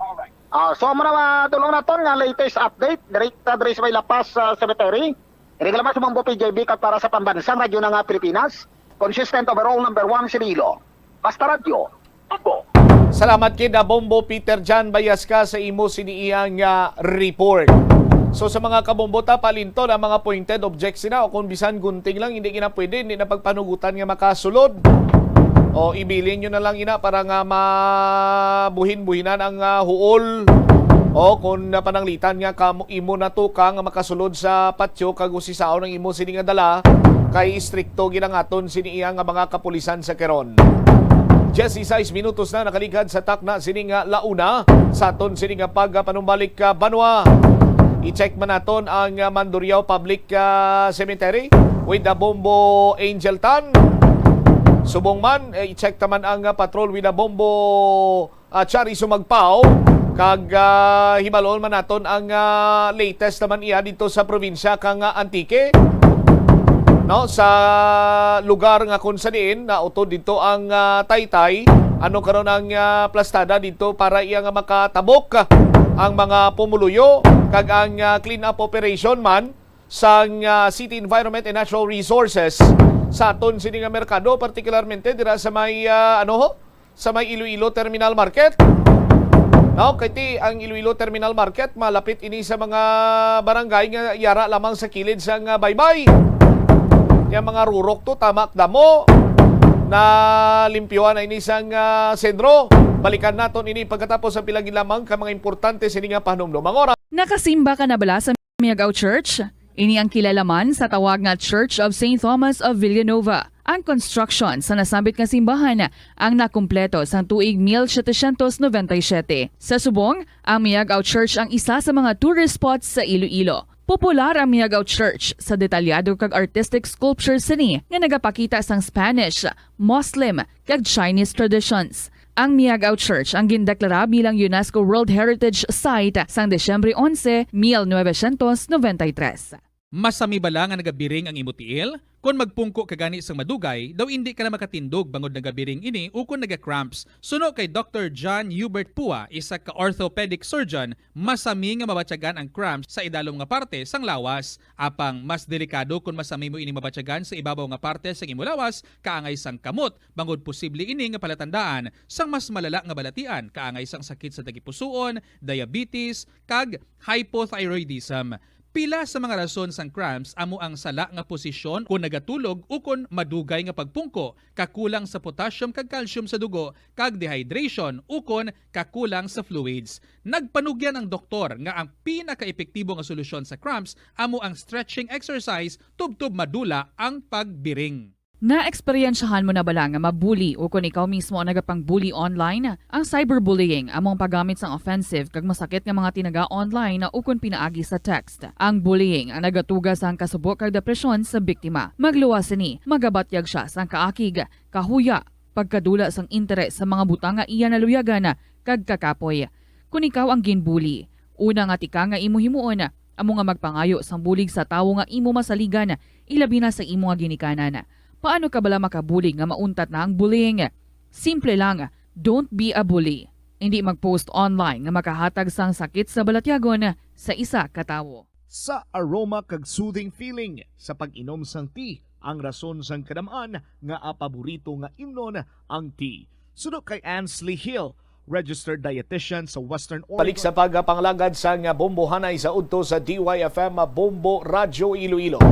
Ah, so, amo na, ah, tulong naton nga latest update, diri ta diri sa may La Paz, ah, Cemetery. Regalo sa Bombo P J B kag para sa pambansang radyo na nga Pilipinas, consistent overall number one sa Iloilo. Basta Radyo, Bombo. Salamat kid, ah, Bombo Peter John Bayasca, sa imo sini iyang, ah, report. So, sa mga kabombo ta, palinton ang mga pointed objects sina, o kung bisan gunting lang, hindi gina pwede, hindi na pagpanugutan nga makasulod. O, ibilin nyo na lang ina para nga mabuhin-buhinan ang, ah, huol. O, kung napananglitan nga kamo, imo na to ka nga makasulod sa patio kag usisaon ang imo sini nga dala, kay istrikto gid ang aton sini iya nga mga kapulisan sa Quezon. Diyesisais minutos na nakaligad sa takna sini nga launa sa aton sini nga pagpanumbalik ka banwa. I-check man naton ang, ah, Mandurriao Public, ah, Cemetery with the Bombo Angel Tan. Subong man, eh, i-check ta man ang, ah, patrol with the Bombo, ah, Chari Sumagpaw. Kag, ah, hibalon man naton ang, ah, latest naman iya dito sa probinsya kang, ah, Antique. No, sa lugar nga kung sa diin nautod dito ang, ah, taytay, ano karon ang, ah, plastada dito para iya nga makatabok ang mga pumuluyo kag ang, ah, clean up operation man sang, ah, City Environment and Natural Resources sa aton sini nga merkado, partikularmente dira sa may, ah, ano ho? Sa may Iloilo Terminal Market. No, kay ti ang Iloilo Terminal Market malapit ini sa mga barangay nga yara lamang sa kilid sang, ah, baybay. Kaya mga rurok to, tamak damo, na limpyuhan na ini sang, ah, sentro. Balikan naton ini pagkatapos sa pila gid lamang ka mga importante sini nga pahanumdom. Ang oras. Nakasimba ka na bala sa Miagao Church? Ini ang kilala man sa tawag nga Church of Saint Thomas of Villanova. Ang construction sa nasambit nga simbahan ang nakumpleto sang tuig mil setecientos noventa y siete. Sa subong, ang Miagao Church ang isa sa mga tourist spots sa Iloilo. Popular ang Miagao Church sa detalyado kag artistic sculptures sini nga nagapakita sang Spanish, Muslim, kag Chinese traditions. Ang Miagao Church ang gindeklara bilang UNESCO World Heritage Site sang Disyembre onse, mil novecientos noventa y tres. Masami bala nga nagabiring ang imo tiil? Kon magpungko ka gani sang madugay, daw indi ka na makatindog bangod nagabiring ini ukon naga-cramps. Suno kay Doctor John Hubert Pua, isa ka orthopedic surgeon, masami nga mabatyagan ang cramps sa idalom nga parte sang lawas. Apang mas delikado kon masami mo ini mabatyagan sa ibabaw nga parte sang imo lawas, kaangay sang kamot, bangod posible ini nga palatandaan sang mas malala nga balatian, kaangay sang sakit sa tagipusoon, diabetes, kag hypothyroidism. Pila sa mga rason sang cramps amo ang sala nga posisyon kon nagatulog ukon madugay nga pagpungko, kakulang sa potassium kag calcium sa dugo, kag dehydration ukon kakulang sa fluids. Nagpanugyan ang doktor nga ang pinakaepektibo nga solusyon sa cramps amo ang stretching exercise tubtob madula ang pagbiring. Naeksperyensyahan mo na bala nga ma-bully o kon ikaw mismo ang nagapang-bully online? Ang cyberbullying amo ang paggamit sang offensive kag masakit nga mga tinaga online o kon pinaagi sa text. Ang bullying ang nagatuga sang kasubo kag depresyon sa biktima. Magluwas sini, magabatyag sia sang kaakig, kahuya, pagkadula sang interes sa mga butang nga iya naluyagan, kag kakapoy. Kon ikaw ang ginbully, una nga tikang nga imo himuon amo nga magpangayo sang bulig sa tawo nga imo masaligan, ilabi na sa imo nga ginikanan. Paano ka bala makabulig nga mauntat na ang bullying? Simple lang, don't be a bully. Indi mag-post online nga makahatag sang sakit sa balatyagon sa isa ka tawo. Sa aroma kag soothing feeling sa pag-inom sang tea, ang rason sang kadam-an nga paborito nga imnon ang tea. Suno kay Ansley Hill, registered dietitian sa Western Oregon. Balik sa pagpangalagad sang Bombo Hanay sa udto sa D Y F M Bombo Radyo Iloilo.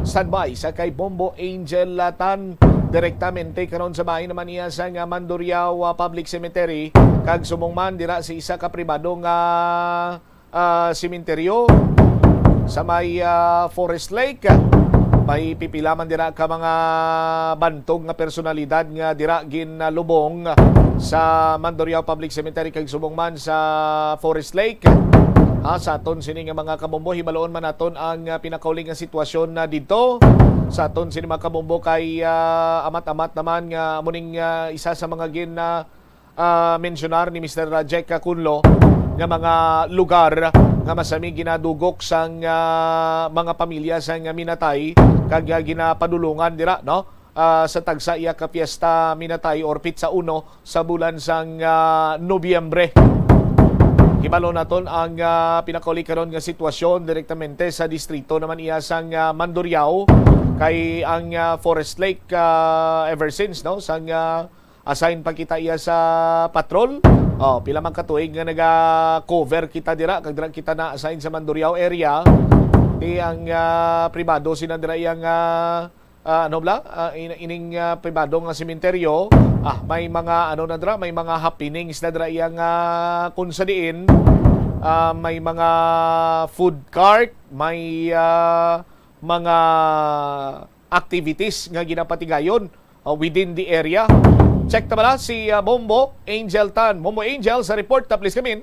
Standby sa kay Bombo Angel Tan direktamente karon sa bahin naman niya sang Mandurriao, ah, Public Cemetery, kag subong man dira sa isa ka pribado nga ah, sementeryo sa may, ah, Forest Lake. May pipila man dira ka mga bantog nga personalidad nga dira ginalubong sa Mandurriao Public Cemetery kag subong man sa Forest Lake. Ha, sa aton sini nga mga kabombo, hibaloon man naton ang, ah, pinakauli nga sitwasyon na didto. Sa aton sini mga kabombo kay, ah, amat-amat naman nga amo ning, ah, isa sa mga gin, ah, ah, mensyonar ni Mister Jack Cunlo nga mga lugar nga masami ginadugok sang, ah, mga pamilya sang minatay kag, ah, ginapadulungan dira, no? Ah, sa tagsa iya ka Fiesta Minatay or Pizza Uno sa bulan sang, ah, Nobyembre. Hibalo naton ang, ah, pinakauli karon nga sitwasyon direktamente sa distrito naman iya sang, ah, Mandurriao, kay ang, ah, Forest Lake, ah, ever since, no, sang, ah, assign pa kita iya sa patrol. Oh, pila man ka tuig nga naga-cover kita dira, kag dira kita na-assign sa Mandurriao area. Di ang, ah, pribado sina dira iyang, ah, ah, ano bala? Ah, in-, ining, ah, pribado nga sementeryo. Ah, may mga, ano na dira, may mga happenings na dira iyang, ah, kung sa diin, ah, may mga food cart, may, ah, mga activities nga ginapatigayon, uh, within the area. Check ta bala si, uh, Bombo Angel Tan. Bombo Angel, sa report ta, please come in.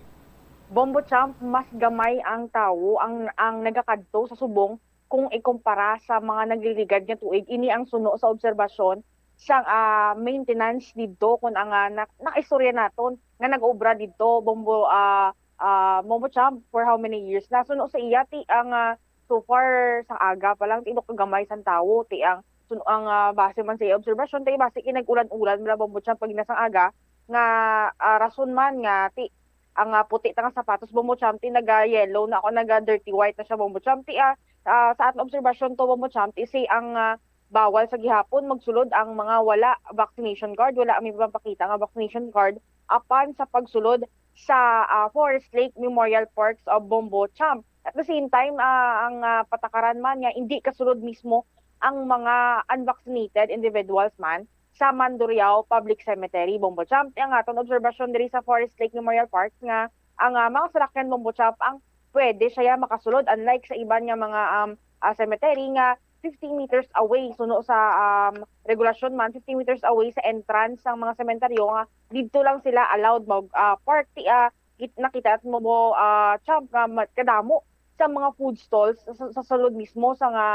Bombo Champ, mas gamay ang tawo ang, ang nagakadto sa subong kung ikumpara sa mga nagliligad nga tuig. Ini ang suno sa obserbasyon sang, ah, maintenance didto, kun ang, ah, na-, nakaistorya naton nga nag-obra didto, Bombo, ah, ah, Bombo Champ, for how many years na. Suno sa iya, ti ang, ah, so far, sang aga pa lang, ti ino kagamay sang tawo, ti ang, sun-, ang, ah, base man sa iya obserbasyon, ti base kay nag-ulan-ulan bala, Bombo Champ, pag na sang aga, nga, ah, rason man nga, ti ang, ah, puti ta nga sapatos, Bombo Champ, ti naga-yellow na ako, naga-dirty white na siya, Bombo Champ, ti, ah, ah, sa aton obserbasyon to, Bombo Champ, ti si ang, ah, bawal sa gihapon magsulod ang mga wala vaccination card, wala may papakita nga vaccination card, apan sa pagsulod sa, ah, Forest Lake Memorial Parks of Bombo Champ. At the same time, ah, ang, ah, patakaran man nga hindi kasulod mismo ang mga unvaccinated individuals man sa Mandurriao Public Cemetery, Bombo Champ. Ang aton obserbasyon diri sa Forest Lake Memorial Park nga ang, ah, mga salakyan, Bombo Champ, ang pwede siya makasulod, unlike sa iban nga mga, um, ah, cemetery nga fifteen meters away, suno sa, um, regulasyon man, fifteen meters away sa entrance sang mga sementeryo nga didto lang sila allowed mag, ah, park. Ti, ah, kit-, nakita mo, Bo, ah, Champ, nga ma-, kadamo sa mga food stalls sa, sa sulod mismo sa nga,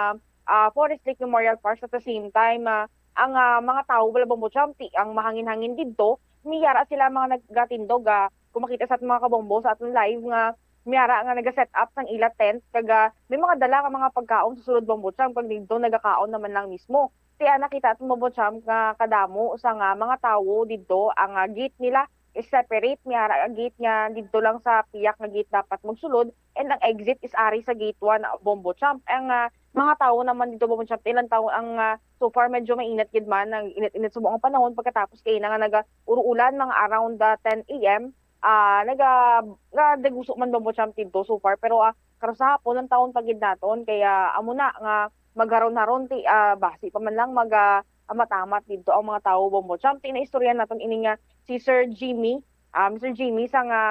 ah, Forest Lake Memorial Park. At the same time, ah, ang, ah, mga tawo, wala, Bombo Champ, ti ang mahangin-hangin didto, may ara sila mga nagatindog, ah, kung makita sa aton mga kabombo sa aton live nga may ara nga naga-set up sang ila tent, kag, ah, may mga dala nga mga pagkaon sa sulod, Bombo Champ, kag didto nagakaon naman lang mismo. Ti, ah, nakita aton, Bombo Champ, nga kadamo sa nga mga tawo didto, ang, ah, gate nila is separate, may ara ang gate nga didto lang sa piyak nga gate dapat magsulod, and ang exit is ari sa gate one, ah, Bombo Champ. Ang, ah, mga tawo naman didto, Bombo Champ, ilang tawo ang, ah, so far medyo mainit gid man, ang init-init subong ang panahon pagkatapos kay na nga naga-uruulan mga around, ah, ten A M, ah, naga-, nagaduguso man, Bombo Champ, didto so far, pero, ah, karon sa hapon ang taon pa gid naton, kaya amo na nga magharon-haron ti, ah, basi pa man lang mag, ah, amat-amat didto ang mga tawo, Bombo Champ. Ti naistorya naton ini nga si Sir Jimmy, ah, Mister Jimmy, sa nga,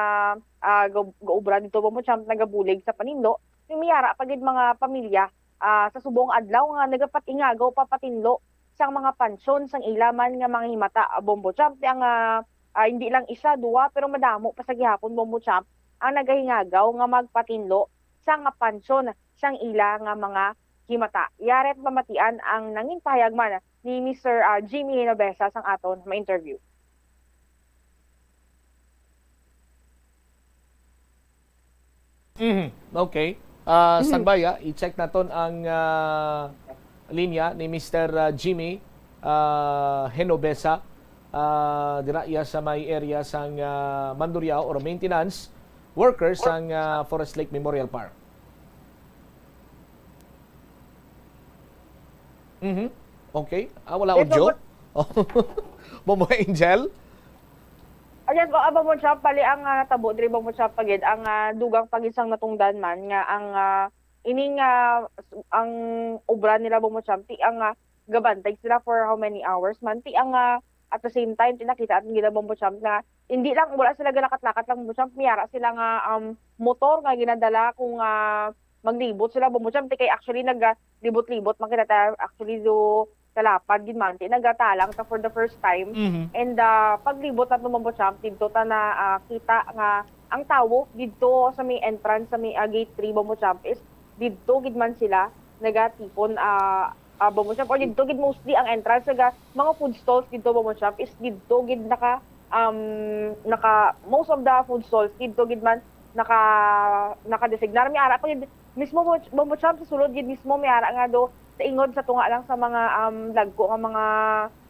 ah, ga-, gaobra didto, Bombo Champ, nagabulig sa paninlo. May ara pa gid mga pamilya, ah, sa subong adlaw nga nagapatingagaw pa patinlo sang mga pansyon sang ila man nga mga himata, ah, Bombo Champ. Ti ang, ah, ah, hindi lang isa, duwa, pero madamo pa sa gihapon, Bombo Champ, ang nagahingagaw nga magpatinlo sa nga pansyon sang ila nga mga himata. Yaret mamatian ang nangin pahayag man ni Mister, ah, Jimmy Hinobesa sang aton ma-interview. Mhm. Okay. Ah, Mhm. Standby, ah. I-check naton ang, ah, linya ni Mister, ah, Jimmy, ah, Henobesa. Ah, dira iya sa may area sang, ah, Mandurriao or maintenance workers sang, ah, Forest Lake Memorial Park. Mhm. Okay. Ah, wala Yes, audio? Bombo. Bombo Angel? Ayan, o, ah, Bombo Champ, bali ang, ah, natabo diri, Bombo Champ, pa gid, ang, ah, dugang pa gid sang natungdan man nga ang, ah, ining, ah, s-, ang obra nila, Bombo Champ, ti ang, ah, gabantay sila for how many hours man, ti ang, ah, at the same time, ti nakita aton gid, Bombo Champ, nga hindi lang, wala sila galakat-lakat lang, Bombo Champ, may ara sila nga, um, motor nga ginadala kung, ah, maglibot sila, Bombo Champ, ti kay actually nag, ah, libot-libot man kita ta, actually, do talapad gid man, ti nagatalang ta for the first time. Mhm. And, ah, paglibot nato, Bombo Champ, didto ta na, ah, kita nga ang tawo didto sa may entrance sa may, ah, gate three, Bombo Champ, is didto gid man sila nagatipon, ah, ah, Bombo Champ, or didto gid mostly ang entrance, naga, mga food stalls didto, Bombo Champ, is didto gid naka, um, naka, most of the food stalls didto gid man naka, nakadesignar. May ara pa gid mismo, Bombo, Bombo Champ, sa sulod gid mismo, may ara nga do sa ingod sa tunga lang sa mga, um, dagko nga mga,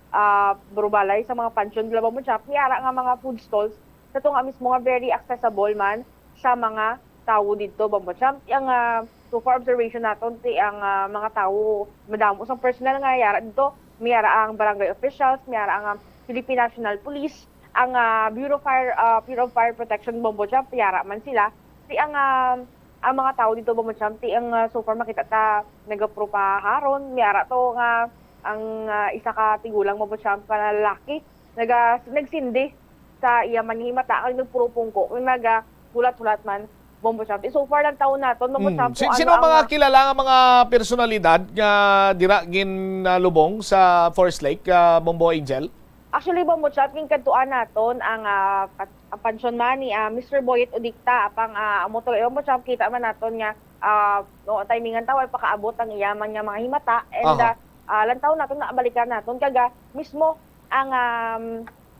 ah, burubalay, sa mga pansyon nila, Bombo Champ, may ara nga mga food stalls sa tunga mismo nga very accessible man sa mga tawo didto, Bombo Champ. Ang, ah, so far observation naton, ti ang, ah, mga tawo, madamo sang personnel nga yara didto, may ara ang barangay officials, may ara ang, ah, Philippine National Police, ang, ah, Bureau of Fire, ah, Bureau of Fire Protection, Bombo Champ, may ara man sila. Ti ang, ah, ang mga tawo didto, Bombo Champ, ti ang, ah, so far makita ta nagapropaharon, may ara to nga ang, ah, isa ka tigulang, Bombo Champ, nga lalaki naga-, nagsindi sa iya man nga himata kag nagpurupungko, kag nagahulat-hulat man, Bombo Champ. So far, lantawon naton, Bombo Mm. Champ, Si-, kung sino ano ang mga ang, ah, kilala nga mga personalidad nga dira ginalubong sa Forest Lake, ah, Bombo Angel? Actually, Bombo Champ, ginkadtuan naton ang, ah, pat-, ang pansyon man ni, ah, Mister Boyet Odicta, apang, ah, amo to, Bombo Champ, kita man naton nga, ah, no, timingan ta, wala pakaabot ang iya man nga mga himata, and, Aha. ah, ah, lantawon naton, nabalikan naton, kag, ah, mismo ang, um,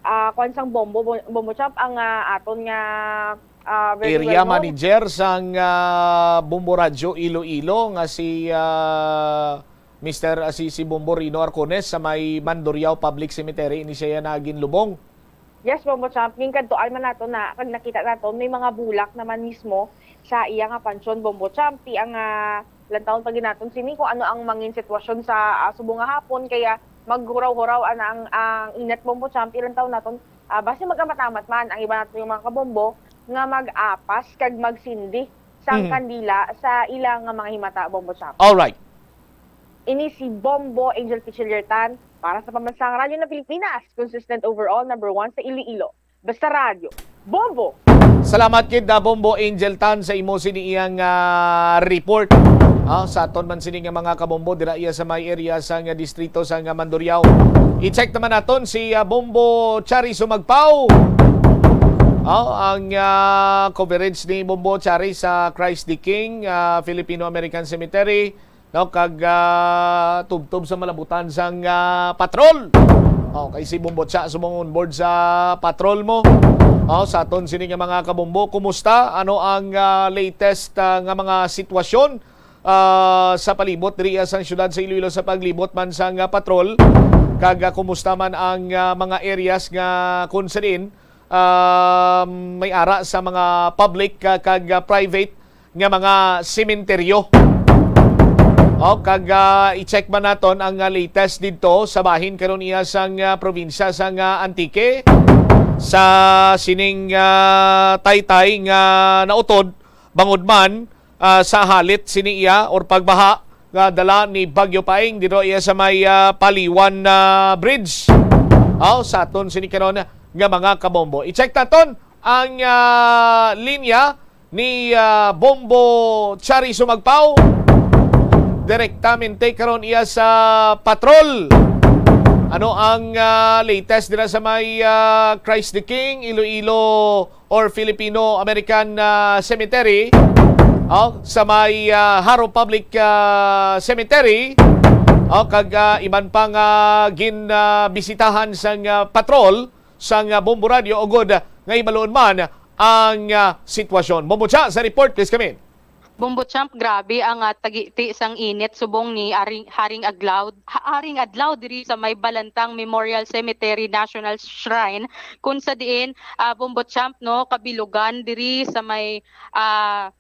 ah, kwan sang Bombo, Bom-, Bombo Champ, ang, ah, aton nga, ah, very Area well known. manager sang, ah, Bombo Radyo Iloilo nga si, ah, Mister, ah, si, si Bombo Rino Arcones sa may Mandurriao Public Cemetery, ini siya na ginlubong. Yes, Bombo Champ. Ginkadtuan man nato na, kag nakita nato, may mga bulak naman mismo sa iya nga pansyon, Bombo Champ. Ti ang, ah, lantawon pa gid naton sini kung ano ang mangin sitwasyon sa, ah, subong nga hapon, kaya maghuraw-huraw ana ang, ang init, Bombo Champ. Ti lantawon naton, ah, basi mag-amat-amat man ang iba nato yung mga kabombo nga mag-apas kag magsindi sang Mhm. kandila sa ila nga mga himata, Bombo Champ. Alright. Ini si Bombo Angel Pichillertan para sa Pambansang Radyo ng Pilipinas, consistent overall, number one sa Iloilo. Basta Radyo, Bombo! Salamat gid, ah, Bombo Angel Tan, sa imo sini iyang, ah, report. Ah, sa aton man sini nga mga kabombo dira iya sa may area sa nga distrito sa nga Mandurriao. I-check naman naton si, ah, Bombo Chari Sumagpaw. Ah, ang, ah, coverage ni Bombo Chari sa Christ the King, ah, Filipino-American Cemetery. No, kag, ah, tubtob sa malabutan sang, ah, patrol. Okay, si Bombo Cha, subong on board sa patrol mo. Oh, sa aton sini nga mga kabombo, kumusta? Ano ang, ah, latest, ah, nga mga sitwasyon, ah, sa palibot diri sa siyudad sa Iloilo sa paglibot man sang, ah, patrol? Kag, ah, kumusta man ang, ah, mga areas nga kung sa diin, ah, may ara sa mga public, ah, kag, ah, private nga mga sementeryo. O, kag, ah, i-check man naton ang, ah, latest didto sa bahin karon iya sang, ah, probinsya sang, ah, Antique, sa sining, ah, taytay nga nautod bangod man, ah, sa halit sini iya or pagbaha nga dala ni Bagyo Paeng didto iya sa may, ah, Paliwan, ah, Bridge. Aw, sa aton sini karon nga mga kabombo. I-check naton ang, ah, linya ni, ah, Bombo Chari Sumagpaw. Direktamente karon iya sa patrol. Ano ang, ah, latest dira sa may, ah, Christ the King, Iloilo or Filipino-American, ah, Cemetery? Oh, sa may, ah, Jaro Public, ah, Cemetery. Oh, kag, ah, iban pa nga gin, ah, bisitahan sang, ah, patrol sang, ah, Bombo Radio, ugod, ah, nga ibaluon man ang, ah, sitwasyon. Bombo Cha, sa report, please come in. Bombo Champ, grabe ang, ah, tagiti sang init subong ni Aring, Haring Adlaw, Ha-, Haring Adlaw diri sa may Balantang Memorial Cemetery National Shrine, kung sa diin, ah, Bombo Champ, no, kabilugan diri sa may, ah,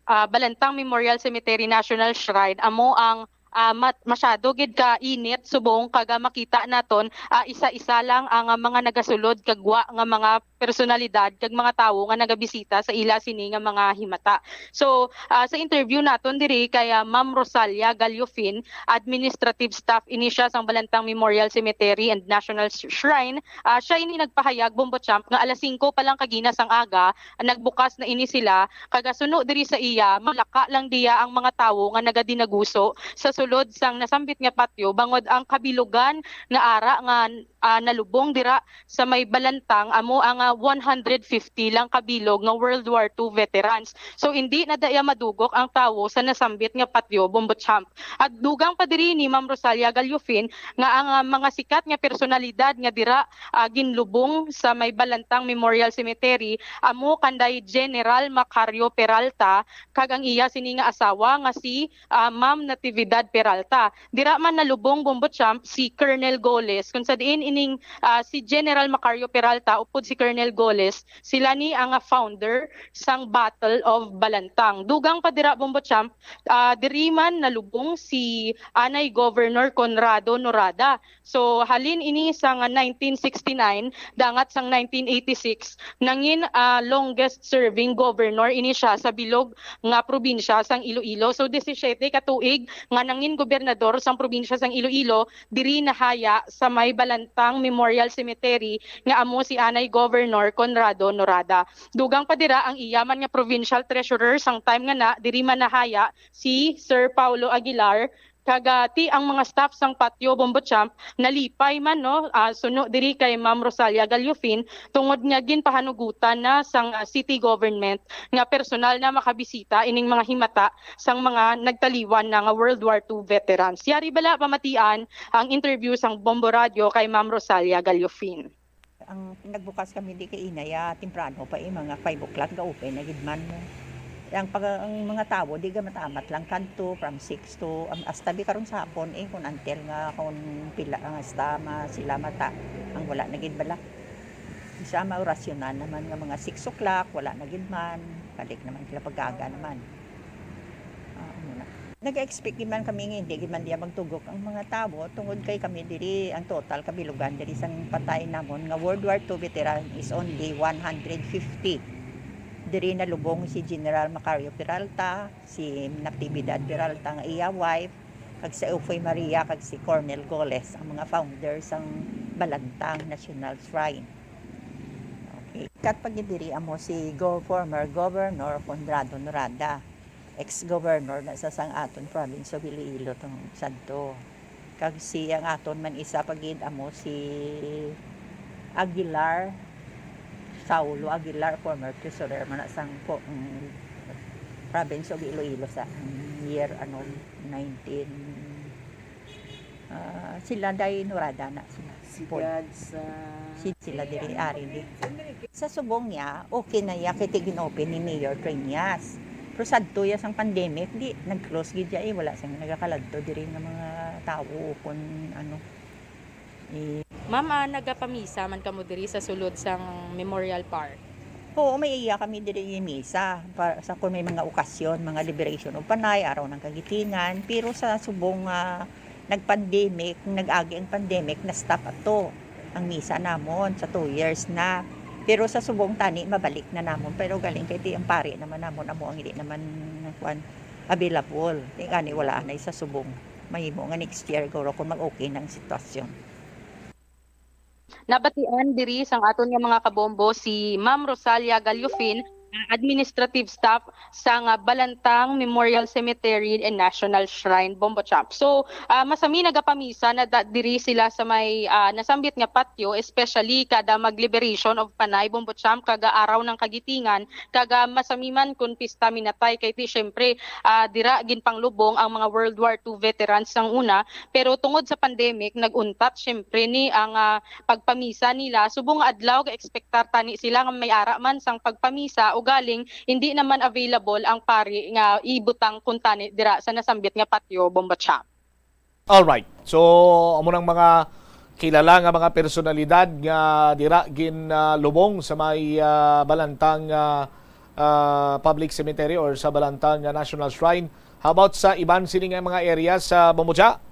ah, Balantang Memorial Cemetery National Shrine, amo ang, ah, mat-, masyado gid ka init subong, kaga makita naton, ah, isa-isa lang ang, ah, mga nagasulod kag wa nga mga personalidad kag mga tawo nga nagabisita sa ila sini nga mga himata. So, ah, sa interview naton diri kay, ah, Ma'am Rosalia Gallofin, administrative staff ini siya sang Balantang Memorial Cemetery and National Sh-, Shrine, ah, siya ini nagpahayag, Bombo Champ, nga alas singko pa lang kagina sang aga, nagbukas na ini sila, kag suno diri sa iya, malaka lang diya ang mga tawo nga nagadinaguso sa sulod sang nasambit nga patio, bangod ang kabilugan nga ara nga, ah, nalubong dira sa may Balantang amo ang, ah, one hundred fifty lang kabilog nga World War Two veterans. So, hindi na daya madugok ang tawo sa nasambit nga patio, Bombo Champ. At dugang pa diri ni Ma'am Rosalia Gallofin nga ang, ah, mga sikat nga personalidad nga dira, ah, ginlubong sa may Balantang Memorial Cemetery amo kanday General Macario Peralta kag ang iya sini nga asawa nga si, ah, Ma'am Natividad Peralta. Dira man nalubong, Bombo Champ, si Colonel Goles, kung sa diin ining, ah, si General Macario Peralta upod si Colonel Goles, sila ni ang, ah, founder sang Battle of Balantang. Dugang pa dira, Bombo Champ, ah, diri man nalubong si anay Governor Conrado Norada. So, halin ini sang nineteen sixty-nine, dangat sang nineteen eighty-six, nangin, ah, longest serving governor ini siya sa bilog nga probinsya sang Iloilo. So, disisiete ka tuig nga nangin gobernador sang probinsya sang Iloilo, diri nahaya sa may Balantang Memorial Cemetery nga amo si anay Governor Conrado Norada. Dugang pa dira, ang iya man nga provincial treasurer sang time nga na, diri man nahaya si Sir Paulo Aguilar, kag, ah, ti ang mga staff sang Patio Bombo Champ nalipay man, no, ah, suno diri kay Ma'am Rosalia Gallofin, tungod nga ginpahanugutan na sang, ah, city government nga personal na makabisita ining mga himata sang mga nagtaliwan na nga World War Two veterans. Yari bala pamatian ang interview sang Bombo Radio kay Ma'am Rosalia Gallofin. Ang nagbukas kami di kay inaya, temprano pa, eh, mga five o'clock, ga-open na gid man. Ang pag-, ang mga tawo, di gamatamat lang kadto from six to, um, hasta bi karon sa hapon, eh, kung until nga, kung pila, ang hasta ma-, sila mata, ang wala na gid bala. Isa, maorasyonan naman nga mga six o'clock, wala na gid man, balik naman sila pag-aga naman. Ah, ano na. Nag-expect gid man kami nga hindi gid man diya magtugok ang mga tawo, tungod kay kami diri, ang total kabilugan diri sang patay namon nga World War Two veteran is only one hundred fifty. Diri nalubong si General Macario Peralta, si Natividad Peralta nga iya wife, kag si Ufoy Maria, kag si Colonel Goles, ang mga founder sang Balantang National Shrine. Okay. Kat pag diri amo si Go-, former Governor Conrado Norada, ex-governor na sa sang aton province of Iloilo tong sadto. Kag si ang aton man isa pa gid amo si Aguilar, Saulo Aguilar, former treasurer man na sang po, mm, province of Iloilo sa year, ano, nineteen, ah, sila day Norada na sila. Si Paul. Dad sa Si-, sila diri, ari di. Sa subong niya, okay na iya kay tig-inopen ni Mayor Treñas. Pero sadto ya sang pandemic, di, nag-close gid ya, eh, wala sang nagakaladto diri nga mga tawo kun ano. Eh, Ma'am, ah, nagapamisa man kamo diri sa sulod sang Memorial Park? Oo, may iya kami diri misa pa, sa kung may mga okasyon, mga liberation of Panay, Araw ng Kagitingan. Pero sa subong nga nag-pandemic, nag-agi ang pandemic, na-stop ato ang misa namon sa two years na. Pero sa subong tani, mabalik na namon. Pero galing kay ti ang pari naman namon, amo ang hindi naman, kuwan, available. Ti gani wala na sa subong. Mahimo nga next year, guro, kung mag-okay na ang sitwasyon. Nabatian diri sang aton nga mga kabombo si Ma'am Rosalia Gallofin, ah, administrative staff sang, ah, Balantang Memorial Cemetery and National Shrine, Bombo Chop. So, ah, masami nagapamisa na da-, diri sila sa may, ah, nasambit nga patio, especially kada mag-liberation of Panay, Bombo Chop, kag Araw ng Kagitingan, kag, ah, masami man kun pista minatay, kay ti, syempre, ah, dira ginpanglubong ang mga World War Two veterans sang una, pero tungod sa pandemic, nag-untat, syempre, ni ang, ah, pagpamisa nila. Subong nga adlaw, ga-expectar tani sila nga may ara man sang pagpamisa, ugaling hindi naman available ang pari nga ibutang kuntani dira sa nasambit nga patio, Bombo Chop. Alright. So, amo nang mga kilala nga mga personalidad nga dira gin, ah, lubong sa may, ah, Balantang, ah, ah, Public Cemetery or sa Balantang, ah, National Shrine. How about sa iban sini nga mga areas sa Bombo Chop?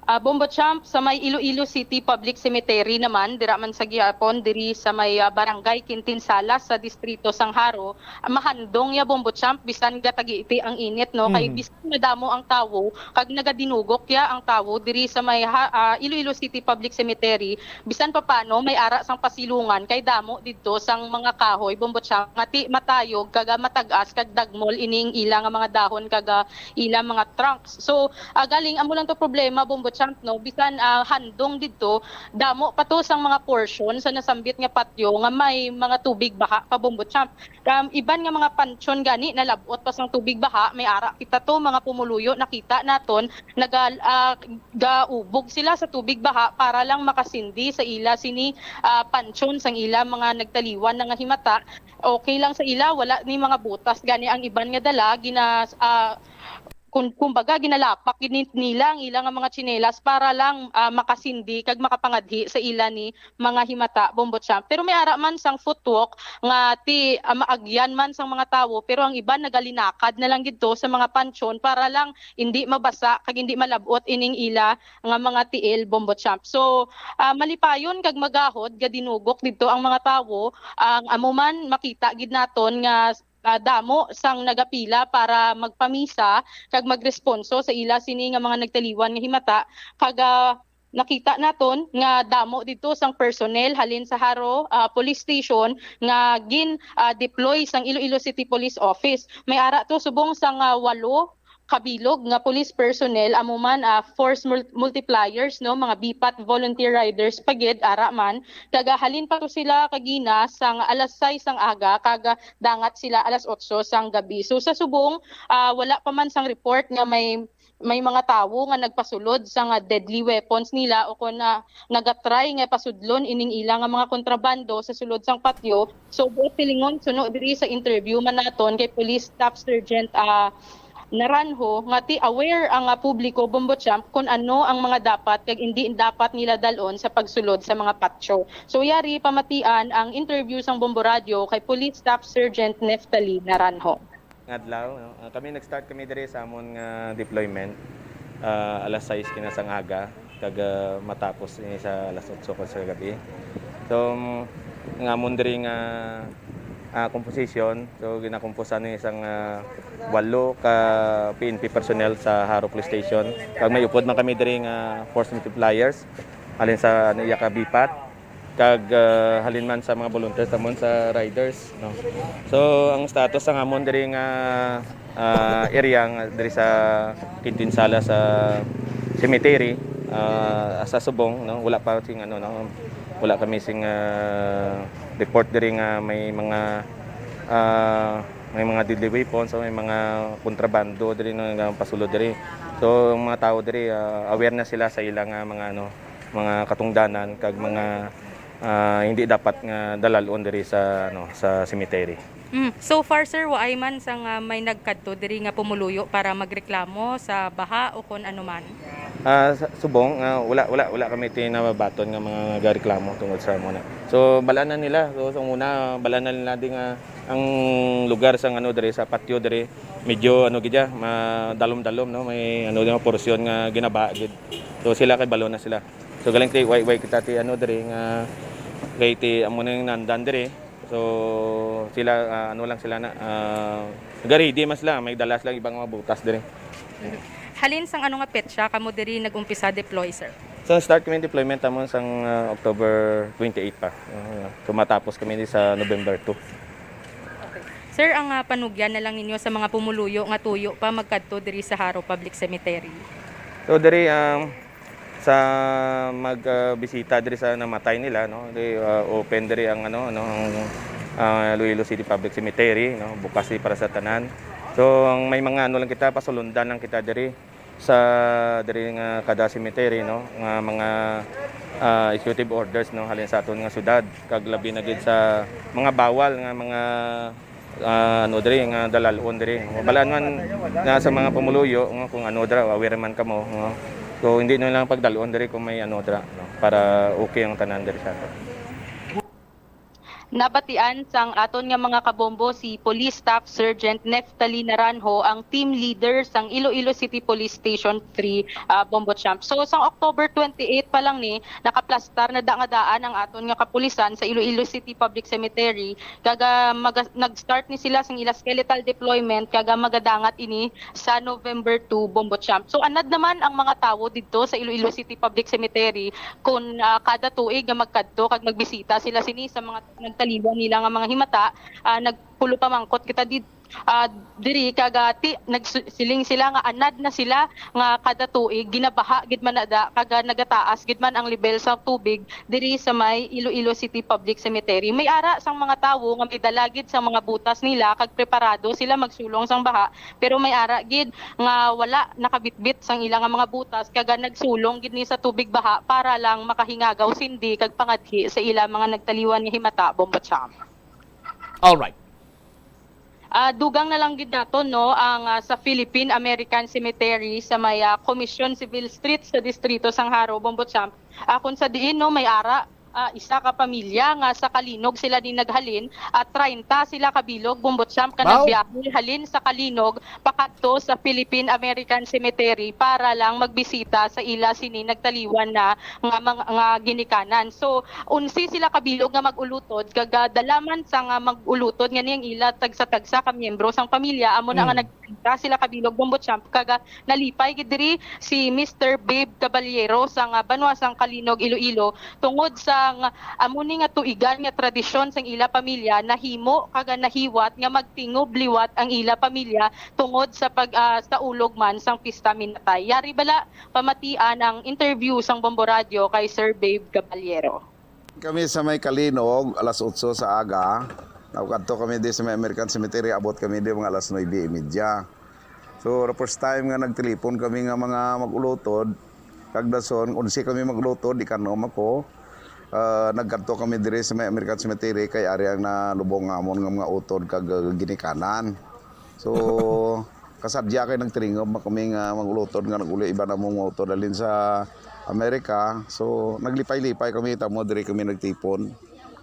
Ah, Bombo Champ, sa may Iloilo City Public Cemetery naman, dira man sa gihapon, diri sa may, ah, Barangay Quintinsalas sa Distrito sang Jaro, ah, mahandong ya Bombo Champ, bisan gatagiti ang init, no? Kay Mhm. bisan madamo ang tawo, kag nagadinugok ya ang tawo diri sa may ha-, ah, Iloilo City Public Cemetery, bisan pa paano may ara sang pasilungan kay damo didto sang mga kahoy, Bombo Champ, nga ti matayog kag, ah, matag-as kag dagmol ining ila nga mga dahon kag, ah, ila mga trunks. So, ah, galing amo lang to problema, Bombo Champ, no? Bisan, ah, handong didto, damo pa to sang mga portion sa nasambit nga patyo nga may mga tubig baha pa, Bombo Champ. Um, iban nga mga pansyon gani nalab-ot pa sang tubig baha, may ara kita to, mga pumuluyo, nakita naton, naga-, ah, gaubog sila sa tubig baha para lang makasindi sa ila sini, ah, pansyon sang ila mga nagtaliwan na nga himata. Okay lang sa ila, wala ni mga butas gani ang iban nga dala, gina-, ah, kun-, kumbaga, ginalapak gid ni-, nila ang ila nga mga tsinelas para lang, ah, makasindi kag makapangadhi sa ila ni mga himata, Bombo Champ. Pero may ara man sang footwalk nga ti-, ah, maagyan man sang mga tawo, pero ang iban nagalinakad na lang gidto sa mga pansyon para lang indi mabasa kag indi malab-ot ining ila nga mga tiil, Bombo Champ. So, ah, malipayon kag magahod nga dinugok didto ang mga tawo, ang amo man makita gid naton nga, ah, damo sang nagapila para magpamisa kag magresponso sa ila sini nga mga nagtaliwan nga himata, kag, ah, nakita naton nga damo didto sang personnel halin sa Jaro, ah, Police Station nga gin, ah, deploy sang Iloilo City Police Office. May ara to subong sang, ah, walo kabilog nga police personnel, amo man, ah, force mul-, multipliers, no, mga BPAT volunteer riders pa gid, ara man, kag, ah, halin pa to sila kagina sang alas sais sang aga, kag, ah, dangat sila alas otso sang gabi. So, sa subong, ah, wala pa man sang report nga may, may mga tawo nga nagpasulod sang, ah, deadly weapons nila o kon, ah, nagatry nga pasudlon ining ila nga mga kontrabando sa sulod sang patyo. So, buot silingon, suno diri sa interview man naton kay Police Staff Sergeant, ah, Naranjo, nga ti aware ang, ah, publiko, Bombo Champ, kung ano ang mga dapat kag indi dapat nila dalon sa pagsulod sa mga patyo. So, yari pamatian ang interview sang Bombo Radio kay Police Staff Sergeant Neftali Naranjo. Nga adlaw, no? Ah, kami, nag-start kami diri sa amon nga deployment, ah, alas sais kina sang aga, kag, ah, matapos ini sa alas otso ko sa gabi. So, ang amon diri nga, ah, composition, so, ginakomposan ni isang, ah, walo ka P N P personnel sa Jaro Police Station. Kag may upod man kami diri nga force multipliers, halin sa, ano, iya ka BPAT. Kag, ah, halin man sa mga volunteers namon sa riders, no. So, ang status sang amon diri nga, ah, area nga diri sa Quintinsalas sa cemetery, ah, sa subong, no, wala pa sing, ano, no, wala kami sing, ah, report diri nga may mga, ah, may mga deadly weapons o may mga kontrabando diri, no, nga pasulod diri. So, ang mga tawo diri, ah, aware na sila sa ila nga mga, ano, mga katungdanan kag mga, ah, hindi dapat nga dalalon diri sa, ano, sa cemetery. Mm. So far, sir, waay man sang may nagkadto diri nga pumuluyo para magreklamo sa baha o kon ano man? Ah, sa subong, ah, wala, wala, wala kami ti nababaton nga mga gareklamo tungod sa muna. So, balanan nila. So, sa una, balanan nila di nga ang lugar sa, ano, diri sa patio diri, medyo, ano, gid, ah, madalom-dalom, no? May, ano, di, portion nga ginabaha gid. So, sila kay balo na sila. So, galing ti, way, way kita ti, ano, diri nga, kay ti, amo na yung nandan diri. So, sila, ah, ano lang sila na, ah, nag-ready man sila, may dala silang ibang mga butas diri. Halin sang ano nga petsa kamo diri nag-umpisa deploy, sir? So, start kami deployment amon sang, ah, October twenty-eight pa. Ah, so, matapos kami ni sa November two. Okay. Sir, ang, ah, panugyan na lang ninyo sa mga pumuluyo nga tuyo pa magkadto diri sa Jaro Public Cemetery? So, diri, um, sa mag, ah, bisita diri sa namatay nila, no? Di, ah, open diri ang, ano, ano, ang, ah, Iloilo City Public Cemetery, no? Bukas diri para sa tanan. So, ang may mga, ano lang kita, pasulundan lang kita diri sa, diri nga kada cemetery, no? Nga mga, ah, executive orders, no? Halin sa aton nga syudad, kag labi na gid sa mga bawal nga mga, ah, ano diri, nga dalalon diri. Balaan man na sa mga pumuluyo, nga kung ano dira, aware man kamo, no? So, hindi na lang pagdalon diri kung may ano dira, no? Para okay ang tanan diri sa ato. Nabatian sang aton nga mga kabombo si Police Staff Sergeant Neftali Naranjo, ang team leader sang Iloilo City Police Station three, ah, Bombo Champ. So, sang October twenty-eight pa lang ni, nakaplastar na da nga daan ang aton nga kapulisan sa Iloilo City Public Cemetery. Kaga maga-, nag-start ni sila sang ila skeletal deployment, kaga magadangat ini sa November two, Bombo Champ. So, anad naman ang mga tawo didto sa Iloilo City Public Cemetery kun, ah, kada tuig nga magkadto kag magbisita sila sini sa mga nagtaliwan nila nga mga himata. Ah, nagpulo pamangkot kita did-, ah, diri, kag, ah, ti-, nagsiling sila nga anad na sila nga kada tuig ginabaha gid man na da, kag, ah, nagataas gid man ang lebel sa tubig diri sa may Iloilo City Public Cemetery. May ara sang mga tawo nga may dala gid sang mga butas nila kag preparado sila magsulong sang baha, pero may ara gid nga wala nakabitbit sang ila nga mga butas, kag, ah, nagsulong gid ni sa tubig baha para lang makahingagaw sindi kag pangadhi sa ila mga nagtaliwan nga himata, Bombo Champ. Alright. Ah, dugang na lang gid naton, no, ang, ah, sa Philippine American Cemetery sa may, ah, Commission Civil Street sa distrito sang Jaro, Bombo Champ. Ah, kung sa diin, no, may ara, ah, isa ka pamilya nga sa Calinog sila ni naghalin, at treinta sila kabilog, Bombo Champ, ka Wow. nagbiyahe halin sa Calinog pakadto sa Philippine American Cemetery para lang magbisita sa ila sini nagtaliwan na nga mga, nga ginikanan. So, onse sila kabilog nga mag-ulutod, kag, ah, dala man sa nga mag-ulutod nga niyang ila tagsa-tagsa ka miyembro sang pamilya, amo na nga Mm. nagtreinta sila kabilog, Bombo Champ, kag, ah, nalipay gid diri si Mister Babe Caballero sa nga banwa sang Calinog, Iloilo, tungod sa nga amo ni nga tuigan nga tradisyon sang ila pamilya, nahimo kag nahiwat nga magtingob liwat ang ila pamilya tungod sa pag, ah, sa ulog man sang Pista Minatay. Yari bala pamatian ang interview sang Bombo Radio kay Sir Babe Caballero. Kami sa may Calinog, alas otso sa aga. Nakadto kami di sa may American Cemetery, abot kami di mga alas nuebe y media. So, the first time nga nagtilipon kami nga mga mag-ulutod, kag dason, onse kami mag-ulutod, ikanom ako. Ah, nagkadto kami diri sa may American Cemetery, kay ari ang nalubong nga amon nga mga utod kag, ah, ginikanan. So, kasadya kay nagtilingob man kami nga mag-ulutod nga nag-uli iban among mga utod halin sa Amerika. So, naglipay-lipay kami, tamo diri kami nagtipon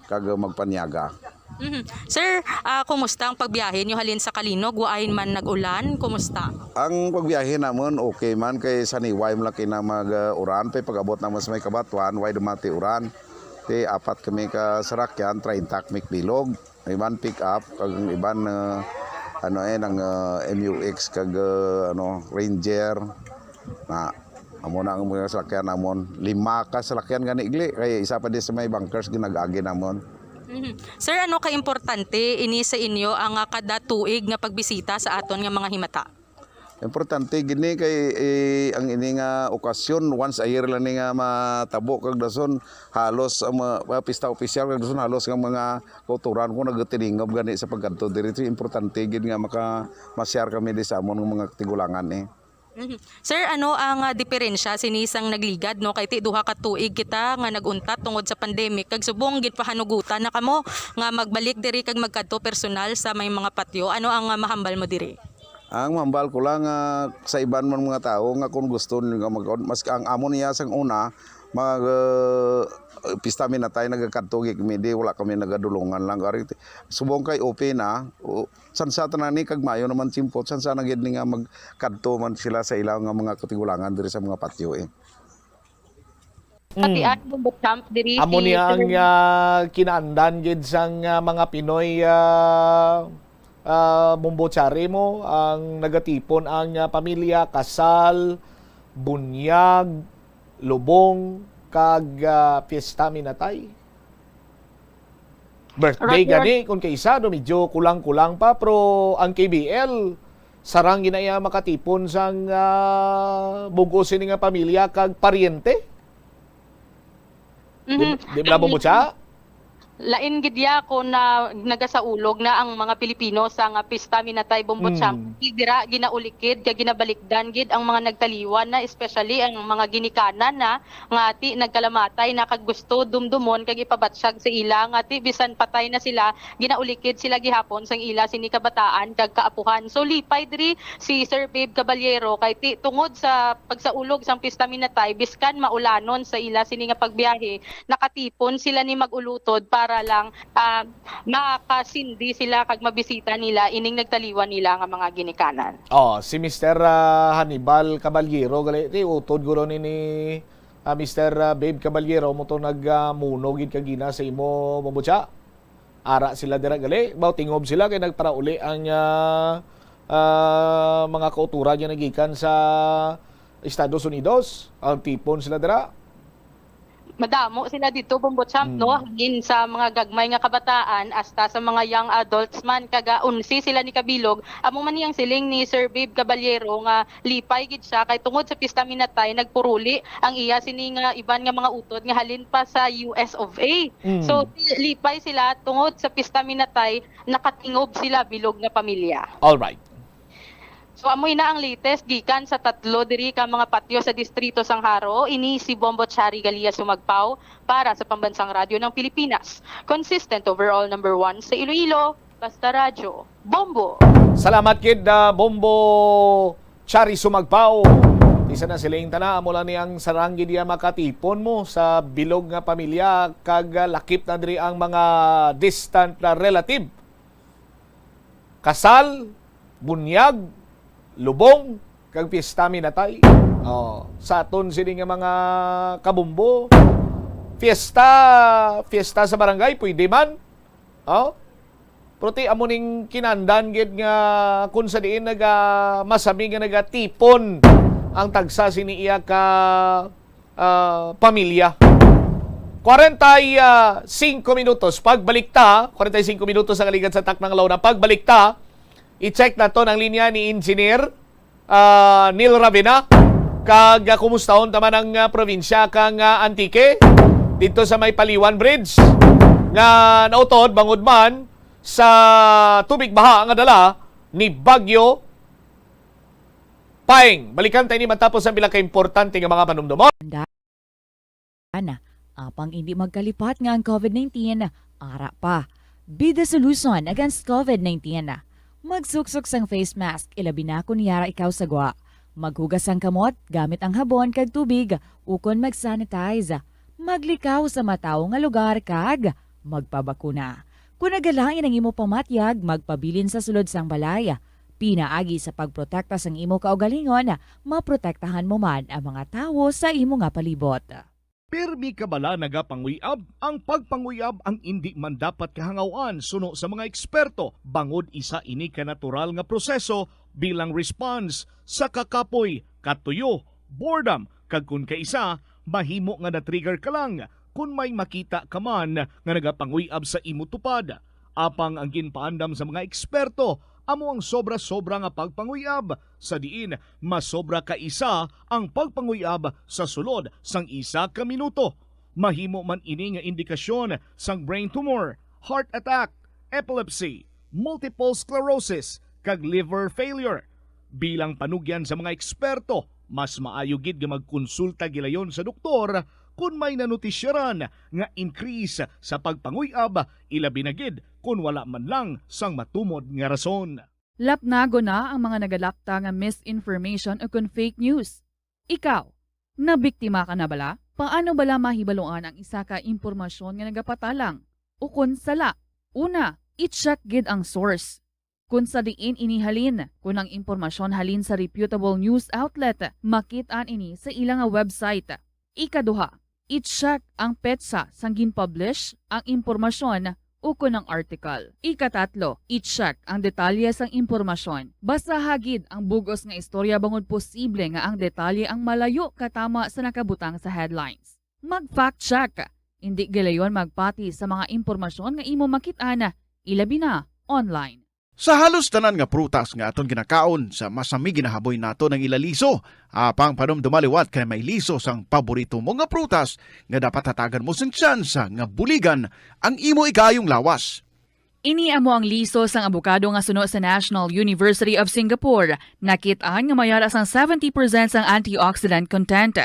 kag, ah, magpanyaga. Mhm. Sir, ah, kumusta ang pagbiyahe niyo halin sa Calinog? Waay man nag-ulan? Kumusta? Ang pagbiyahe namon okay man, kay saniway man lang kina mag, ah, uran, pay pag-abot namon sa may Cabatuan, way dumati uran. Ti apat kami ka sarakyan, treinta kami kabilog. Ang iban pick up, kag ang iban, ah, ano eh, nang, ah, M U X kag, ah, ano, Ranger. Na, amo na ang mga salakyan namon. Lima ka salakyan gani igli, kay isa pa di sa may bunkers ginag-agi namon. Mhm. Sir, ano ka importante ini sa inyo ang, ah, kada tuig nga pagbisita sa aton nga mga himata? Importante gid ni kay, eh, ang ini nga okasyon, once a year lang ni nga matabo, kag dason halos ang mga, mga pista opisyal, kag dason halos nga mga kauturan ko nagatilingob gani sa pagkadto diri. So, importante gid nga maka ma-share kami di sa amon nga mga tigulangan eh. Mhm. Sir, ano ang, ah, diferensya sini sang nagligad, no? Kay ti duha ka tuig kita nga nag-untat tungod sa pandemic, kag subong gid pahanugutan na kamo nga magbalik diri kag magkadto personal sa may mga patyo. Ano ang, ah, mahambal mo diri? Ang mahambal ko lang nga sa iban man mga tawo nga kung gusto nila nga mag-, mas ang amo niya sang una mag, uh, Pista Minatay, nagakadto gid kami di, wala kami nagadulungan lang. Ari, subong kay open na, o, sansa tanan ni kag maayo naman tiempo, sansa na gid ni nga magkadto man sila sa ila nga mga katigulangan diri sa mga patyo eh. Pati ang Bombo Champ diri Amo si ni ang, Sir ah, kinaandan gid sang, ah, mga Pinoy, ah, ah, Bombo Chari mo, ang nagatipon ang, ah, pamilya, kasal, bunyag, lubong, kag, ah, Piyesta Minatay. Birthday Roger. Gani, kung kaisa, no, medyo kulang-kulang pa, pero ang K B L, sarang ginaya makatipon sang, ah, bug-os sini nga pamilya kag paryente. Di, Mhm. di ba, Bombo Cha? Lain gid ya kung na nagasaulog na ang mga Pilipino sa nga Pista Minatay, Bombo Mm. Champ. Dira ginaulikid kag ginabalikdan gid ang mga nagtaliwan na, especially ang mga ginikanan na nga ti nagkalamatay na kag gusto dumdumon kag ipabatsyag sa ila nga ti bisan patay na sila, ginaulikid sila gihapon sang ila sini kabataan kag kaapuhan. So, lipay diri si Sir Babe Caballero kay ti tungod sa pagsaulog sang Pista Minatay, biskan maulanon sa ila sini nga pagbiyahe, nakatipon sila ni mag-ulutod para para lang, ah, makasindi sila kag mabisita nila ining nagtaliwan nila nga mga ginikanan. Oh, si Mister, ah, Hannibal Caballero, gali, ti utod guro ni, ni, ah, Mister, ah, Babe Caballero, mo to nag, ah, muno gid kagina sa imo, Bombo Cha. Ara sila dira, gali, baw tingob sila kay nagparauli ang, ah, ah, mga kauturan nga nagikan sa Estados Unidos. Ang tipon sila dira. Madamo sila dito, Bombo Champ, no? Mm. Halin sa mga gagmay nga kabataan hasta sa mga young adults man, kaga unsi sila ni kabilog. Amo man ni ang siling ni Sir Babe Caballero nga lipay gid siya kay tungod sa Pista Minatay nagpuruli ang iya sini nga iban nga mga utod nga halin pa sa U S of A. Mm. So, lipay sila tungod sa Pista Minatay, nakatingob sila bilog nga pamilya. All right. So, amoy na ang latest gikan sa tatlo diri ka mga patyo sa Distrito sang Jaro. Ini si Bombo Chari Galia Sumagpaw para sa Pambansang Radyo ng Pilipinas. Consistent overall number one sa Iloilo, Basta Radyo, Bombo. Salamat gid, ah, Bombo Chari Sumagpaw. Isa na siling tana, amo lang ni ang sarang gid iya makatipon mo sa bilog nga pamilya kag, ah, lakip na diri ang mga distant na relative. Kasal, bunyag, lubong, kag Pista Minatay. Oh, sa aton sini nga mga kabombo, fiesta, fiesta sa barangay, pwede man. Oh? Pero ti amo ning kinandan gid nga kung sa diin naga, masami nga nagatipon ang tagsa sini iya ka, ah, pamilya. Kwarenta y singko minutos. Pagbalik ta, kwarenta y singko minutos ang aligan sa taknang law na. Pagbalik ta, i-check naton ang linya ni Engineer, ah, Neil Ravena. Kag, ah, kumustahon ta man ang, ah, probinsya kang, ah, Antique didto sa may Paliwan Bridge nga nautod bangod man sa tubig baha nga dala ni Bagyo Paeng. Balikan ta ini matapos ang pila ka importante nga mga panumdumon. Ana, apang indi magkalipat nga ang covid nineteen ara pa. Be the solution against covid nineteen. Magsuksok sang face mask, ilabi na kon yara ikaw sa gwa. Maghugas sang kamot gamit ang habon kag tubig, ukon mag-sanitize. Maglikaw sa matawo nga lugar kag magpabakuna. Kon nagalain ang imo pamatyag, magpabilin sa sulod sang balay. Pinaagi sa pagprotekta sang imo kaugalingon, maprotektahan mo man ang mga tawo sa imo nga palibot. Pirmi ka bala nagapanguyab? Ang pagpanguyab ang indi man dapat kahangaw-an suno sa mga eksperto, bangod isa ini ka natural nga proseso bilang response sa kakapoy, katuyo, boredom, kag kon kaisa, mahimo nga na-trigger ka lang kon may makita ka man nga nagapanguyab sa imo tupad. Apang ang ginpaandam sa mga eksperto amo ang sobra-sobra nga pagpanguyab, sa diin masobra ka isa ang pagpanguyab sa sulod sang isa ka minuto. Mahimo man ini nga indikasyon sang brain tumor, heart attack, epilepsy, multiple sclerosis, kag liver failure. Bilang panugyan sa mga eksperto, mas maayo gid nga magkonsulta gilayon sa doktor kon may nanotisyaran nga increase sa pagpanguyab, ilabi na gid kon wala man lang sang matumod nga rason. Lapnagon na ang mga nagalapta nga misinformation ukon fake news. Ikaw, nabiktima ka na bala? Paano bala mahibaluan ang isa ka impormasyon nga nagapatalang ukon sala? Una, i-check gid ang source. Kon sa diin ini halin, kon ang impormasyon halin sa reputable news outlet, makit-an ini sa ila nga website. Ikaduha, i-check ang petsa sang gin-publish ang impormasyon ukon ang article. Ikatatlo, i-check ang detalye sang impormasyon. Basaha gid ang bug-os nga istorya bangod posible nga ang detalye ang malayo katama sa nakabutang sa headlines. Mag-fact check. Indi gilayon magpati sa mga impormasyon nga imo makit-an, ilabi na online. Sa halos tanan nga prutas nga aton ginakaon, sa masami ginahaboy naton ang ila liso. Apang panumduma liwat kay may liso sang paborito mo nga prutas nga dapat hatagan mo sing tsansa nga buligan ang imo ikaayong lawas. Ini amo ang liso sang abokado nga suno sa National University of Singapore. Nakit-an nga may ara sang seventy percent sang antioxidant content.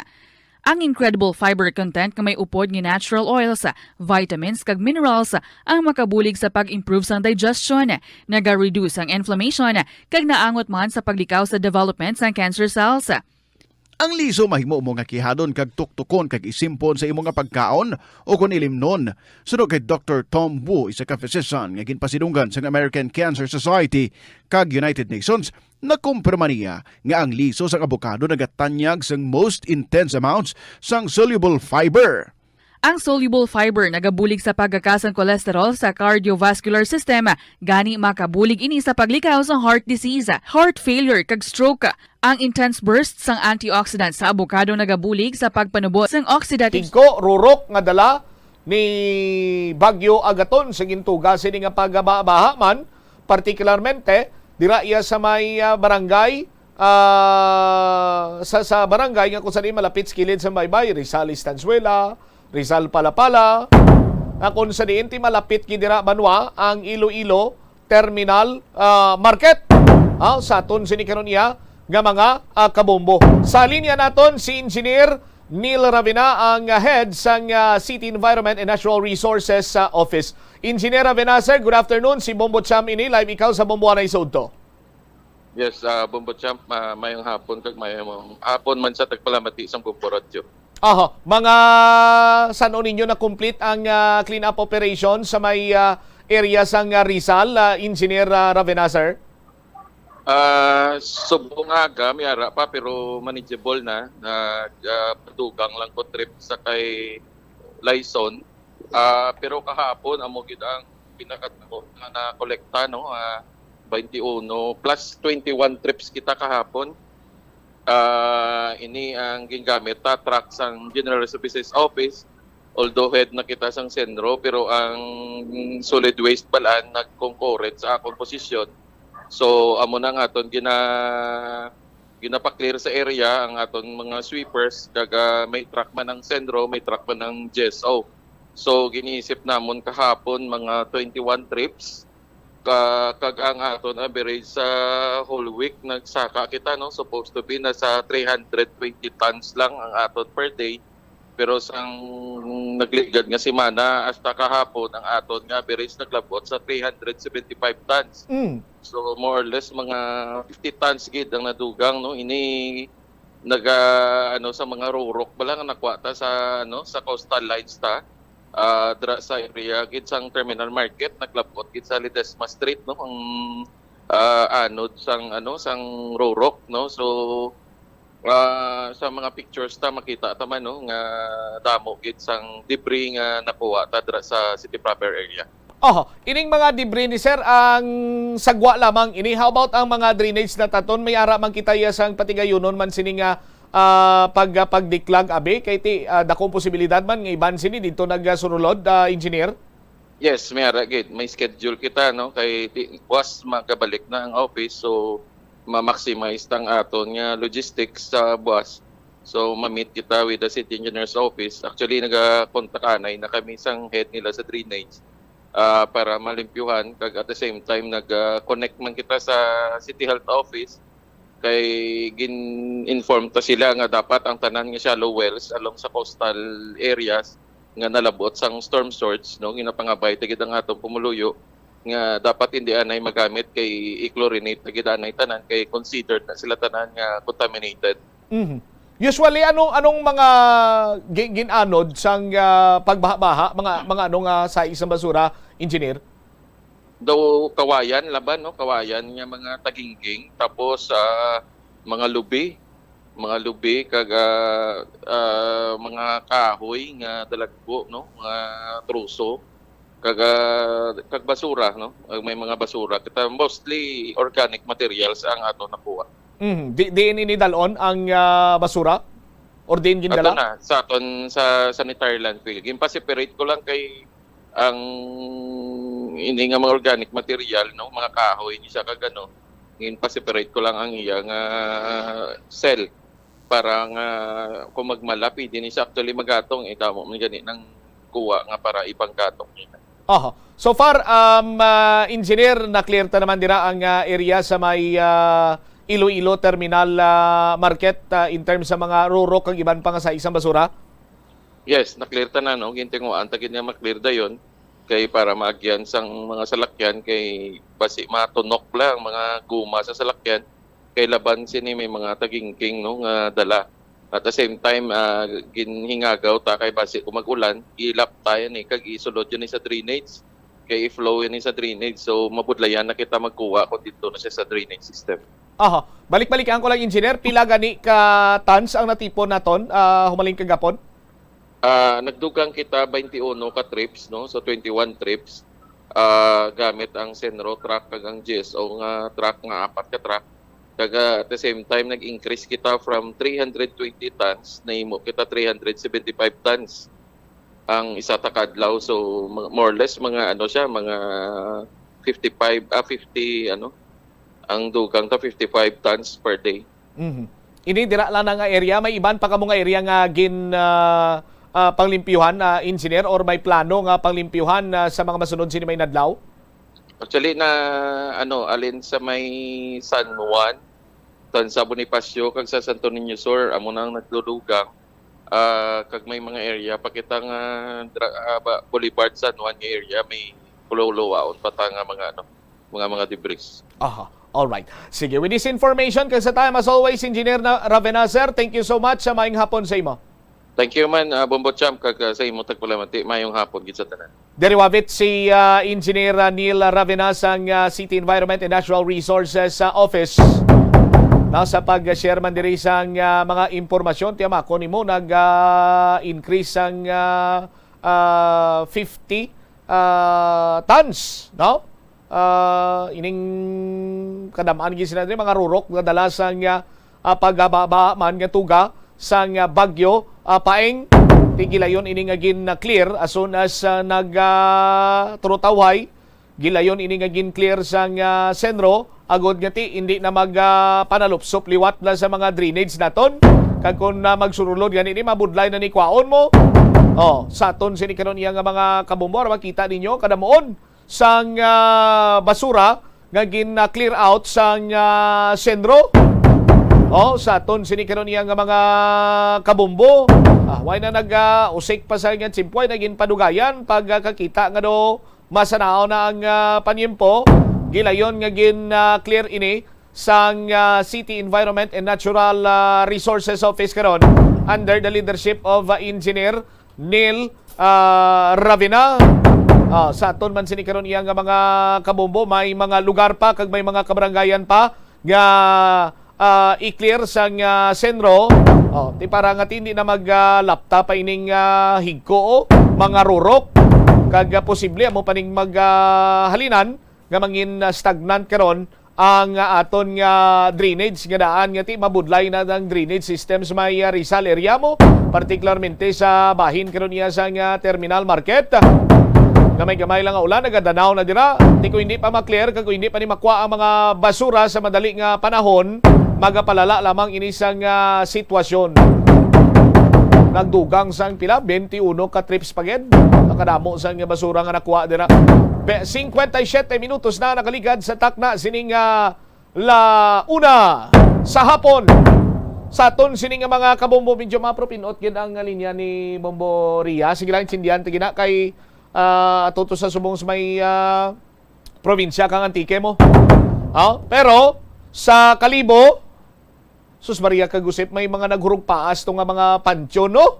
Ang incredible fiber content nga may upod nga natural oils, vitamins, kag minerals ang makabulig sa pag-improve sang digestion, naga-reduce ang inflammation, kag naangot man sa paglikaw sa development sang cancer cells. Ang liso mahimo mo nga kihadon kag tuktukon kag isimpon sa imo nga pagkaon o kon ilimnon. Suno kay Doktor Tom Wu, isa ka physician nga ginpasidunggan sang American Cancer Society kag United Nations, nakumpirma niya nga ang liso sang abokado nagatanyag sang most intense amounts sang soluble fiber. Ang soluble fiber nagabulig sa pagkakas sang cholesterol sa cardiovascular system, gani makabulig ini sa paglikaw sa heart disease, heart failure, kag stroke. Ang intense burst sang antioxidant sa abokado nagabulig sa pagpanubo sang oxidative. Tingko, rurok nga dala ni Bagyo Agaton sa gintuga sini nga pagbaha man, partikularmente dira iya sa may, ah, barangay, ah, sa, sa barangay nga kung saan malapit sa kilid sa baybay, Rizal Estanzuela, Rizal Palapala, nga kung sa diin ti malapit gid dira banwa ang Iloilo Terminal, ah, Market. Ah, sa aton sini karon iya nga mga, ah, kabombo. Sa linya naton si Engineer Neil Ravena, ang, ah, head sang, ah, City Environment and Natural Resources, ah, Office. Engineer Ravena, sir, good afternoon. Si Bombo Cham ini, live ikaw sa Bombo Anay sa Udto. Yes, ah, Bombo Champ, ah, mayong hapon kag mayong hapon man sa tagpalamati sang Bombo Radyo. Aha, mga san-o ninyo na-complete ang, ah, clean-up operation sa may, ah, area sang, ah, Rizal, ah, Engineer, ah, Ravena, sir? Ah, subong aga, may ara pa, pero manageable na. Nag, ah, padugang lang ko trip sa kay Laison. Ah, pero kahapon, amo gid ang pinakadako nga nakolekta, no? Ah, twenty-one plus twenty-one trips kita kahapon. Ah, ini ang gingamit ta, truck sang General Services Office. Although head na kita sang Senro, pero ang solid waste balaan nag-concurrent sa akong posisyon. So, amo na nga aton gina-, gina-clear sa area ang aton mga sweepers, kag, ah, may truck man ang Senro, may truck man ang G S O. So, giniisip namon kahapon mga twenty-one trips, ka, kag ang aton average sa whole week, nagsaka kita, no, supposed to be nasa three hundred twenty tons lang ang aton per day. Pero sang nagligad nga semana hasta kahapon, ang aton nga average naglabot sa three hundred seventy-five tons. Mm. So, more or less, mga fifty tons gid ang nadugang, no? Ini naga, ano, sa mga rurok bala nga nakuha ta sa, ano, sa coastal lines ta. Ah, dira sa area gid sang Terminal Market, naglabot gid sa Ledesma Street, no, ang, ah, anod sang, ano, sang rurok, no. So, ah, sa mga pictures ta, makita ta man, no, nga damo gid sang debris nga nakuha ta dira sa city proper area. Oh, ining mga debris ni sir, ang sagwa lamang ini. How about ang mga drainage na taton? May ara man kita iya sang patigayunon man sini nga, ah, pag, ah, pagdiklag, abi, kay ti, ah, dakong posibilidad man nga iban sini didto nagasurulod, ah, engineer? Yes, may ara gid. May schedule kita, no, kay ti, buwas magabalik na ang office, so ma-maximize tang aton nga logistics sa buwas. So, ma-meet kita with the city engineer's office. Actually, nagakontak anay na kami sang head nila sa drainage, ah, para malimpyuhan, kag at the same time nag, ah, connect man kita sa City Health Office, kay gin-inform ta sila nga dapat ang tanan nga shallow wells along sa coastal areas nga nalabot sang storm surge, no, ginapangabay ta gid ang atong pumuluyo nga dapat hindi anay magamit kay i-chlorinate ta gid anay tanan kay considered na sila tanan nga contaminated. Mhm. Usually, anong, anong mga gi-, gin-anod sang, ah, pagbaha-baha? Mga, mga ano nga size ng basura, engineer? Daw kawayan laban, no? Kawayan nga mga tagingging, tapos, ah, mga lubi, mga lubi, kag, ah, ah, mga kahoy nga dalagpo, no? Mga troso, kag, ah, kag basura, no? Ang may mga basura. Kita mostly organic materials ang ato nakuha. Mhm. Di, diin ini dalon ang, ah, basura? Or diin Ato gindala? na, sa aton, sa sanitary landfill. Ginpa-separate ko lang kay ang ini nga mga organic material, no, mga kahoy, ni siya kag ano, ginpa-separate ko lang ang iya nga cell para nga kung magmala, pwede ni siya actually magatong, eh, damo man gani nang kuha nga para ibang gatong nila. Aha. So far, um, ah, engineer, na-clear ta naman dira ang, ah, area sa may, ah, Iloilo Terminal, ah, Market, ah, in terms sa mga rurok kag iban pa nga sa isang basura? Yes, na-clear ta na, no? Gintinguhaan ta gid nga ma-clear dayon kay para maagyan sang mga salakyan kay basi matunok lang mga guma sa salakyan kay laban sini may mga tagingking, no, nga dala. At the same time, ah, ginhingagaw ta kay basi kung mag-ulan, ilap ta yan eh, kag isulod yun eh sa drainage. Kay i-flow yun eh sa drainage. So, mabudlayan na kita magkuha kung dito na siya sa drainage system. Aha. Balik-balikan ko lang, Engineer. Pila gani ka tons ang natipon naton, ah, humaling kagapon? Ah, nagdugang kita twenty-one ka trips, no? So, twenty-one trips, ah, gamit ang Senro truck kag ang G S O nga truck nga apat ka truck. Kag, ah, at the same time, nag-increase kita from three hundred twenty tons, nahimo kita three hundred seventy-five tons ang isa ta ka adlaw. So, mga, more or less, mga ano siya, mga fifty-five, ah, fifty, ano, ang dugang ta, fifty-five tons per day. Mhm. Ini dira lang na nga area, may iban pa kamo nga area nga gin, ah, ah, panglimpyuhan, ah, engineer, or may plano nga panglimpyuhan, ah, sa mga masunod sini may inadlaw? Actually, na, ano, alin sa may San Juan, tan sa Bonifacio, kag sa Santo Niño Sur, amo nang nagdudugang. Ah, kag may mga area pa kita nga dra-, ah, ba, Boulevard San Juan nga area, may kululawaon pa ta nga mga, ano, mga, mga debris. Aha. All right. Sige, with this information, kag sa time, as always, Engineer na Ravena, sir, thank you so much. Sa maayong hapon sa imo. Thank you man, ah, Bombo Champ, kag, ah, sa imo tagpalamati. Mayong hapon gid sa tanan. Diri wavit si, ah, Engineer, ah, Neil Ravena sang, ah, City Environment and Natural Resources, ah, Office. Now, sa pag-share man diri sang, ah, mga impormasyon, tiyama ko nimo, nag, ah, increase sang, ah, ah, fifty, ah, tons, no? Ah, ining kadam-an gid sila diri, mga rurok nga dala sang, ah, ah, pagbaba man nga tuga sang, ah, bagyo, ah, Paeng. Ti gilayon ini nga gin-clear as soon as, ah, nag, ah, turutawhay. Gilayon ini nga gin-clear sang, ah, Senro, agod nga ti hindi na mag, ah, panalupsop liwat na sa mga drainage naton. Kag kung, ah, magsurulod gani ni, mabudlay na ni kwaon mo. Oh, sa aton sini karon iya nga mga kabombo, makita ninyo, kadamuon sang, ah, basura nga gin-clear out sang, ah, Senro. Oh, sa aton sini karon iya nga mga kabombo. Ah, way na nag, ah, usik pa sa nga tsimpo, ay naging padugayan pagkakita nga do masanaw na ang, ah, panyempo. Gilayon nga gin, ah, clear ini sang, ah, City Environment and Natural, ah, Resources Office karon under the leadership of, ah, Engineer Neil, ah, Ravina. Ah, sa aton man sini karon iya nga mga kabombo, may mga lugar pa kag may mga kabarangayan pa nga, ah, i-clear sang, ah, Senro. Oh, ti para nga ti hindi na mag, ah, lapta pa ining, ah, higko, oh, mga rurok. Kag, ah, posible amo pa ning mag, ah, halinan nga mangin, ah, stagnant karon ang, ah, aton nga drainage nga daan nga ti mabudlay na ang drainage systems may, ah, Rizal area mo, particularmente sa bahin karon iya sa nga Terminal Market. Gamay-gamay lang nga ulan, nagadanaw na dira. Ti kung hindi pa ma-clear, kag kung hindi pa ni makuha ang mga basura sa madali nga panahon, magapalala lamang ini sang, ah, sitwasyon. Nagdugang sang pila, twenty-one ka trips pa gid. Nakadamo sang basura nga nakuha dira. Pe-, cincuenta y siete minutos na nakaligad sa takna sining, ah, la una sa hapon. Sa aton sini nga mga kabombo, medyo mapropinot gid ang linya ni Bombo Ria. Sige lang, intindihan ta gina kay, ah, ato to sa subong sa may, ah, probinsya kang Antique mo. Ah, pero sa Kalibo, sus Maria kag Josep, may mga naghurog paas to nga mga pansyon, no?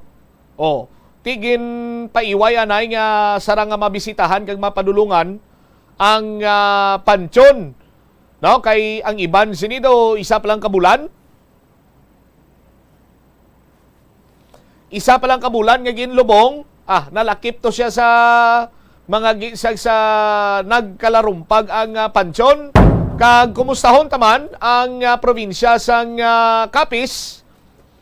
Oh, ti ginpaiway anay nga sarang nga mabisitahan kag mapadulungan ang, ah, pansyon, no? Kay ang iban sini do isa pa lang ka bulan. Isa pa lang ka bulan nga ginlubong, ah, nalakip to siya sa mga gi-, sa, sa nagkalarumpag ang, ah, pansyon. Kag kumustahon ta man ang, ah, probinsya sang, ah, Capiz.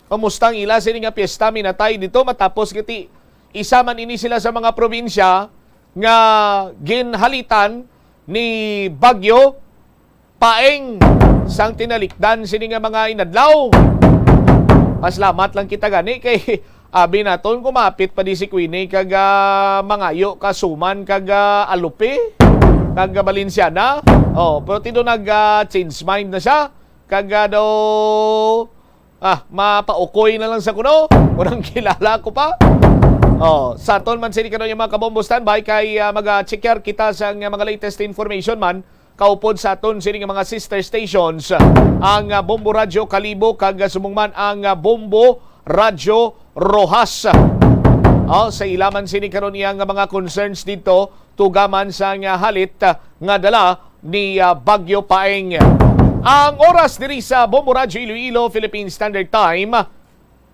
Kumusta ang ila sini nga piyesta minatay dito matapos giti isa man ini sila sa mga probinsya nga ginhalitan ni Bagyo Paeng sang tinalikdan sini nga mga inadlaw. Pasalamat lang kita gani kay abi naton kumapit pa di si Queenie kag, ah, mangayo ka suman kag, ah, alupi kag, ah, Balenciana. Oh, pero tido nag, ah, change mind na siya kag, ah, daw, ah, mapaukoy na lang sa kuno. Unang kilala ko pa. Oh, sa aton man sini karon yung mga kabombo standby kay, ah, mag-check kita sa mga latest information man kaupod sa aton sini nga mga sister stations, ang, ah, Bombo Radyo Kalibo kag, ah, subong man ang, ah, Bombo Radyo Roxas. Oh, sa ilaman sini karon iya nga mga concerns dito, tugaman sa nga halit, ah, nga dala ni, ah, Bagyo Paeng. Ang oras diri sa Bombo Radyo Iloilo, Philippine Standard Time,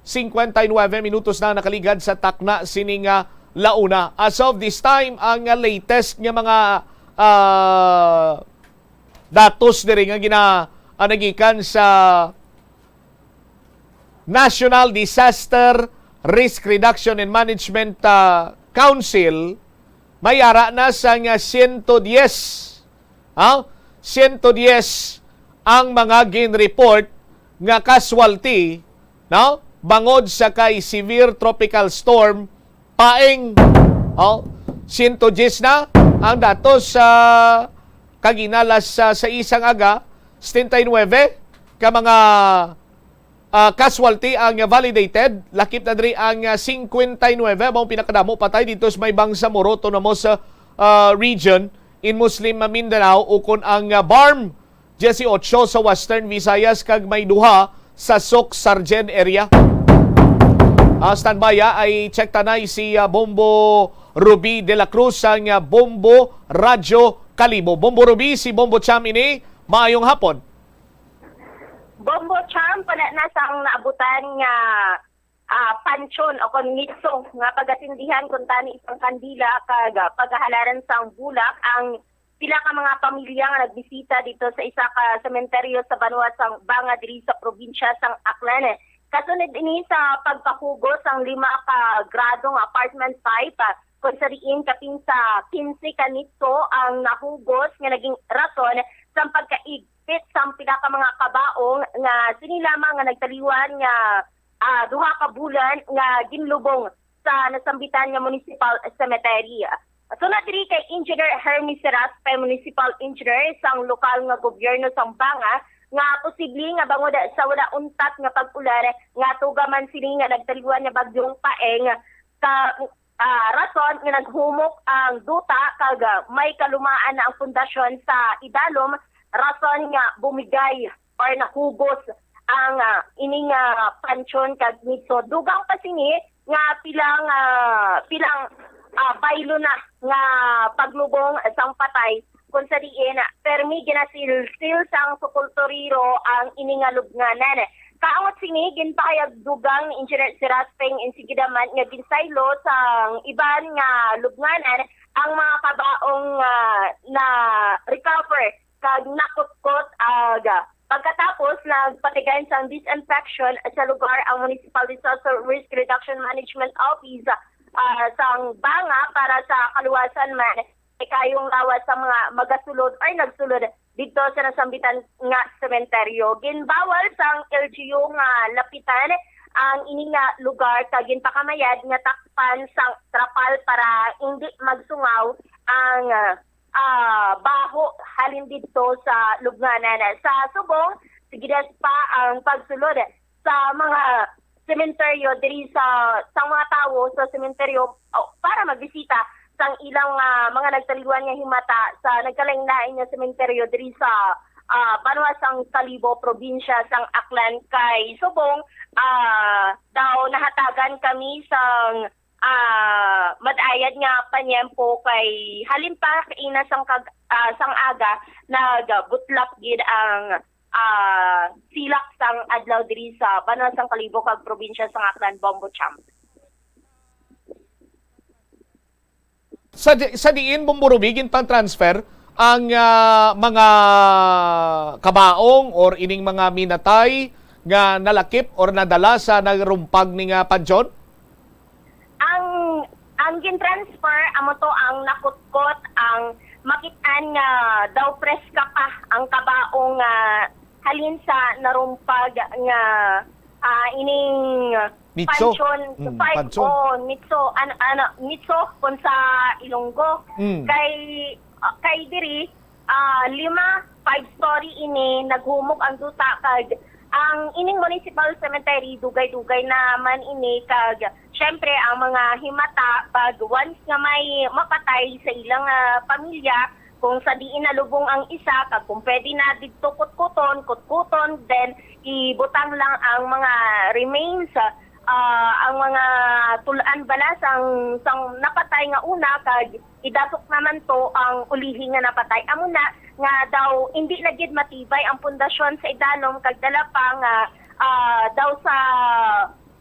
singkwenta y nuwebe minutos na nakaligad sa takna sini nga launa. As of this time, ang, ah, latest nga mga, ah, datos diri nga gina-, ah, nagikan sa National Disaster Risk Reduction and Management, ah, Council, may ara na sa nga siyento diyes, ha? Siyento diyes ang mga gin-report nga casualty, no? Bangod sa kay severe tropical storm Paeng, oh, siyento diyes na ang datos sa kaginalas sa, sa isang aga, setenta y nuwebe ka mga, ah, casualty ang validated. Lakip na diri ang, ah, singkwenta y nuwebe, mao pinakadamo patay dito sa may Bangsamoro Autonomous, ah, ah, Region in Muslim Mindanao, ukon ang, ah, BARMM diyesyocho sa Western Visayas kag may duha sa Soc-Sargen area. Ah, standby, ah, ay check tanay si, ah, Bombo Ruby de la Cruz sang, ah, Bombo Radyo Kalibo. Bombo Ruby, si Bombo Cham ini. Maayong hapon. Bombo Cham, pala na sang naabutan nga, ah, pansyon o kon nitso nga pagasindihan kuntani sang kandila kag, ah, pagahalaran sang bulak ang pila ka mga pamilya nga nagbisita dito sa isa ka sementeryo sa banwa sang Banga diri sa probinsya sang Aklan. Kasunod ini sa pagpahugos sang lima ka grado nga apartment pipe, ah, kung sa diin kapin sa kinse ka nitso ang nahugos nga naging rason sang pagkaigpit sang pila ka mga kabaong nga sini lamang nga nagtaliwan nga, ah, duha ka bulan nga ginlubong sa nasambitan nga municipal cemetery. Sunod diri kay Engineer Hermie Seraspe, municipal engineer sang lokal nga gobyerno sang Banga, nga posible nga bangod sa wala untat nga pag-ulan nga tuga man sini nga nagtaliwan nga bagyong Paeng, ka, ah, rason nga naghumok ang duta kag, ah, may kalumaan na ang pundasyon sa idalom, rason nga bumigay or nahugos ang, ah, ining, ah, pansyon kag nitso. Dugang pa sini nga pilang, ah, pilang, ah, baylo na nga paglubong sang patay, kung sa diin, ah, permi ginasilsil sang sepulturero ang ini nga lubnganan. Kaangot sini, ginpahayag dugang ni Engineer Seraspe nga insigida man nga ginsaylo sang iban nga lubnganan ang mga kabaong, ah, na-recover kag nakutkot, ag pagkatapos nagpatigayon sang disinfection sa lugar ang Municipal Disaster Risk Reduction Management Office, ah, sang Banga para sa kaluwasan man, ikayong lawas sa mga magasulod or nagsulod didto sa nasambitan nga sementeryo. Ginbawal sang L G U nga lapitan ang ini nga lugar kag ginpakamayad nga takpan sang trapal para indi magsungaw ang, ah, ah, baho halin didto sa lubnganan. Sa subong, sigidas pa ang pagsulod sa mga sementeryo diri sa, sa mga tawo sa sementeryo, o, para magbisita sang ilang, ah, mga nagtaliwan nga himata sa nagkalain-lain nga sementeryo diri sa, ah, banwa sang Kalibo, probinsya sang Aklan, kay subong, ah, daw nahatagan kami sang ah, mad-ayad nga panyempo kay halin pa kaina sang kag-, ah, sang aga nagbutlak gid ang, ah, silak sang adlaw diri sa banwa sang Kalibo kag probinsya sang Aklan, Bombo Cham. Sa di-, sa diin, Bombo Ruby, ginpang-transfer ang, ah, mga kabaong or ining mga minatay nga nalakip or nadala sa narumpag ni nga pansyon? Ang, ang gin-transfer, amo to ang nakutkot, ang makit-an nga daw preska pa ang kabaong nga halin sa narumpag nga, ah, ining Nitso. Pansyon, Mm, five, pansyon. Oh, nitso, an-, ano, nitso kung sa Ilonggo. Mm. Kay, ah, kay diri, ah, lima, five story ini, naghumok ang duta kag ang ining municipal cemetery, dugay-dugay naman ini kag syempre ang mga himata pag once nga may mapatay sa ilang, ah, pamilya, kung sa diin nalubong ang isa, kag kung pwede na didto kutkuton, kutkuton, then ibutang lang ang mga remains, ah, Ah, ang mga tul-an bala sang, sang napatay nga una, kag idasok naman to ang ulihi nga napatay. Amo na nga daw hindi na gid matibay ang pundasyon sa idalom, kag dala pa nga, ah, daw sa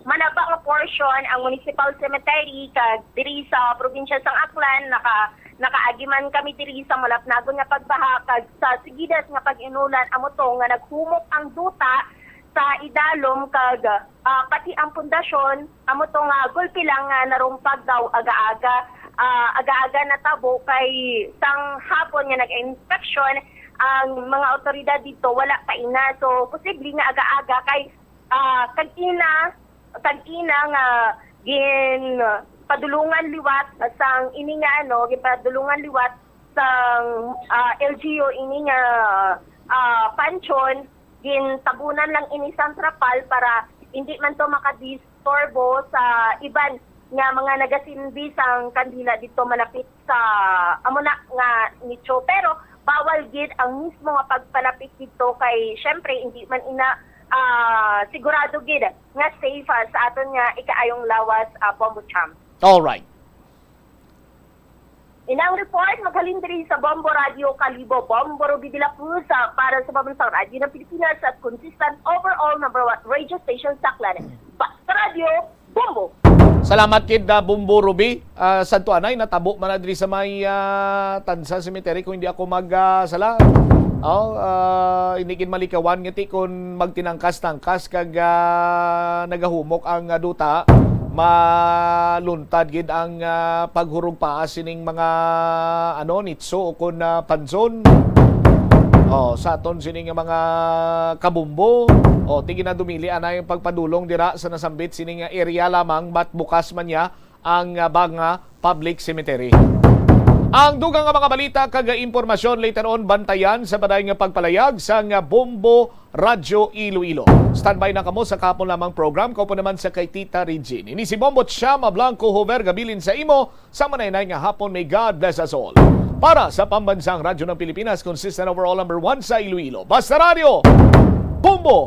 manaba nga portion ang municipal cemetery, kag diri sa probinsya sang Aklan, naka-, nakaagi man kami diri sa malapnagon nga pagbaha, kag sa sigidas nga pag-inulan, amo to nga naghumok ang duta sa idalom, kag, ah, pati ang pundasyon, amo to nga gulpi lang nga narumpag daw aga-aga, ah, aga-aga natabo, kay sang hapon nga nag-inspeksyon ang mga awtoridad dito, wala pa ina. So, posible nga aga-aga kay, ah, kag-ina, kag-ina nga gin padulungan liwat sang ini nga, ano, ginpadulungan liwat sang, ah, L G U ini nga, ah, pansyon, gintabunan lang ini sang trapal para hindi man to makadisturbo sa iban nga mga nagasindi sang kandila dito malapit sa amo na nga nicho. Pero bawal gid ang mismo nga pagpalapit dito kay syempre hindi man ina, ah, sigurado gid nga safe, ah, sa aton nga ikaayong lawas, ah, Bombo Champ. Alright. Inang report, maghalin diri sa Bombo Radio Kalibo, Bombo Ruby de la Cruz, ah, para sa Pambansang Radyo ng Pilipinas at consistent overall number one radio station sa Aklan. Basta Radio, Bombo! Salamat kid na Bombo Ruby. Ah, Santo Anay, natabo man na diri sa may, ah, Tansa Cemetery, kung hindi ako mag, ah, sala. Oh, ah, hindi gid malikawan nga ti kung magtinangkas-tangkas kag, ah, nagahumok ang, ah, duta, maluntad gid ang, ah, paghurog paa sining mga, ano, nitso o kun, ah, panson. Oh, sa aton sini nga mga kabumbo, oh, ti ginadumili anay ang pagpadulong dira sa nasambit sini nga area lamang, but bukas man niya ang, ah, Banga Public Cemetery. Ang dugang nga mga balita kag impormasyon later on bantayan sa baday nga pagpalayag sa nga Bombo Radyo Iloilo. Standby na kamo sa kahapon lamang program, kaupo naman sa kay Tita Regine. Ini si Bombo Chama Blanco Hover, gabilin sa imo sa manay-nay nga hapon. May God bless us all. Para sa Pambansang Radyo ng Pilipinas, consistent overall number one sa Iloilo. Basta Radyo, Bombo!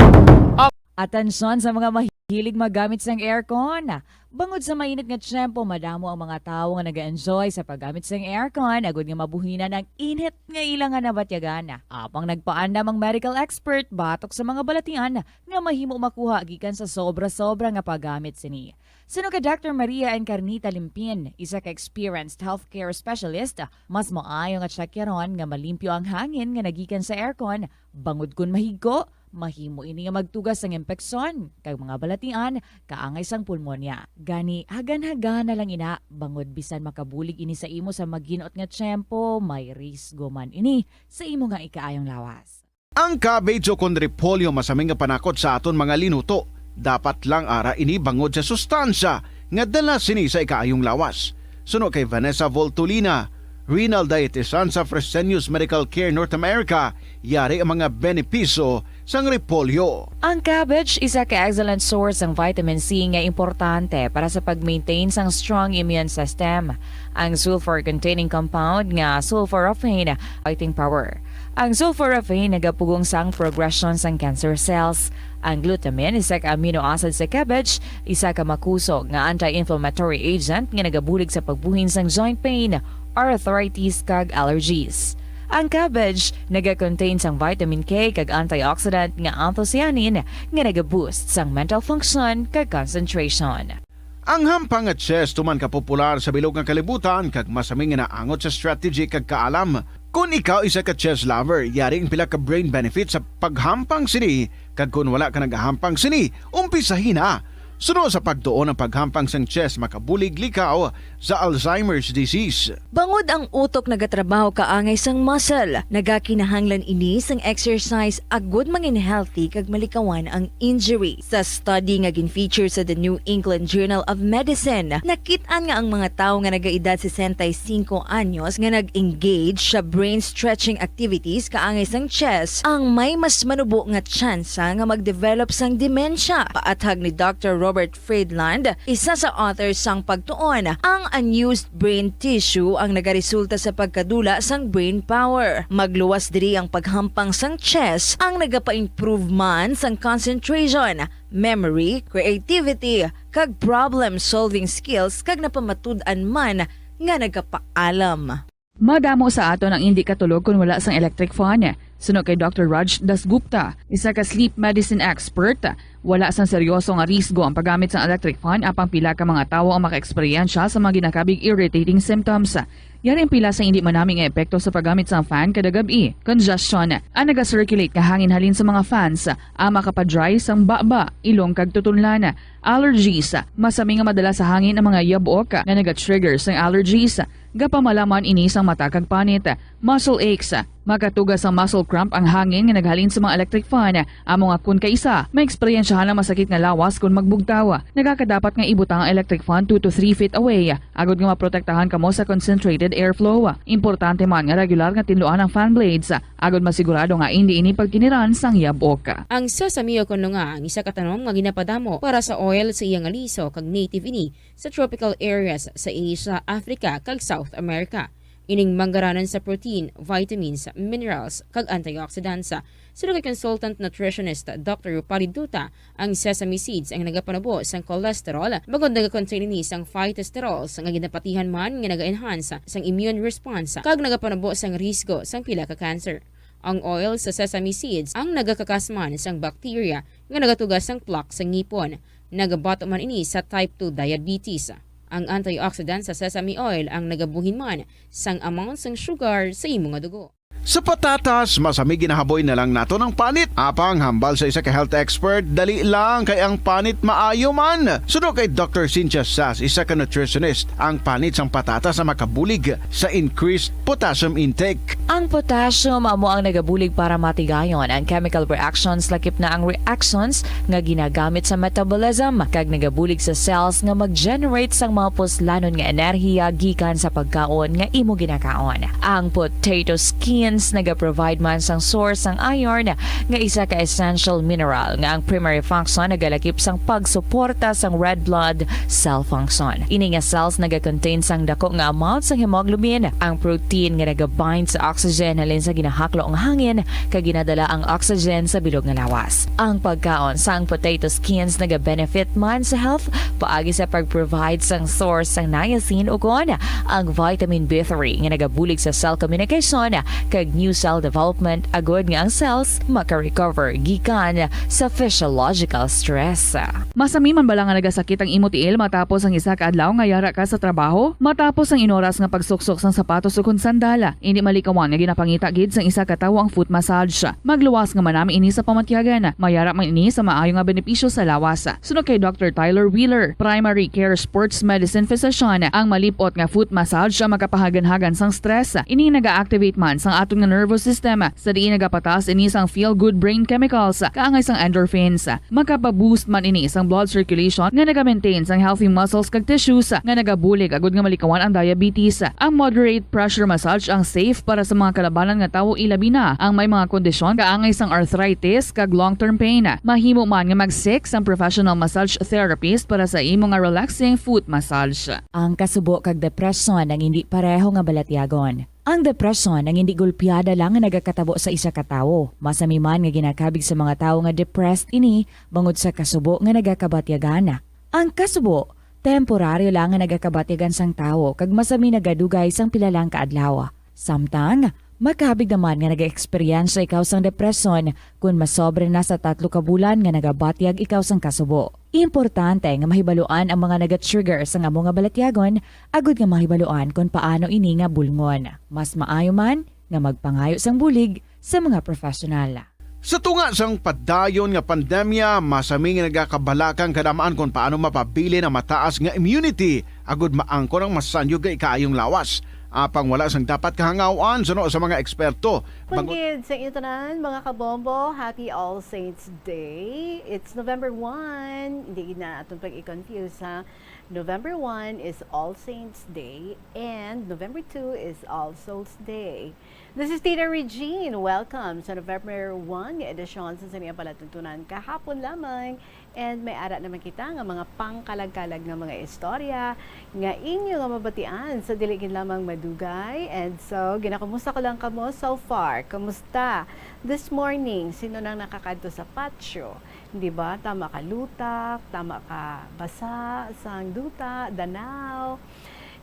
Atansyon sa mga mahilig magamit sang aircon. Bangod sa mainit nga tiyempo, madamo ang mga tawo nga nag-enjoy sa paggamit sang aircon agud nga mabuhinan ang init nga ila nga nabatyagan. Apang nagpaandam ang medical expert batok sa mga balatian nga mahimo makuha gikan sa sobra-sobra nga paggamit sini. Suno kay Doctor Maria Encarnita Limpin, isa ka experienced healthcare specialist, mas maayo nga tiyakyaron nga malimpyo ang hangin nga nagikan sa aircon, bangod kon mahigko, mahimo ini nga magtugas sang impeksyon kag mga balatian kaangay sang pulmonya. Gani, hagan-hagana lang ina, bangod bisan makabulig ini sa imo sa maginot nga tiyempo, may risgo man ini sa imo nga ikaayong lawas. Ang cabbage o kon repolyo masami nga panakot sa aton mga linuto. Dapat lang ara ini bangod sa sustansya nga dala sini sa ikaayong lawas. Suno kay Vanessa Voltolina, renal dietitian sa Fresenius Medical Care North America, yari ang mga benepisyo sang repolyo. Ang cabbage isa ka excellent source sang vitamin C nga importante para sa pag-maintain sang strong immune system. Ang sulfur-containing compound nga sulforaphane, fighting power. Ang sulforaphane nagapugong sang progression sang cancer cells. Ang glutamine, isa ka amino acid sa cabbage, isa ka makusog nga anti-inflammatory agent nga nagabulig sa pagbuhin sang joint pain, arthritis, kag allergies. Ang cabbage naga-contain sang vitamin K kag antioxidant nga anthocyanin nga naga-boost sang mental function kag concentration. Ang hampang nga chess tuman ka popular sa bilog nga kalibutan kag masami nga naangot sa strategy kag kaalam. Kon ikaw isa ka chess lover, yari ang pila ka brain benefits sa paghampang sini, kag kon wala ka nagahampang sini, umpisahi na. Suno sa pagtuon, ang paghampang sang chess makabulig likaw sa Alzheimer's disease. Bangod ang utok nagatrabaho kaangay sang muscle, nagakinahanglan ini sang exercise agud mangin healthy kag malikawan ang injury. Sa study nga gin-feature sa The New England Journal of Medicine, nakit-an nga ang mga tawo nga nagaedad sesenta y cinco anyos nga nag-engage sa brain stretching activities kaangay sang chess ang may mas manubo nga tsansa nga mag-develop sang dementia. Paathag ni Doctor Robert Friedland, isa sa author sang pagtuon, ang unused brain tissue ang nagaresulta sa pagkadula sang brain power. Magluwas diri ang paghampang sang chess, ang nagapa-improve man sang concentration, memory, creativity, kag problem-solving skills, kag napamatud-an man nga nagapaalam. Madamo sa aton ang indi katulog kon wala sang electric fan. Suno kay Doctor Raj Dasgupta, isa ka sleep medicine expert, wala sang seryoso nga risgo ang paggamit sang electric fan, apang pila ka mga tawo ang makaeksperyensya sa mga ginakabig irritating symptoms. Yari ang pila sa indi manami nga epekto sa paggamit sang fan kada gab-i. Congestion. Ang naga-circulate nga hangin halin sa mga fans ang makapa-dry sang baba, ilong kag tutunlan. Allergies. Masami nga madala sa hangin ang mga yabok nga naga-trigger sang allergies. Gapamalaman ini sang mata kag panit. Muscle aches. Makatuga sang muscle cramp ang hangin nga naghalin sa mga electric fan. Amo nga kon kaisa, maeksperiensyahan ang masakit nga lawas kon magbugtaw. Nagakadapat nga ibutang ang electric fan two to three feet away, agod nga maprotektahan kamo sa concentrated airflow. Importante man nga regular nga tinluan ang fan blades, agod masigurado nga indi ini pagkiniran sang yabok. Ang sesame o kon lunga ang isa ka tanom nga ginapadamo para sa oil sa iya nga liso, kag native ini sa tropical areas sa Asia, Africa, kag South America. Ining manggaranan sa protein, vitamins, minerals, kag antioxidants. Suno kay consultant nutritionist Doctor Rupali Duta, ang sesame seeds ang nagapanubo sang cholesterol, bangod nagakontain ini sang phytosterols nga ginapatihan man nga naga-enhance sang immune response kag nagapanubo sang risgo sang pila ka cancer. Ang oil sa sesame seeds ang nagakakas man sang bacteria nga nagatuga sang plaque sa ngipon. Nagabato man ini sa type two diabetes. Ang antioxidant sa sesame oil ang nagabuhin man sang amount sang sugar sa imo nga dugo. Sa patatas, masami ginahaboy na lang naton ang panit. Apang hambal sa isa ka health expert, dali lang kay ang panit maayo man. Suno kay Doctor Cynthia Sass, isa ka nutritionist, ang panit sang patatas ang makabulig sa increased potassium intake. Ang potassium amo ang nagabulig para matigayon ang chemical reactions, lakip na ang reactions nga ginagamit sa metabolism, kag nagabulig sa cells nga mag-generate sang mga puslanon nga enerhiya gikan sa pagkaon nga imo ginakaon. Ang potato skins nagaprovide man sang source sang iron, nga isa ka essential mineral nga ang primary function nagalakip sang pagsuporta sang red blood cell function. Ini nga cells nagakontain sang dako nga amount sang hemoglobin, ang protein nga nagabind sa oxygen halin sa ginahaklo nga hangin kag ginadala ang oxygen sa bilog nga lawas. Ang pagkaon sang potato skins nagabenefit man sa health paagi sa pag-provide sang source sang niacin ukon ang vitamin B three nga nagabulig sa cell communication kag new cell development, agod nga ang cells maka-recover gikan sa physiological stress. Masami man bala nga nagasakit ang imo tiil matapos ang isa ka adlaw nga yara ka sa trabaho? Matapos ang inoras nga pagsuksok sang sapatos ukon sandal, indi malikawan nga ginapangita gid sang isa ka tawo ang foot massage. Magluwas nga manami ini sa pamatyagan. Mayara man ini sa maayo nga benepisyo sa lawas. Suno kay Doctor Tyler Wheeler, primary care sports medicine physician, ang malip-ot nga foot massage ang makapahaganhagan sang stress. Ini naga-activate man sang aton nga nervous system, sa diin nagapataas ini sang feel-good brain chemicals, kaangay sang endorphins. Makapaboost man ini sang blood circulation nga naga-maintain sang healthy muscles kag tissues, nga nagabulig agud nga malikawan ang diabetes. Ang moderate pressure massage ang safe para sa mga kalabanan nga tawo, ilabi na ang may mga kondisyon kaangay sang arthritis kag long-term pain. Mahimo man nga mag-seek sang professional massage therapist para sa imo nga relaxing foot massage. Ang kasubo kag depresyon ang indi pareho nga balatyagon. Ang depresyon ang indi gulpiada lang nga nagakatabo sa isa ka tawo. Masami man nga ginakabig sa mga tawo nga depressed ini bangod sa kasubo nga nagakabatyagan. Ang kasubo, temporaryo lang nga nagakabatyagan sang tawo kag masami nagadugay sang pila lang ka adlaw. Samtang, makabig naman nga nag-eksperyensya ikaw sang depresyon kon masobra na sa tatlo ka bulan nga nagabatyag ikaw sang kasubo. Importante nga mahibaluan ang mga naga-trigger sang amo nga balatyagon agud nga mahibaluan kon paano ini nga bulngon. Mas maayo man nga magpangayo sang bulig sa mga professional. Sa tunga sang padayon nga pandemya, masami nga nagakabalakang kadamaan kon paano mapabilin ang mataas nga immunity agud maangkon ang masanyog nga ikaayong lawas. Apang wala sang dapat kahangaw-an suno sa mga eksperto. Bangod Pagid sa inyo tanan, mga kabombo, happy All Saints Day. It's November one. Hindi na atong pag-i-confuse, ha? November one is All Saints Day and November two is All Souls Day. This is Tita Regine. Welcome sa November one nga edisyon sa Sini ang Palatuntunan kahapon lamang. And may ara naman kita nga mga pangkalag-kalag nga mga istorya nga inyo nga mabatian sa dili gid lamang madugay. And so, ginakumusta ko lang kamo so far. Kumusta this morning? Sino nang nakakadto sa patio? Di ba? Tama ka lutak, tama ka basa sang duta, danaw.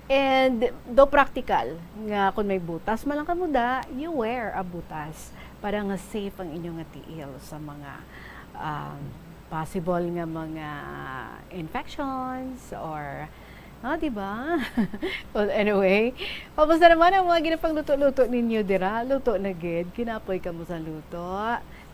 And do practical nga kung may butas man lang kamo da, you wear a butas para nga safe ang inyo nga tiil sa mga, um, possible nga mga infections or, ah, di ba? Well, anyway, kamusta naman ang mga ginapangluto-luto ninyo dira? Luto na gid? Kinapoy kamo sa luto?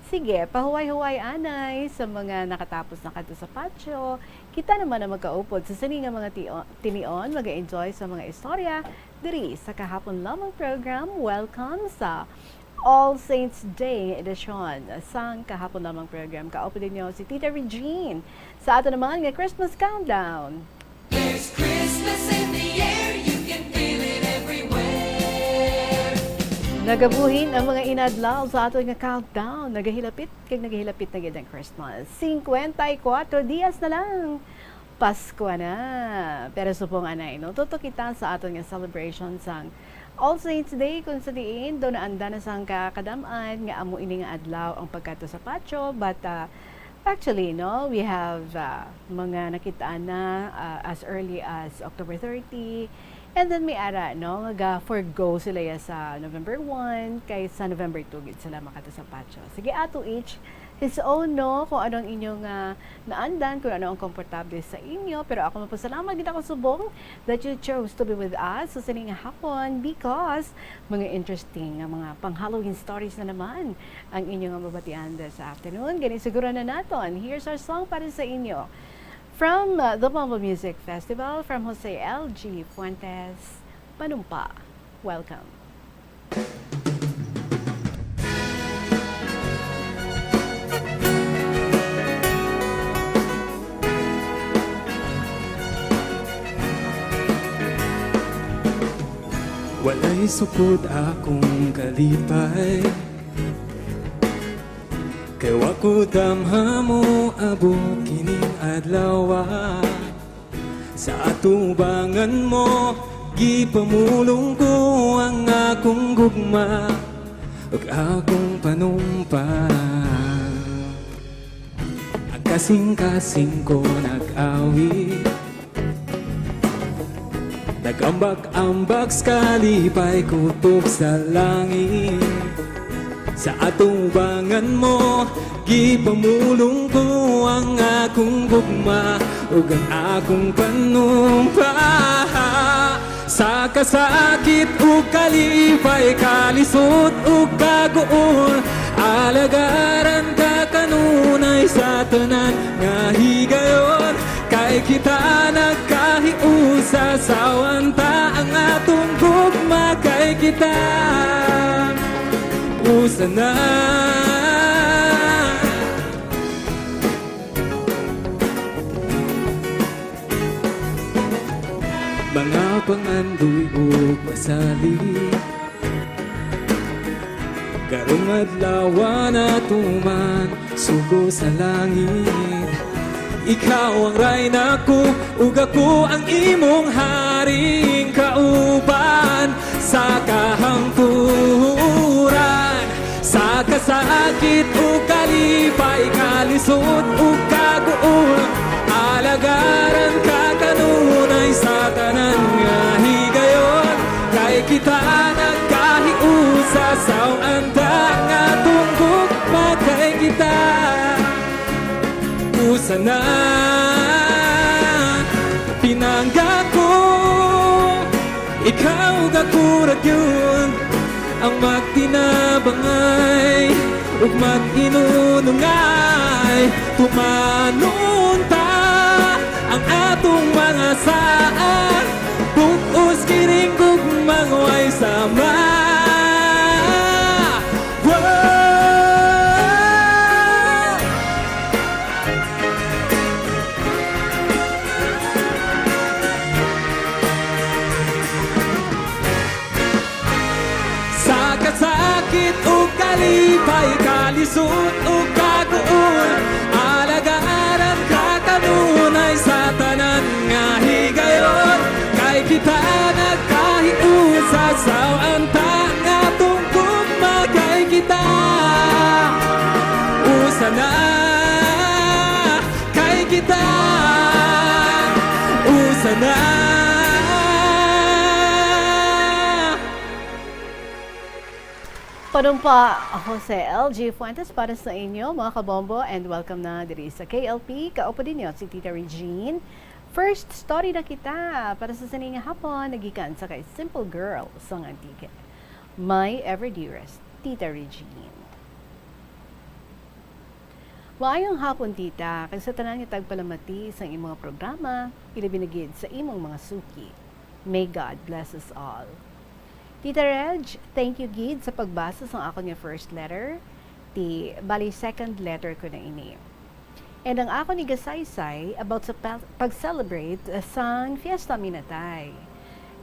Sige, pahuway-huway anay sa mga nakatapos na kadto sa patio. Kita naman ang magkaupod sa sini nga mga tio-, tinion, mag-enjoy sa mga istorya diri sa kahapon lamang program. Welcome sa All Saints Day nga edisyon sang kahapon lamang program. Kaupod ninyo si Tita Regine sa ato naman nga Christmas Countdown. There's Christmas in the air, you can feel it everywhere. Nagabuhin ang mga inadlaw sa ato nga countdown. Nagahilapit kag nagahilapit na gid ang Christmas. Cincuenta y cuatro dias na lang. Pasko na. Pero subong anay, no? Tutok kita sa aton nga celebration sang All Saints Day, kung sa diin, do naanda na sang kakadam-an nga amo ini nga adlaw ang pagkadto sa patio. But, ah, actually, no, we have, ah, mga nakit-an na, ah, as early as October thirty. And then may ara, no, nga ga-forgo sila ya sa November one, kay sa November two gid sila makadto sa patio. Sige, ah, to each his own, no, kung ano ang inyong, ah, naandan, kung ano ang komportable sa inyo. Pero ako mapasalamat gid ako subong that you chose to be with us sa sining nga hapon because mga interesting nga mga pang-Halloween stories na naman ang inyong mabatian this afternoon. Gani, siguro na naton. Here's our song para sa inyo. From, uh, the Mambo Music Festival, from Jose L G Fuentes, Panumpa. Welcome. Walay supot akong kalipay, kay wa ko damha moabot kining adlaw. Sa atubangan mo, gipamulong ko ang akong gugma ug akong panumpa. Ang kasing-kasing ko nag-awit, nag-ambak-ambak sa kalipay kutob sa langit. Sa atubangan mo, gipamulong ko ang akong gugma ug ang akong panumpa. Sa kasakit ug kalipay, kalisod ug kaguol, alagaran ka kanunay sa tanan nga higayon. Kay kita nagkahiusa, sawan ta ang atong gugma, kay kita usa na. Mga pangandoy ug pasalig, karong adlaw natuman sugo sa langit. Ikaw ang rayna ko, ug ako ang imong haring kauban sa kahangturan. Sa kasakit ug kalipay, kalisod ug kaguol, alagaran ka kanunay sa tanan nga higayon. Kay kita nagkahiusa, sawan ta ang atong gugma, kay kita usa na. Pinangga ko, ikaw ug ako ra gyud ang magtinabangay ug mag-inunungay. Tumanon ta ang atong mga saad, bug-os kiring gugmang way sama. Wow! Lipay, kalisod, ug kaguol, alagaran ka kanunay sa tanan nga higayon. Kay kita nagkahiusa, saw-an ta nga atong gugma, kay kita usa na. Kay kita usa na. Panumpa, Jose L G Fuentes para sa inyo, mga kabombo, and welcome na diri sa K L P. Kaupo ninyo si Tita Regine. First story na kita para sa sini nga hapon, nagikan sa kay Simple Girl sang Antique. My ever dearest, Tita Regine. Maayong hapon, Tita, kag sa tanan nga tagpalamati sang imong programa, ilabi na gid sa imong mga suki. May God bless us all. Tita Reg, thank you gid sa pagbasa sang akon nga first letter. Ti, bali, second letter ko na ini. And ang akon igasaysay about sa pa-, pag-celebrate sang Fiesta Minatay.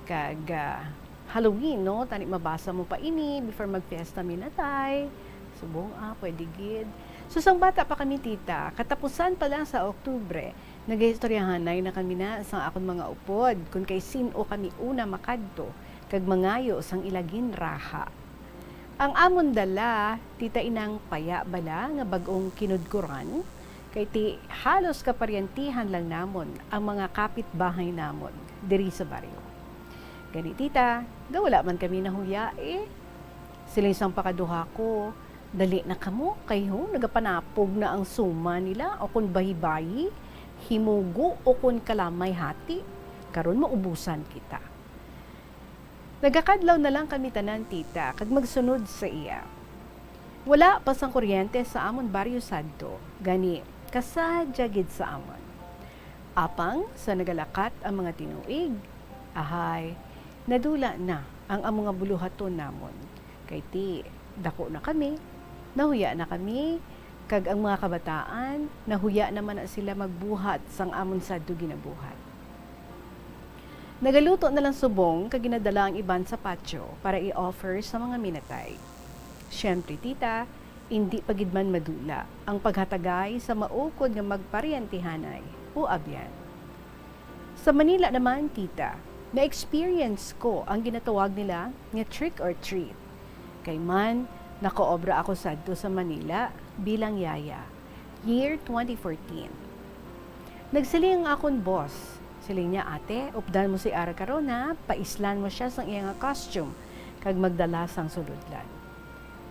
Kag, ah, Halloween, no? Tani mabasa mo pa ini before mag-Fiesta Minatay. Subong, ah, pwede gid. So, sang bata pa kami, Tita, katapusan pa lang sa Oktubre, nagaistoryahanay na kami na sang akon mga upod, kon kay sin-o kami una makadto kag mangayo sang ila ginraha. Ang amon dala, Tita, inang paya bala nga bag-ong kinudkuran, kay ti halos kaparyantihan lang namon ang mga kapitbahay namon diri sa baryo. Gani, Tita, daw wala man kami nahuya, eh. Siling sang pakaduha ko, "Dali na kamo, kay ho, nagapanapog na ang suma nila, o kon bahibayi, himugo, o kon kalamay hati. Karon maubusan kita." Nagakadlaw na lang kami tanan, Tita, kag magsunod sa iya. Wala pa sang kuryente sa amon baryo sadto, gani kasadya gid sa amon. Apang sa nagalakat ang mga tinuig, ahay, nadula na ang amo nga buluhaton namon. Kay ti, dako na kami, nahuya na kami, kag ang mga kabataan, nahuya naman na sila magbuhat sang amon sadto ginabuhat. Nagaluto na lang subong kag ginadala ang iban sa patio para i-offer sa mga minatay. Siyempre, Tita, indi pa gid man madula ang paghatagay sa maukod nga magparyantihanay o abyan. Sa Manila naman, Tita, na-experience ko ang ginatawag nila nga trick or treat. Kay man, nakaobra ako sadto sa Manila bilang yaya, year twenty fourteen. Nagsiling ang akon boss, siling niya, "Ate, updan mo si Ara karon, ha, paislan mo siya sang iya nga costume, kag magdala sang sulodlan."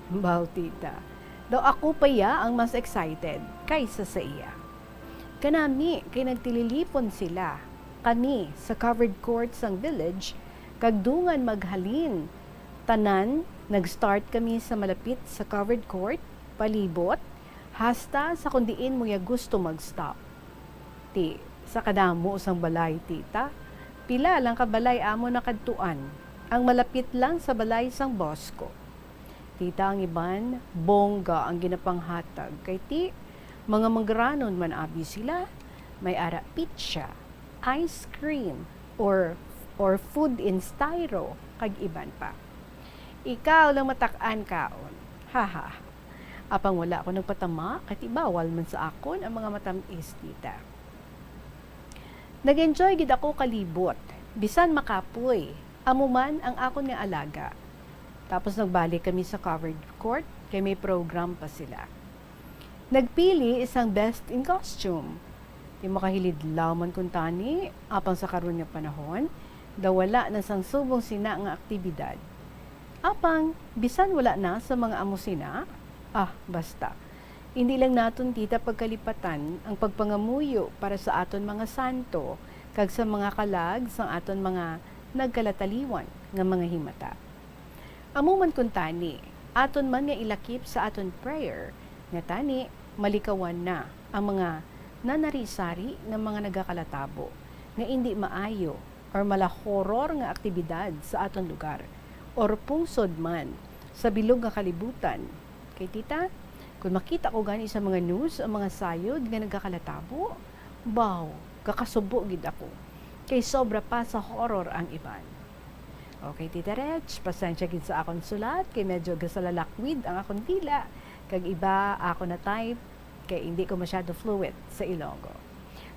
Baw, Tita, daw ako pa iya ang mas excited kaysa sa iya. Kanami kay nagtililipon sila, kami sa covered court sang village, kag dungan maghalin. Tanan, nag-start kami sa malapit sa covered court, palibot, hasta sa kon diin mo ya gusto mag-stop. Ti, sa kadamo sang balay, Tita, pila lang ka balay amo nakadtuan, ang malapit lang sa balay sang boss ko. Tita, ang iban, bongga ang ginapanghatag. Kay ti, mga mangranon man abi sila, may ara pitsa, ice cream, or, or food in styro, kag iban pa. Ikaw lang matak-an kaon. Haha. Apang wala ko nagpatama, kay ti bawal man sa akon ang mga matamis, Tita. Nag-enjoy gid ako kalibot, bisan makapoy, amo man ang akon nga alaga. Tapos nagbalik kami sa covered court, kay may program pa sila. Nagpili sang best in costume. Ti makahilidlaw man kuntani, apang sa karon nga panahon, daw wala na sang subong sina nga aktibidad. Apang, bisan wala na sa mga amo sina, ah, basta. Indi lang naton, Tita, pagkalipatan ang pagpangamuyo para sa aton mga santo kag sa mga kalag sang aton mga nagkalataliwan nga mga himata. Amo man kuntani, aton man nga ilakip sa aton prayer, nga tani malikawan na ang mga nanari-sari nga mga nagakalatabo nga indi maayo or malahoror nga aktibidad sa aton lugar or pungsod man sa bilog nga kalibutan. Kay, Tita, kon makita ko gani sa mga news ang mga sayod nga nagakalatabo, baw, kakasubo gid ako, kay sobra pa sa horror ang iban. Okay, Tita Reg, pasensya gid sa akon sulat, kay medyo gasalalakwid ang akon dila, kag iba ako na type, kay hindi ko masyado fluent sa Ilonggo.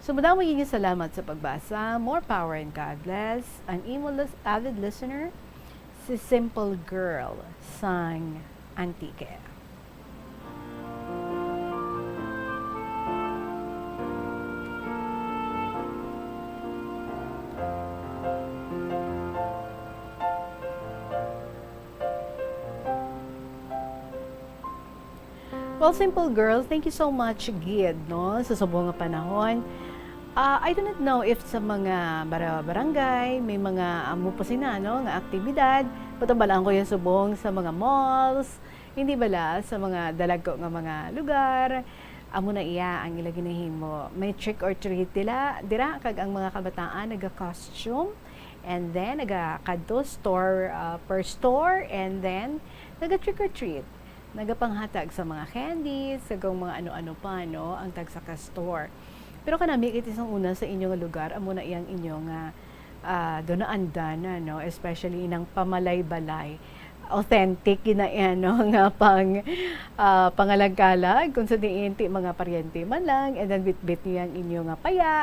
So, madamo gid nga salamat sa pagbasa. More power and God bless. Ang imo lis-, avid listener, si Simple Girl sang Antique. Well, Simple Girl, thank you so much gid, no, sa subong nga panahon. Ah, I do not know if sa mga bara-, barangay may mga amo pa sina, no, nga aktibidad. Patambal-an ko yung subong sa mga malls, hindi bala, sa mga dalagko nga mga lugar. Amo na iya ang ila ginahimo. May trick or treat dila, dira, kag ang mga kabataan naga-costume, and then nagakadto store, ah, per store, and then naga-trick or treat. Nagapanghatag sa mga candies, kag mga ano-ano pa, no, ang tagsa ka store. Pero kanami, kay sang una sa inyo nga lugar, amo na iyang inyo nga, ah, dunaandanan, no, especially inang pamalay-balay. Authentic gid na iya, no, nga pang, ah, pangalagkalag, kung sa diin ti mga paryente man lang, and then bitbit niya ang inyo nga paya,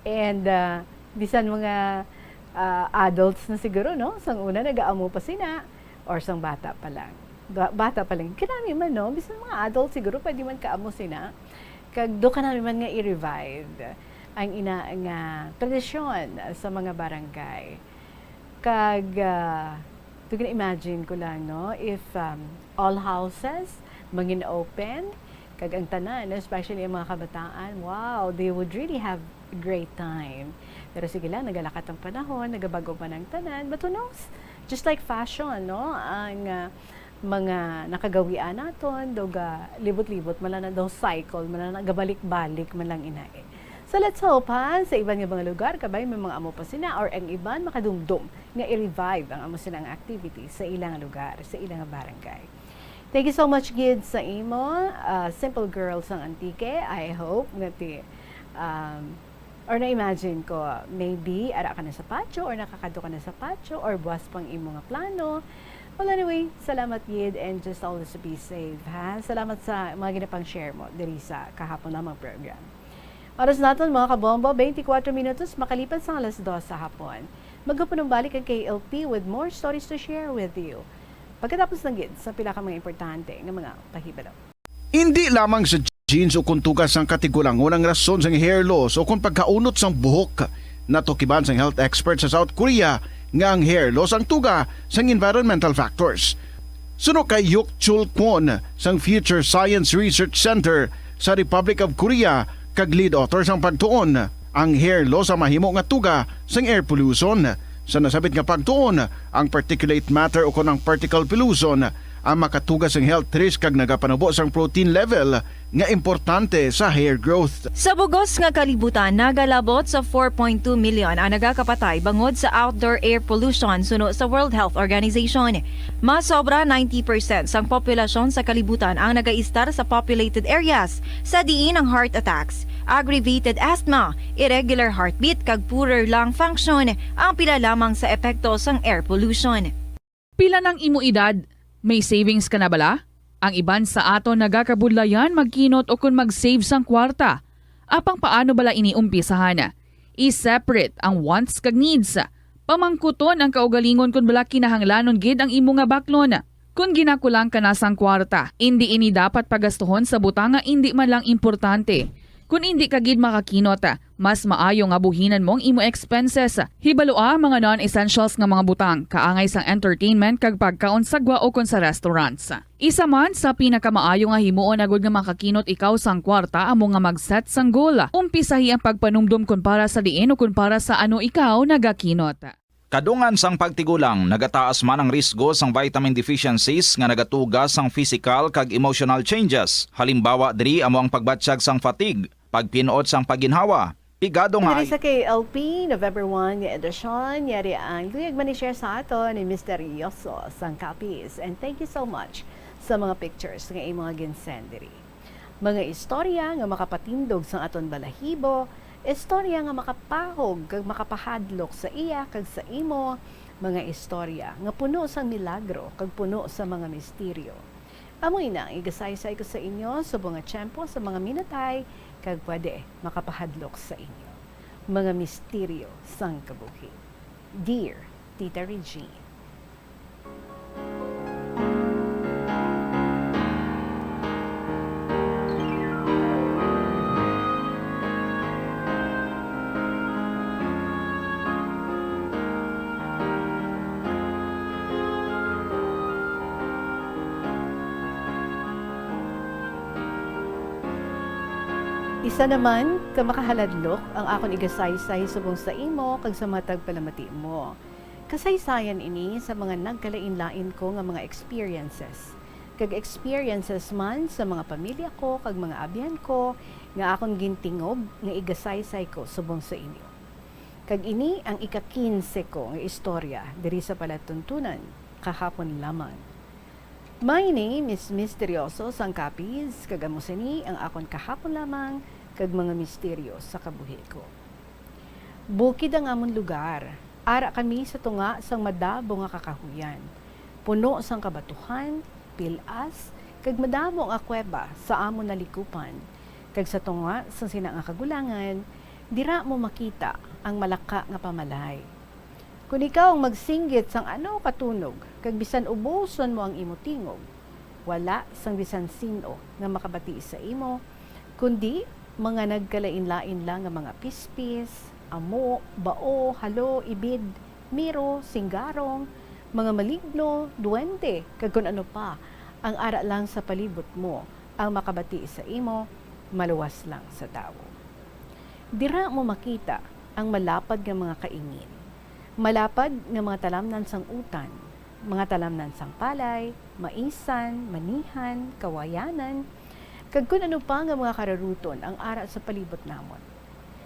and, ah, bisan mga, ah, adults na siguro, no, sang una nagaamo pa sina, or sang bata pa lang. Ba-, bata pa lang. Kanami man, no? Bisan mga adult siguro, pwede man kaamo sina. Kag do kanami man nga i-revive ang ina nga tradisyon sa mga barangay. Kag, ah, do gina-imagine ko lang, no? If, um, all houses mangin open, kag ang tanan, especially ang mga kabataan, wow, they would really have great time. Pero sige lang, nagalakat ang panahon, nagabag-o man ang tanan. But who knows? Just like fashion, no? Ang, ah, mga nakagawian naton, daw ga libot-libot man lang na, daw cycle man lang na, gabalik-balik man lang inai. So let's hope, ha, sa iban nga mga lugar, kabay may mga amo pa sina, or ang iban makadumdom nga i-revive ang amo silang activity sa ilang lugar, sa ilang barangay. Thank you so much gid sa imo, ah, Simple Girl sang Antique. I hope nga ti, um, or na-imagine ko, maybe ara ka na sa patio, or nakakadto ka na sa patio, or buwas pang imo nga plano. Well, anyway, salamat gid, and just always be safe, ha? Salamat sa mga ginapang-share mo diri sa kahapon lamang program. Oras naton, mga kabombo, twenty-four minutos makalipas ang alas dos sa hapon. Magkapunong balik ang K L P with more stories to share with you. Pagkatapos lang gid sa pila ka mga importante nga mga pahibalo. Indi lamang sa genes o kon tuga sang katigulangon ang rason sang hair loss o kon pagkaunot sang buhok. Natukiban sang health expert sa South Korea nga ang hair loss ang tuga sang environmental factors. Suno kay Yuk Chul Kwon sang Future Science Research Center sa Republic of Korea kag lead author sang pagtuon, ang hair loss ang mahimo nga tuga sang air pollution. Sa nasabit nga pagtuon, ang particulate matter o kon ang particle pollution ang makatuga sang health risk kag nagapanubo sang protein level nga importante sa hair growth. Sa bugos nga kalibutan, nagalabot sa four point two million ang nagakapatay bangod sa outdoor air pollution suno sa World Health Organization. Mas sobra ninety percent sang populasyon sa kalibutan ang nagaistar sa populated areas, sa diin ang heart attacks, aggravated asthma, irregular heartbeat, kag poorer lung function ang pila lamang sa epekto sang air pollution. Pila nang imo edad? May savings ka na bala? Ang iban sa aton nagakabudlayan magkinot o kon mag-save sang kwarta. Apang paano bala ini umpisahan? I-separate ang wants kag needs. Pamangkuton ang kaugalingon kon bala kinahanglanon gid ang imo nga baklon. Kon ginakulang ka na sang kwarta, indi ini dapat pagastuhon sa butang nga indi man lang importante. Kon indi ka gid makakinot, mas maayo nga buhinan mo ang imo expenses. Hibalua ang mga non-essentials nga mga butang, kaangay sang entertainment kag pagkaon sa gwa o kon sa restaurants. Isa man sa pinakamaayo nga himuon agud nga makakinot ikaw sang kwarta amo nga mag-set sang goal. Umpisahi ang pagpanumdom kon para sa diin o kon para sa ano ikaw nagakinot. Kadungan sang pagtigulang, nagataas man ang risgo sang vitamin deficiencies nga nagatuga sang physical kag emotional changes. Halimbawa diri amo ang pagbatyag sang fatigue, pagpin-ot sang pagginhawa, pigado nga. Diri sa K L P November one nga edisyon, yari ang luyag man i-share sa aton ni Misteryoso sang Capiz. And thank you so much sa mga pictures nga imo nga ginsend diri. Mga istorya nga makapatindog sang aton balahibo, Istorya nga makapahog kag makapahadlok sa iya kag sa imo mga istorya nga puno sang milagro kag puno sa mga misteryo. Amo ina ang igasaysay ko sa inyo subong nga tiyempo sa mga minutay kag pwede makapahadlok sa inyo mga misteryo sang kabuhi. Dear Tita Regine. Isa naman ka makahaladlok ang akon igasaysay subong sa imo kag sa matag palamati mo. Kasaysayan ini sa mga nagkalainlain ko nga mga experiences, kag experiences man sa mga pamilya ko kag mga abyan ko nga akon gintingob nga igasaysay ko subong sa inyo. Kag ini ang ika-kinse ko nga istorya diri sa palatuntunan kahapon lamang. My name is Misteryoso Sangkapis, kag amo sini ang akon kahapon lamang kag mga misteryo sa kabuhi ko. Bukid ang amon lugar. Ara kami sa tunga sang madamo nga kakahuyan, puno sang kabatuhan, pil-as, kag madamo nga kuweba sa amon nalikupan, kag sa tunga sang sina nga kagulangan, dira mo makita ang malaka nga pamalay. Kon ikaw ang magsinggit sang ano ka tunog, kag bisan uboson mo ang imo tingog, wala sang bisan sin-o nga makabati sa imo, kundi mga nagkalainlain lang nga mga pispis, amo, bao, halo, ibid, miro, singgarong, mga maligno, duwende, kag kon ano pa ang ara lang sa palibot mo ang makabati sa imo, maluwas lang sa tawo. Dira mo makita ang malapad nga mga kaingin, malapad nga mga talamnan sang utan, mga talamnan sang palay, maisan, manihan, kawayanan, kag kon ano pa nga mga kararuton ang ara sa palibot namon.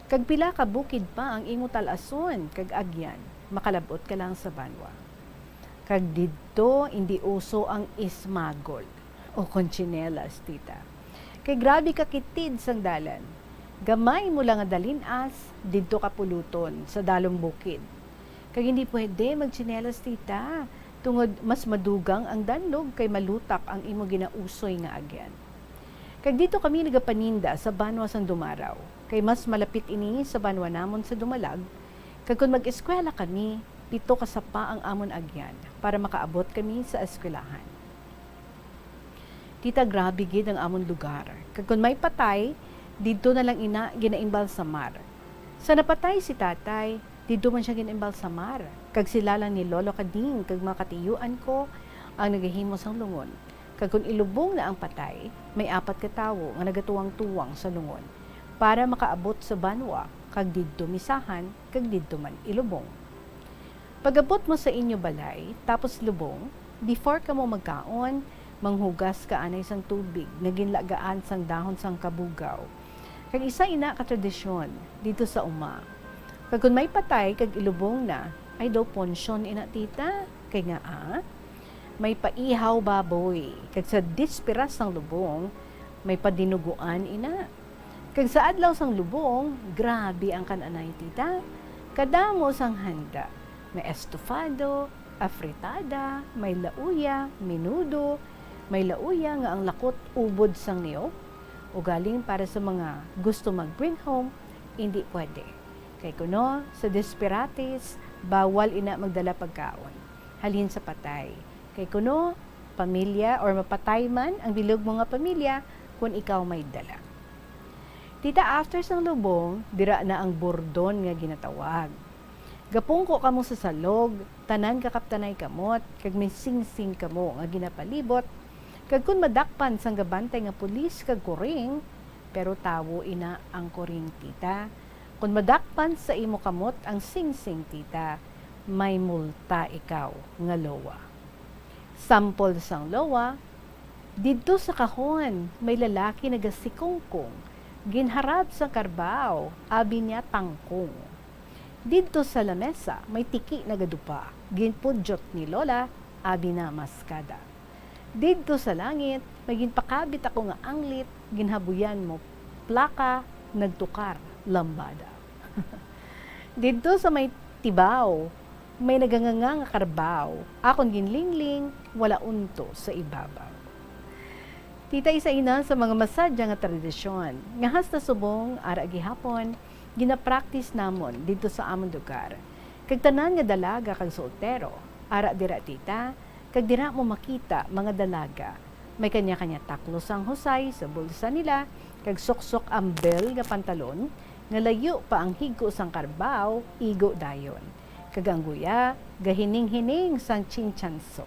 Kag pila ka bukid pa ang imo tal-ason kag agyan, makalab-ot ka lang sa banwa. Kag didto indi uso ang ismagol o kon tsinelas, tita. Kay grabe ka kitid sang dalan. Gamay mo lang nga dalin-as, didto ka puluton sa dalong bukid. Kag hindi pwede magtsinelas, tita, tungod mas madugang ang danlog kay malutak ang imo ginausoy nga agyan. Kag didto kami nagapaninda sa banwa sang Dumaraw, kay mas malapit ini sa banwa namon sa Dumalag, kag kon mag-eskwela kami, pito ka sapa ang amon agyan para makaabot kami sa eskwelahan. Tita, grabe gid ang amon lugar. Kag kon may patay, didto na lang ina ginaimbalsamar. Sa napatay si tatay, didto man sia ginaimbalsamar. Kag sila lang ni Lolo Kading kag mga katiyuan ko ang nagahimo sang lungon. Kag kon ilubong na ang patay, may apat ka tawo nga nagatuwang-tuwang sa lungon para makaabot sa banwa, kag didto misahan, kag didto man ilubong. Pag-abot mo sa inyo balay, tapos lubong, before kamo magkaon, manghugas ka anay sang tubig nga ginlagaan sang dahon sang kabugaw. Kag isa ina ka tradisyon didto sa uma. Kag kon may patay kag ilubong na, ay daw punsyon ina, tita, kay ngaa, may paihaw baboy, kag sa dispiras sang lubong, may padinuguan ina. Kag sa adlaw sang lubong, grabe ang kan-anay, tita. Kadamo sang handa. May estofado, afritada, may lauya, menudo, may lauya nga ang lakot ubod sang niyog. Ugaling para sa mga gusto mag-bring home, indi pwede. Kay kuno, sa dispirates, bawal ina magdala pagkaon halin sa patay. Kay kuno, pamilya or mapatay man ang bilog mo nga pamilya kon ikaw may dala. Tita, after sang lubong, dira na ang burdon nga ginatawag. Gapungko kamo sa salog, tanan ka kaptanay kamot, kag may singsing kamo nga ginapalibot, kag kon madakpan sang gabantay nga pulis kag kuring, pero tawo ina ang kuring, tita. Kon madakpan sa imo kamot ang singsing, tita, may multa ikaw nga lowa. Sampol sang lowa, didto sa kahon may lalaki nagasikungkong, ginharap sang karbaw, abi niya tangkong. Didto sa lamesa may tiki nagadupa, ginpudyot ni Lola, abi na maskada. Didto sa langit may ginpakabit ako nga anglit, ginhabuyan mo plaka, nagtukar. lambada. Didto sa may tibaw, may naganganga nga karbaw, akon ginlingling, wala unto sa ibabaw. Tita, isa ina sa mga masadya nga tradisyon nga hasta subong ara gihapon ginapraktis namon didto sa amon lugar. Kag tanan nga dalaga kag soltero ara dira, tita, kag dira mo makita mga dalaga may kanya-kanya taklo sang husay sa bulsa nila, kag suksok ang bel nga pantalon, nga layo pa ang higko sang karbaw, igo dayon. Kag ang guya, gahining-hining sang chinchanso.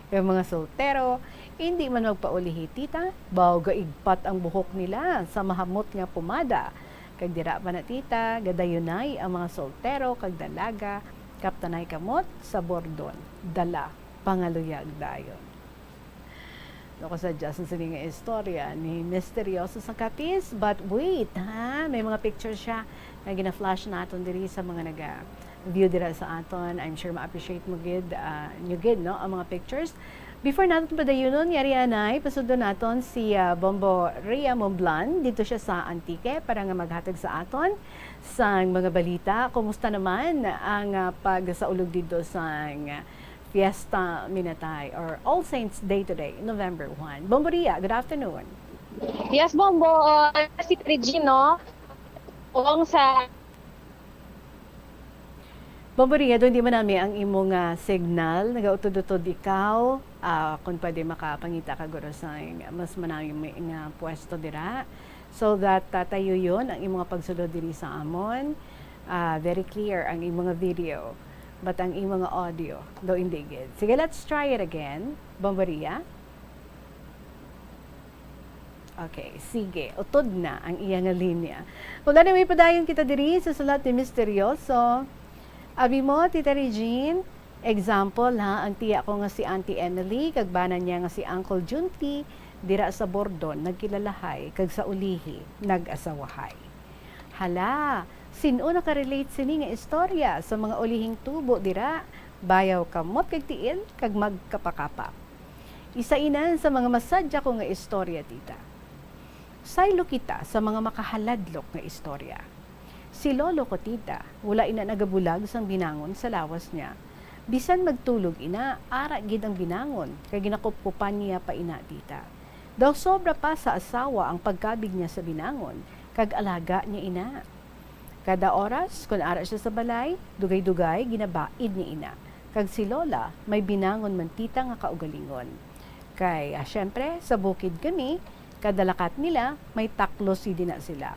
Kag mga soltero, indi man magpaulihi, tita, baw gaigpat ang buhok nila sa mahamot nga pomada. Kag dira pa na, tita, gadayunay ang mga soltero kag dalaga, kaptanay kamot sa bordon, dala pangaluyag dayon. Ako sa Justin sini nga istorya ni Misteryoso sa Capiz. But wait, ha? May mga pictures siya nga gina-flash naton diri sa mga naga-view dira sa aton. I'm sure ma-appreciate mo gid, ah, nyo gid, no, ang mga pictures. Before naton padayunon, yari anay, pasudlo naton si, ah, Bombo Ria Momblan. Dito siya sa Antique para nga maghatag sa aton sang mga balita. Kumusta naman ang, ah, pagsaulog dito sang Fiesta Minatay or All Saints Day today, November one. Bombo Ria, good afternoon. Yes, Bombo. Uh, si Regino, Ong sa Bombo Ria, doon di man nami ang imong, ah, signal. Nagautod-utod ikaw. Ah, kung pwede makapangita ka guro sa mas manami nga pwesto dira. So that, ah, tayo yun, ang imong pagsulod diri sa amon. Ah, very clear ang imong video. But ang imong audio, daw hindi gid. Sige, let's try it again. Bombo Ria? Okay, sige. Utod na ang iya nga linya. Well, anyway, padayon kita diri sa sulat ni Misteryoso. Abi mo, Tita Regine, example, ha, ang tiya ko nga si Auntie Emily, kag bana niya nga si Uncle Junti, dira sa Bordon, nagkilalahay, kag sa ulihi, nag-asawahay. Hala, sin-o nakarelate sini nga istorya sa mga ulihing tubo dira? Bayaw kamot kag tiil, kag magkapakapa. Isa ina sa mga masadya ko nga istorya, tita. Saylo kita sa mga makahaladlok nga istorya. Si lolo ko, tita, wala ina nagabulag sang binangon sa lawas niya. Bisan magtulog ina, ara gid ang binangon, kay ginakupkupan niya pa ina, tita. Daw sobra pa sa asawa ang pagkabig niya sa binangon, kag alaga niya ina. Kada oras, kun ara siya sa balay, dugay-dugay ginabaid niya ina. Kag si Lola, may binangon man, tita, nga kaugalingon. Kay, ah, syempre, sa bukid kami, kada lakat nila, may taklos gid na sila.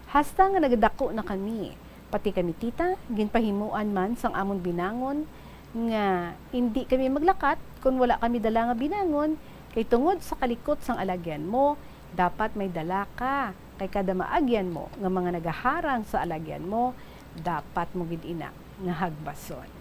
Hasta nga nagadako na kami, pati kami, tita, ginpahimuan man sang amon binangon nga indi kami maglakat kon wala kami dala nga binangon, kay tungod sa kalikot sang alagyan mo, dapat may dala ka, kay kada maagyan mo nga mga nagaharang sa alagyan mo, dapat mo gid ina nga hagbason.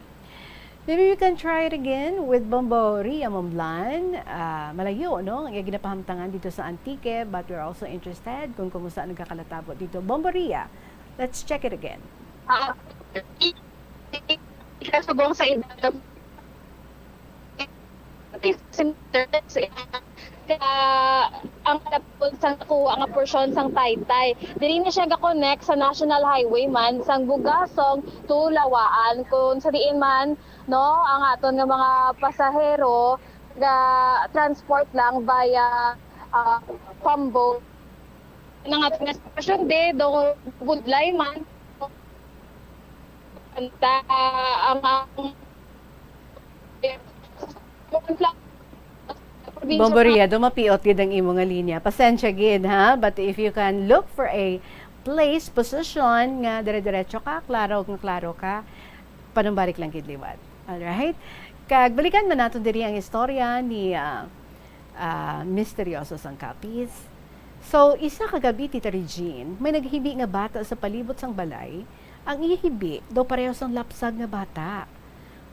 Maybe we can try it again with Bombo Ria Momblan. Ah, malayo, no, ang iya ginapahamtangan dito sa Antique, but we're also interested kung kumusta ang nagkakalatabo dito. Bombo Ria, let's check it again. Ah, i-, i-, ikasubong sa edad ng Kaya ang kalapon sang nakuha nga porsyon sang Taytay. Diri na siya ga-connect sa National Highway man sang Bugasong to Lawaan, kung sa diin man, no, ang aton nga mga pasahero ga-transport lang via, ah, pambo. Ang aton nga sitwasyon, di, do budlay man. Anta, ang, ang, Bombo Ria, do mapiot gid ang imo nga linya. Pasensya gid, ha? But if you can look for a place, position nga dire-diretso ka, klaro nga klaro ka, panumbalik lang gid liwat. Alright? Kag balikan man naton diri ang istorya ni, ah, ah, Misteryoso sang Capiz. So, isa ka gabi, Tita Regine, may naghibi nga bata sa palibot sang balay. Ang iya hibi daw pareho sang lapsag nga bata.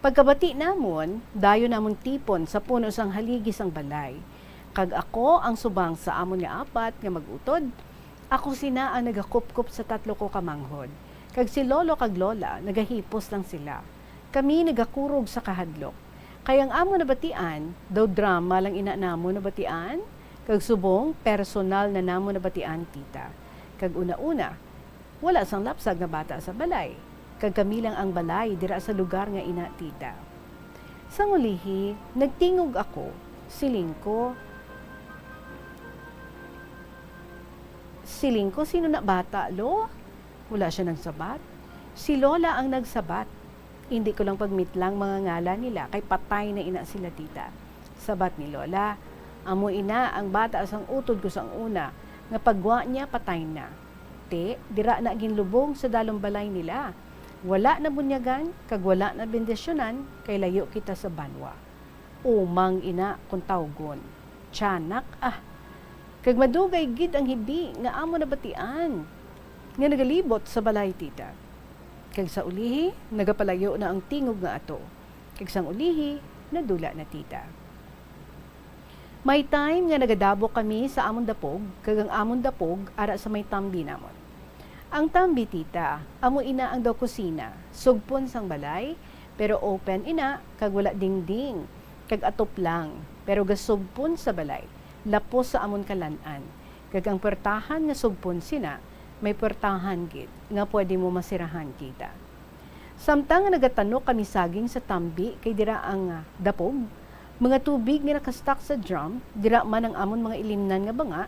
Pagkabati namon, dayon namon tipon sa puno sang haligi sang balay. Kag ako ang subang sa amon nga apat nga mag-utod. Ako sina ang nagakupkop sa tatlo ko ka manghod, kag si Lolo kag Lola nagahipos lang sila. Kami nagakurog sa kahadlok. Kay ang amon nabatian, daw drama lang ina namon nabatian, kag subong personal na namon nabatian, tita. Kag una-una, Wala sang lapsag nga bata sa balay, kag kami lang ang balay dira sa lugar nga ina, tita. Sang ulihi, nagtingog ako, siling ko, siling ko, "Sino na bata, lo?" Wala sia nagsabat. Si Lola ang nagsabat. Hindi ko lang pagmitlang mga ngalan nila, kay patay na ina sila, tita. Sabat ni Lola, "Amo ina ang bata sang utod ko sang una, nga pagwa niya patay na. Ti, dira na ginlubong sa dalom balay nila. Wala na bunyagan, kag wala na bendisyonan, kay layo kita sa banwa. Umang ina kon tawgon. Tiyanak, ah." Kag madugay gid ang hibi nga amo nabatian nga nagalibot sa balay, tita. Kag sa ulihi, nagapalayo na ang tingog nga ato. Kag sang ulihi, nadula na, tita. May time nga nagadabok kami sa amon dapog, kag ang amon dapog ara sa may tambi namon. Ang tambi, tita, amo ina ang daw kusina, sugpon sang balay, pero open ina, kag wala dingding, kag atop lang, pero gasugpon sa balay, lapos sa amon kalan-an, kag ang puwertahan nga sugpon sina, may puwertahan gid nga pwede mo masirahan, tita. Samtang nga nagatanok kami saging sa tambi kay dira ang, ah, dapog, mga tubig nga naka-stock sa drum, dira man ang amon mga ilimnan nga banga,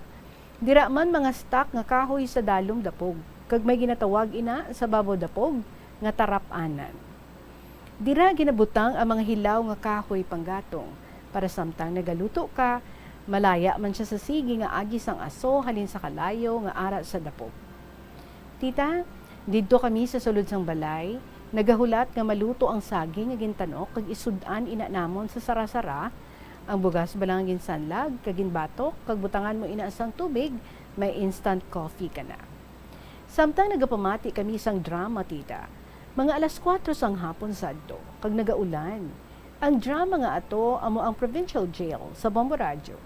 dira man mga stock nga kahoy sa dalom dapog, kag may ginatawag ina sa babaw dapog nga tarap-anan. Dira ginabutang ang mga hilaw nga kahoy panggatong, para samtang nagaluto ka, malaya man sia sa sigi nga agi sang aso halin sa kalayo nga ara sa dapog. Tita, didto kami sa sulod sang balay, nagahulat nga maluto ang saging nga gintanok kag isud-an ina namon sa sarasara, ang bugas bala nga ginsanlag kag ginbatok kag butangan mo ina sang tubig, may instant coffee ka na. Samtang nagapamati kami sang drama, tita, mga alas kuwatro sang hapon sadto, kag nagaulan. Ang drama nga ato amo ang provincial jail sa Bombo Radyo.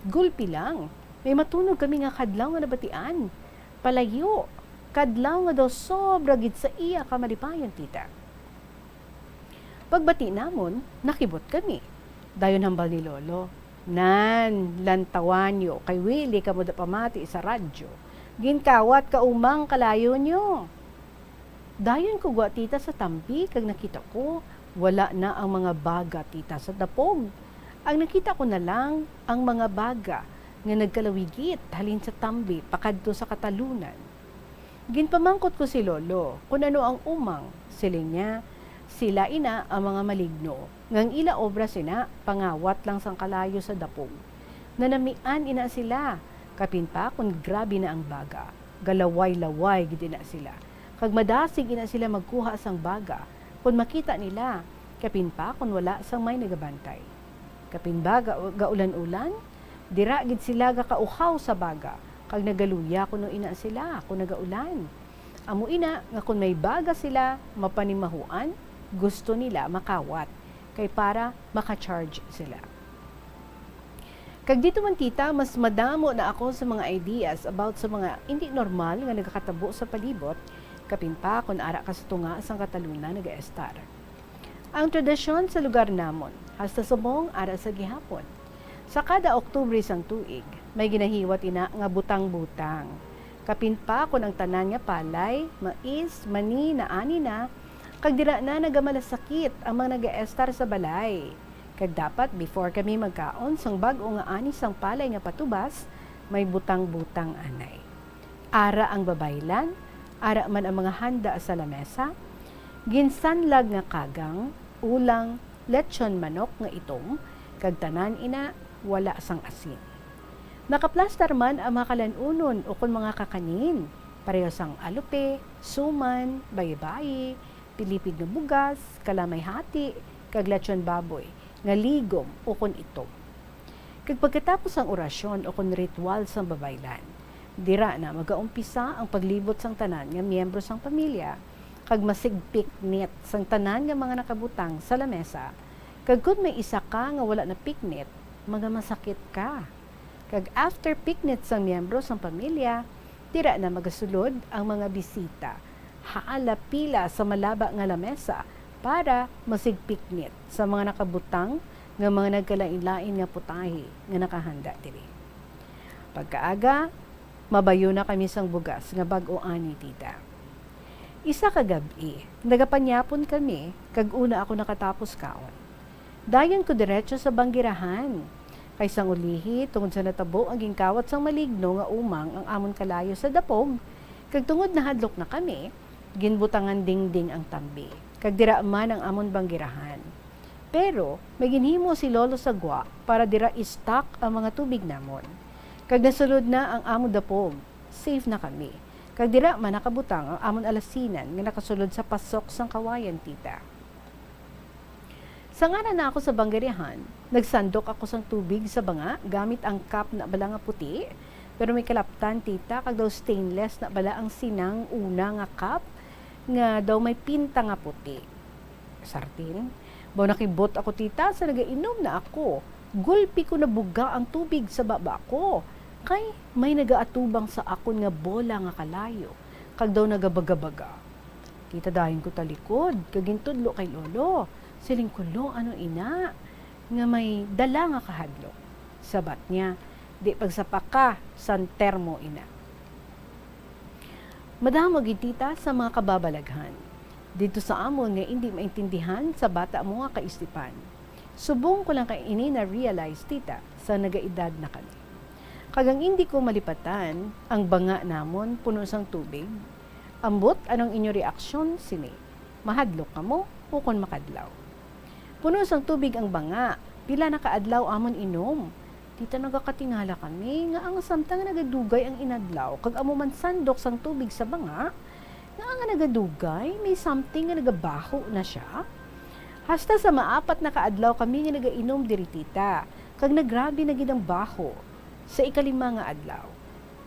Gulpi lang, may matunog kami nga kadlaw nga nabatian. Palayo, kadlaw nga daw sobra gid sa iya kamalipayon, tita. Pagbati namon, nakibot kami. Dayon hambal ni Lolo, "Nan, lantawan niyo, kay wili kamo da pamati sa radyo. Ginkawat ka umang kalayo niyo." Dayon ko gwa, tita, sa tambi, kag nakita ko, wala na ang mga baga, tita, sa dapog. Ang nakita ko na lang ang mga baga nga nagkalawigit halin sa tambi pakadto sa katalunan. Ginpamangkot ko si Lolo kon ano ang umang. Siling niya, "Sila ina ang mga maligno, nga ang ila obra sina pangawat lang sang kalayo sa dapog. Nanamian ina sila, kapin pa kon grabe na ang baga. Galaway-laway gid ina sila, kag madasig ina sila magkuha sang baga kon makita nila, kapin pa kon wala sang may nagabantay. Kapin ba ga-, gaulan-ulan? Dira gid sila gakauhaw sa baga, kag nagaluya kuno ina sila kon nagaulan. Amo ina nga kon may baga sila mapanimahuan, gusto nila makawat, kay para maka-charge sila." Kag dito man, tita, mas madamo na ako sa mga ideas about sa mga hindi normal nga nagakatabo sa palibot, kapin pa kon ara ka sa tunga sang katalunan nagaestar. Ang tradisyon sa lugar namon, hasta subong ara sa gihapon. Sa kada Oktubre sang tuig, may ginahiwat ina nga butang-butang. Kapin pa kon ang tanan nga palay, mais, mani, naani na, kag dira na nagamalasakit ang mga nagaestar sa balay. Kag dapat before kami magkaon sang bag-o nga ani sang palay nga patubas, may butang-butang anay. Ara ang babaylan, ara man ang mga handa sa lamesa, ginsanlag nga kagang, ulang, lechon manok nga itom, kag tanan ina wala sang asin. Nakaplastar man ang mga kalan-unon ukon mga kakanin, pareho sang alupe, suman, bayi-bayi, pilipig nga bugas, kalamay hati, kag lechon baboy nga ligom ukon itom. Kag pagkatapos sang orasyon ukon ritual sang babaylan, dira na magaumpisa ang paglibot sang tanan nga miyembro sang pamilya, kag masigpiknit sang tanan nga mga nakabutang sa lamesa, kag kon may isa ka nga wala napiknit, magamasakit ka. Kag after piknit sang miyembro sang pamilya, dira na magasulod ang mga bisita, hala pila sa malaba nga lamesa para masigpiknit sa mga nakabutang nga mga nagkalain-lain nga putahe nga nakahanda diri. Pagkaaga, Mabayo na kami sang bugas nga bag-o ani, tita. Isa ka gab-i, nagapanyapon kami, kag una ako nakatapos kaon. Dayon ko diretso sa banggirahan. Kay sang ulihi, tungod sa natabo ang ginkawat sang maligno nga umang ang amon kalayo sa dapog, kag tungod nahadlok na kami, ginbutangan dingding ang tambi, kag dira man ang amon banggirahan. Pero may ginhimo si Lolo sa gwa para dira i-stock ang mga tubig namon. Kag nasulod na ang amon dapog, safe na kami. Kag dira man nakabutang ang amon alasinan nga nakasulod sa pasok sang kawayan, tita. Sang ara na ako sa banggirahan, nagsandok ako sang tubig sa banga gamit ang cup na bala nga puti. Pero may kalaptan, tita, kag daw stainless na bala ang sinang una nga cup nga daw may pinta nga puti. Sartin, baw nakibot ako, tita, sa nagainom na ako. Gulpi ko nabuga ang tubig sa baba ko, kay may nagaatubang sa akon nga bola nga kalayo, kag daw nagabaga-baga. Tita, dayon ko talikod, kag gintudlo kay Lolo. Siling ko, "Lo, ano ina nga may dala nga kahadlok?" Sabat niya, "Di pagsapa ka sang termo, ina." Madamo gid, tita, sa mga kababalaghan didto sa amon nga indi maintindihan sa bata mo nga kaisipan. Subong ko lang kay ini na-realize, tita, sa nagaedad na kami. Kag ang indi ko malipatan, ang banga namon puno sang tubig. Ambot, anong inyo reaksyon sini? Mahadlok kamo ukon makadlaw? Puno sang tubig ang banga. Pila na ka adlaw amon inom. Tita, nagakatingala kami nga ang samtang nagadugay ang inadlaw kag amo man sandok sang tubig sa banga, nga nga nagadugay, may something nga nagabaho na sia. Hasta sa maapat na ka adlaw kami nga nagainom diri, tita, kag nagrabi na gid ang baho. Sa ikalima nga adlaw,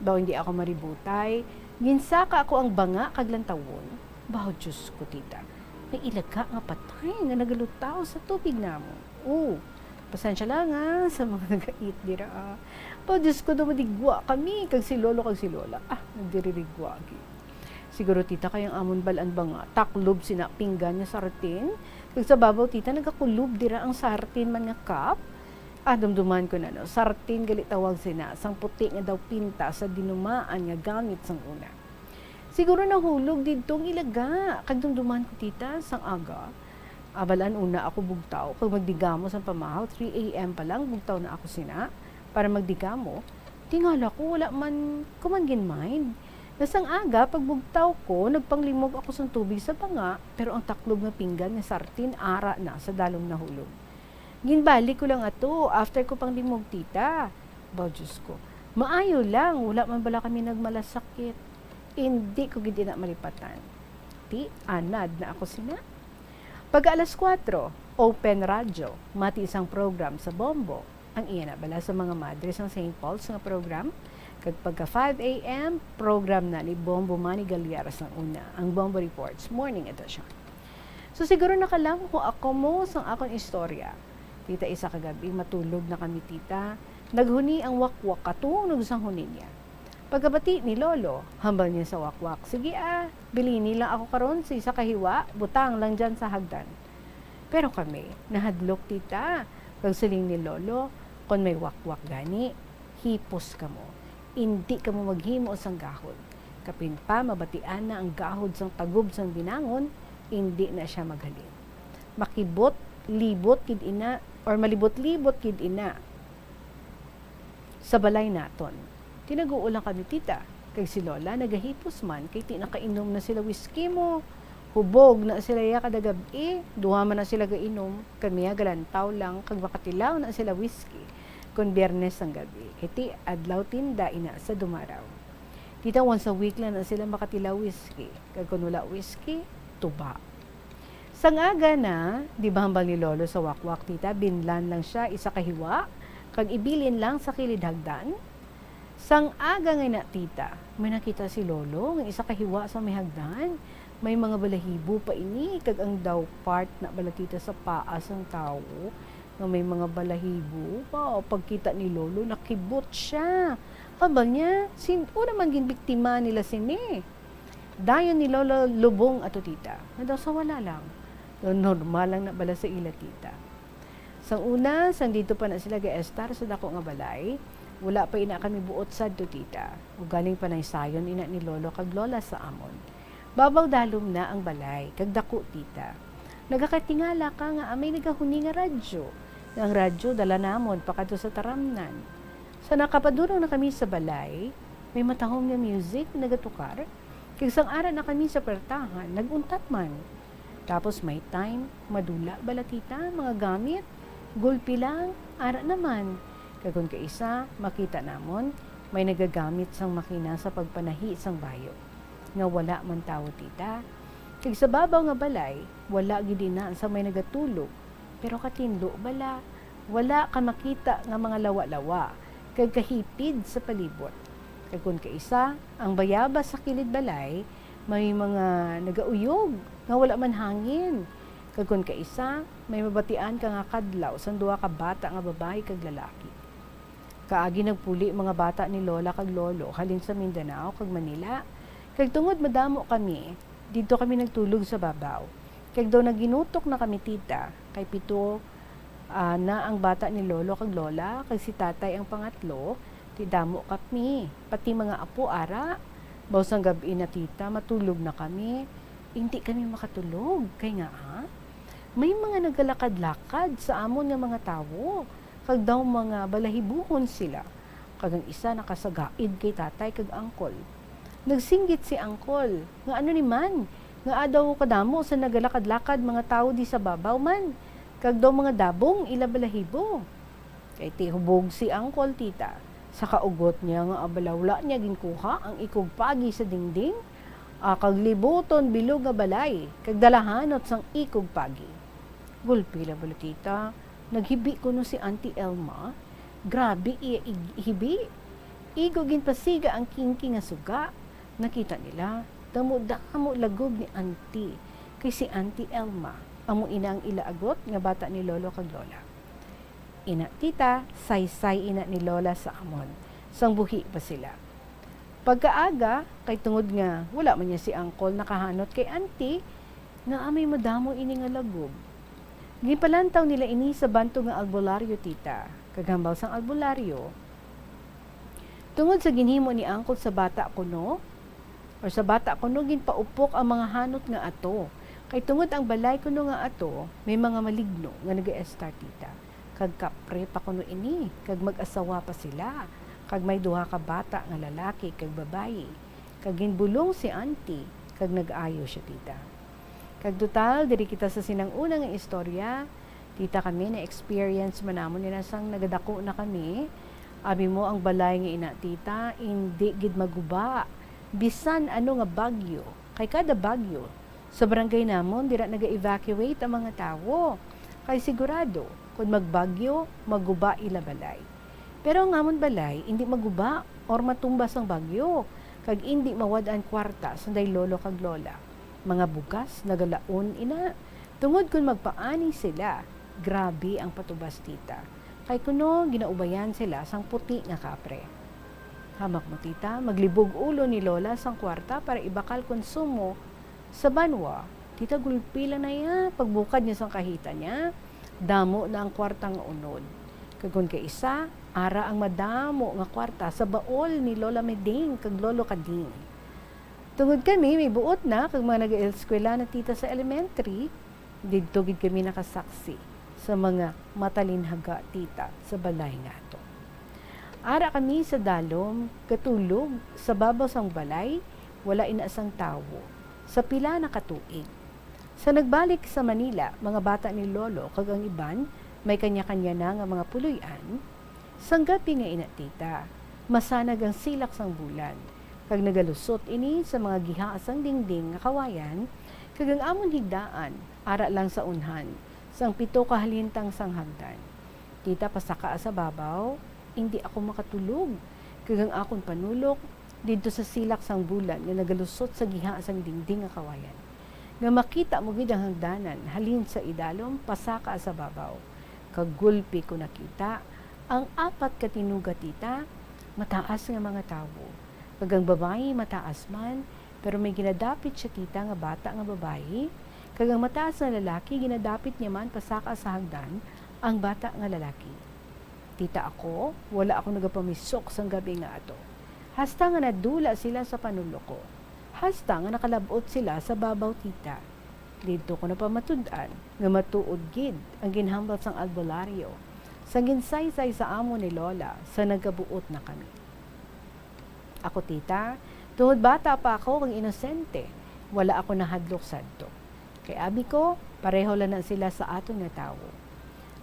baw hindi ako maributay, ginsaka ako ang banga kag lantawon. Baw, Diyos ko, tita, may ilaga nga patay nga nagalutaw sa tubig namon. Oh, pasensya lang, ah, sa mga nagait dira, ah. Baw, Diyos ko, daw madigwa kami, kag si Lolo kag si Lola, ah, nagdiririgwa gid. Siguro, tita, kay ang amon bal-an banga taklob sina pinggan nga sartin, kag sa babaw, tita, nagakulob dira ang sartin man nga cup. Ah, dumduman ko na, no? Sartin gali tawag sina sang puti nga daw pinta sa dinumaan nga gamit sang una. Siguro nahulog didto ang ilaga, kag dumduman ko, tita, sang aga. Abal-an una ako bugtaw kag magdigamo sang pamahaw, three A M pa lang bugtaw na ako sina para magdigamo. Tingala ko, wala man ko man gin-mind. Nga sang aga, pagbugtaw ko, nagpanglimog ako sang tubig sa banga, pero ang taklob nga pinggan nga sartin ara na sa dalom nahulog. Ginbalik ko lang ato after ko panglimog, tita. Baw, Diyos ko. Maayo lang, wala man bala kami nagmalasakit. Indi ko gid ina malipatan. Ti, anad na ako sina. Pagka alas kuwatro, open radyo, mati sang program sa Bombo. Ang iya na bala sa mga madre sang Saint Paul's nga program. Kag pagka five A M, program na ni Bombo Manny Galiaras ang una, ang Bombo Reports, Morning Edition. So, siguro nakalamho ako mo sang akon istorya. Tita, isa ka gab-i, matulog na kami, tita. Naghuni ang wakwak, katunog sang huni niya. Pagkabati ni Lolo, hambal niya sa wakwak, "Sige, ah, bilini lang ako karon sa isa ka hiwa, butang lang dyan sa hagdan." Pero kami, nahadlok, tita. Kag siling ni Lolo, "Kon may wakwak gani, hipos kamo. Indi kamo maghimo sang gahod. Kapin pa mabatian na ang gahod sang tagob sang binangon, indi na sia maghalin. Makibot, libot gid ina, or malibot-libot gid ina sa balay naton." Tinaguo lang kami, tita, kay si Lola nagahipos man kay ti nakainom na sila whisky mo. Hubog na sila ya kada gab-i, duha man na sila gainom, kami ya galantaw lang kag makatilaw na sila whisky kon Biyernes sang gab-i, kay ti adlaw tinda ina sa Dumaraw. Tita, once a week lang na sila makatilaw whisky, kag kon wala whisky, tuba. Sang aga na, di ba hambal ni Lolo sa wakwak, tita, binlan lang sia isa ka hiwa, kag ibilin lang sa kilid hagdan? Sang aga nga na, tita, may nakita si Lolo nga isa ka hiwa sa may hagdan. May mga balahibo pa ini, kag ang daw part na bala, tita, sa paa sang tawo nga may mga balahibo. Wow, pagkita ni Lolo, nakibot sia. Hambal niya, sin-o naman ginbiktima nila sini? Dayon ni Lolo lubong ato, tita, nga daw sa wala lang. Daw normal lang na bala sa ila, tita. Sang una, sang didto pa na sila gaestar sa dako nga balay, Wala pa ina kami buot sadto, tita. Ugaling panaysayon ina ni lolo kag lola sa amon. Babaw dalom na ang balay, kag daku, tita. Nagakatingala ka nga may nagahuni nga radyo. Nga ang radyo dala namon pakadto sa taramnan. Sa nakapadulong na kami sa balay, may matahom nga music nga nagatukar, kag sang ara na kami sa puwertahan, nag-untat man. Tapos may time, madula bala, tita, mga gamit, gulpi lang, ara naman. Kag kon kaisa, makita namon, may nagagamit sang makina sa pagpanahi sang bayo, nga wala man tawo, tita. Kag sa babaw nga balay, wala gid ina sa may nagatulog, pero katinlo bala, wala ka makita nga mga lawa-lawa, kag kahipid sa palibot. Kag kon kaisa, ang bayabas sa kilid balay, may mga nagauyog nga wala man hangin. Kag kon kaisa, may mabatian ka nga kadlaw sang duha ka bata nga babayi kag lalaki. Kaagi nagpuli mga bata ni lola kag lolo halin sa Mindanao kag Manila. Kag tungod madamo kami, didto kami nagtulog sa babaw. Kag daw naginutok na kami, tita, kay pito, ah, na ang bata ni lolo kag lola, kag si tatay ang pangatlo, ti damo kami, pati mga apo ara. Baw sang gab-i na, tita, matulog na kami. Indi kami makatulog, kay ngaa, may mga nagalakad-lakad sa amon nga mga tawo, kag daw mga balahibohon sila. Kag ang isa nakasagaid kay tatay kag angkol. Nagsinggit si angkol, nga ano ni man, nga adaw kadamo sa nagalakad-lakad mga tawo di sa babaw man, kag daw mga dabong ila balahibo. Kay tihubog si angkol, tita, sa kaugot niya nga abala wala niya ginkuha ang ikog pagi sa dingding, ah, kag libuton bilog nga balay, kag dalahanot sang ikog pagi. Gulpi lang bala, tita, naghibi kuno si Auntie Elma. Grabe iya ig-, hibi. Igo ginpasiga ang kingking nga suga. Nakita nila, damo-damo lagob ni Auntie, kay si Auntie Elma amo ina ang ila agot nga bata ni lolo kag lola. Ina, tita, saysay ina ni lola sa amon, sang buhi pa sila. Pagkaaga, kay tungod nga wala man niya si angkol nakahanot kay Auntie, ngaa may madamo ini nga lagob. Ginpalantaw nila ini sa bantog nga albularyo, tita, kag hambal sang albularyo, tungod sa ginhimo ni angkol sa bata kuno, or sa bata kuno, ginpaupok ang mga hanot nga ato, kay tungod ang balay kuno nga ato may mga maligno nga nagaestar, tita. Kag kapre pa kuno ini, kag mag-asawa pa sila, kag may duha ka bata nga lalaki kag babayi, kag ginbulong si Auntie, kag nag-ayo sia, tita. Kag total, diri kita sa sinang-una nga istorya, tita, kami na-experience man namon nila sang nagadako na kami. Abi mo ang balay nga ina, tita, indi gid maguba bisan ano nga bagyo, kay kada bagyo, sa barangay namon, dira naga-evacuate ang mga tawo, kay sigurado, kon magbagyo, maguba ila balay. Pero ang amon balay indi maguba or matumba sang bagyo, kag indi mawad-an kwarta sanday lolo kag lola. Mga bugas nagalaon ina, tungod kon magpaani sila, grabe ang patubas, tita, kay kuno ginaubayan sila sang puti nga kapre. Hamak mo, tita, maglibog ulo ni lola sang kwarta para ibakal konsumo sa banwa, tita, gulpi lang na iya. Pagbukad niya sang kahita niya, damo na ang kwarta nga unod. Kag kon kaisa, ara ang madamo nga kwarta sa baol ni Lola Meding kag Lolo Kading. Tungod kami may buot na kag mga nag-eskwela na, tita, sa elementary, didto gid kami nakasaksi sa mga matalinhaga, tita, sa balay nga ato. Ara kami sa dalom, gatulog sa babaw sang balay, wala ina sang tawo, sa pila na ka tuig. Sa nagbalik sa Manila, mga bata ni Lolo kag ang iban may kanya-kanya na nga mga puloy-an. Sang gab-i nga ina, tita, masanag ang silak sang bulan, kag nagalusot ini sa mga giha sang dingding nga kawayan, kag ang amon higdaan ara lang sa unhan sang pito ka halintang sang hagdan. Tita, pasakaa sa babaw, indi ako makatulog, kag ang akon panulok didto sa silak sang bulan nga nagalusot sa giha sang dingding nga kawayan, nga makita mo gid ang hagdanan halin sa idalom pasakaa sa babaw. Kag gulpi ko nakita ang apat ka tinuga, tita, mataas nga mga tawo, kag ang babayi mataas man, pero may ginadapit siya, tita, nga bata nga babayi, kag ang mataas nga lalaki ginadapit niya man pasakaa sa hagdan ang bata nga lalaki. Tita, ako, wala ako nagapamisok sang gabi nga ato. Hasta nga nadula sila sa panulok ko. Hasta nga nakalab-ot sila sa babaw, tita. Didto ko napamatud-an nga matuod gid ang ginhambal sang albularyo, sang ginsaysay sa amo ni Lola sa nagkabuot na kami. Ako, tita, tungod bata pa ako kag inosente, wala ako nahadlok sadto. Kay abi ko, pareho lang na sila sa aton nga tawo.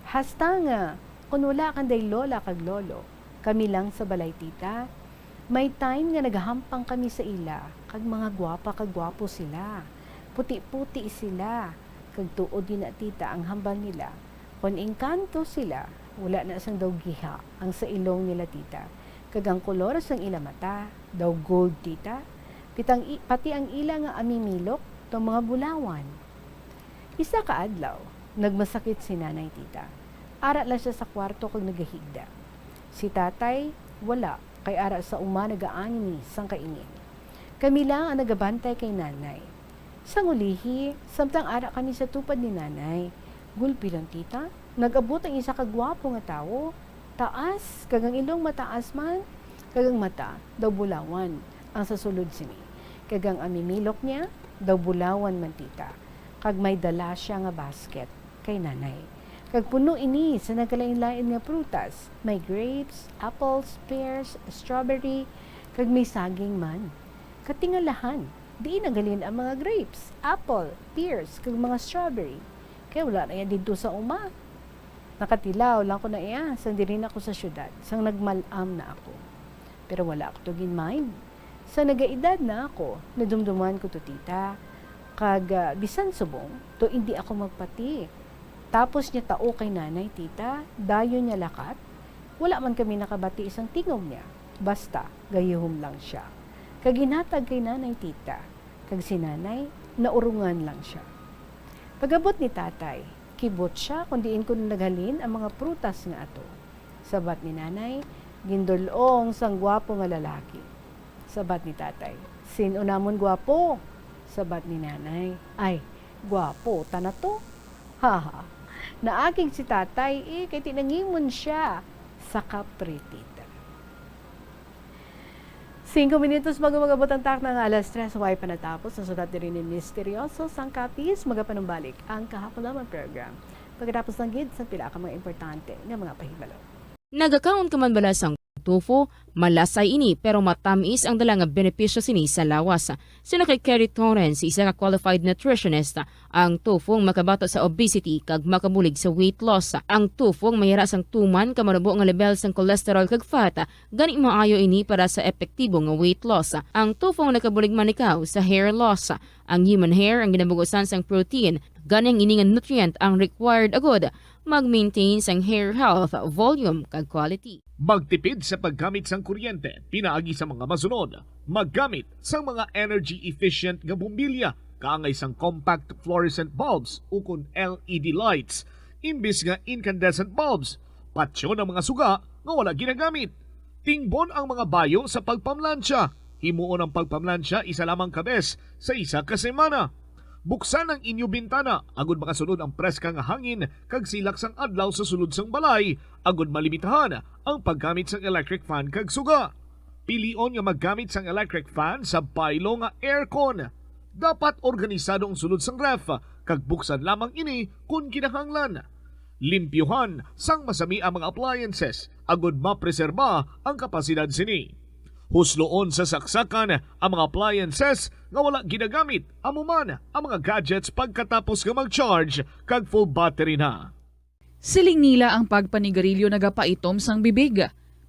Hasta nga, kung wala kanday lola kag lolo, kami lang sa balay, tita, may time nga nagahampang kami sa ila, kag mga gwapa kag gwapo sila. Puti-puti sila, kag tuod yun na, tita, ang hambal nila. Kon engkanto sila, wala na sang daw giha ang sa ilong nila, tita, kag ang kolor sang ila mata daw gold, tita, pitang i-, pati ang ila nga amimilok daw mga bulawan. Isa ka adlaw, nagmasakit si nanay, tita. Ara lang siya sa kwarto kag nagahigda. Si tatay, wala, kay ara sa uma nagaanhi sang kaingin. Kami lang ang nagabantay kay nanay. Sang ulihi, samtang ara kami sa tupad ni nanay, gulpi lang, tita, nag-abot ang isa ka gwapo nga tawo, taas, kag ang ilong mataas man, kag ang mata daw bulawan ang sa sulod sini, kag ang amimilok niya daw bulawan man, tita, kag may dala siya nga basket kay nanay, kag puno ini sa nagkalain-lain nga prutas, may grapes, apples, pears, strawberry, kag may saging man. Katingalahan, diin naghalin ang mga grapes, apple, pears, kag mga strawberry? Kay wala na iya didto sa uma. Nakatilaw lang ko na iya sang diri na ako sa syudad, sang nagmal-am na ako. Pero wala ako to gin-mind. Sa nagaedad na ako, nadumduman ko to, tita. Kag, ah, bisan subong to indi ako magpati. Tapos niya tao kay nanay, tita, dayon niya lakat. Wala man kami nakabati sang tingog niya. Basta, gayuhom lang siya. Kag ginhatag kay nanay, tita. Kag si nanay, naurungan lang siya. Pag-abot ni tatay, kibot siya kon diin kuno naghalin ang mga prutas nga ato. Sabat ni nanay, gindul-ong sang gwapo nga lalaki. Sabat ni tatay, "Sin-o namon gwapo?" Sabat ni nanay, "Ay, gwapo ta na to." Haha. Naakig si tatay, eh, kay tinangimon siya sa kapre, tita. Singko minutos bago mag-abot ang takna nga alas tres, way pa natapos ang sulat diri ni Misteryoso sang Capiz. Magapanumbalik ang Kahapon Lamang program pagkatapos lang gid sang pila ka mga importante nga mga pahibalo. Nagakaon ka man bala sang tofu? Malasay ini, pero matamis ang dala nga benepisyo sini sa lawas. Suno kay Kerry Torrens, isa ka qualified nutritionist, ang tofu ang makabato sa obesity kag makabulig sa weight loss. Ang tofu ang mayara sang tuman ka manubo nga level sang cholesterol kag fat, gani maayo ini para sa epektibo nga weight loss. Ang tofu ang nakabulig man ikaw sa hair loss. Ang human hair ang ginabugusan sang protein, gani ang ini nga nutrient ang required agud mag-maintain sang hair health, volume, kag quality. Magtipid sa paggamit sang kuryente pinaagi sa mga masunod: maggamit sang mga energy efficient nga bombilya kaangay sang compact fluorescent bulbs ukon L E D lights imbis nga incandescent bulbs. Patyon ang mga suga nga wala ginagamit. Tingbon ang mga bayo sa pagpamlansya. Himuon ang pagpamlansya isa lamang ka bes sa isa ka semana. Buksan ang inyo bintana agud makasulod ang preska nga hangin kag silak sang adlaw sa sulod sang balay, agud malimitahan ang paggamit sang electric fan kag suga. Pilion nga maggamit sang electric fan sa baylo nga aircon. Dapat organisado ang sulod sang ref, kag buksan lamang ini kon kinahanglan. Limpyuhan sang masami ang mga appliances agud mapreserba ang kapasidad sini. Husloon sa saksakan ang mga appliances nga wala ginagamit, amo man ang mga gadgets pagkatapos nga mag-charge kag full battery na. Siling nila ang pagpanigarilyo nagapaitom sang bibig.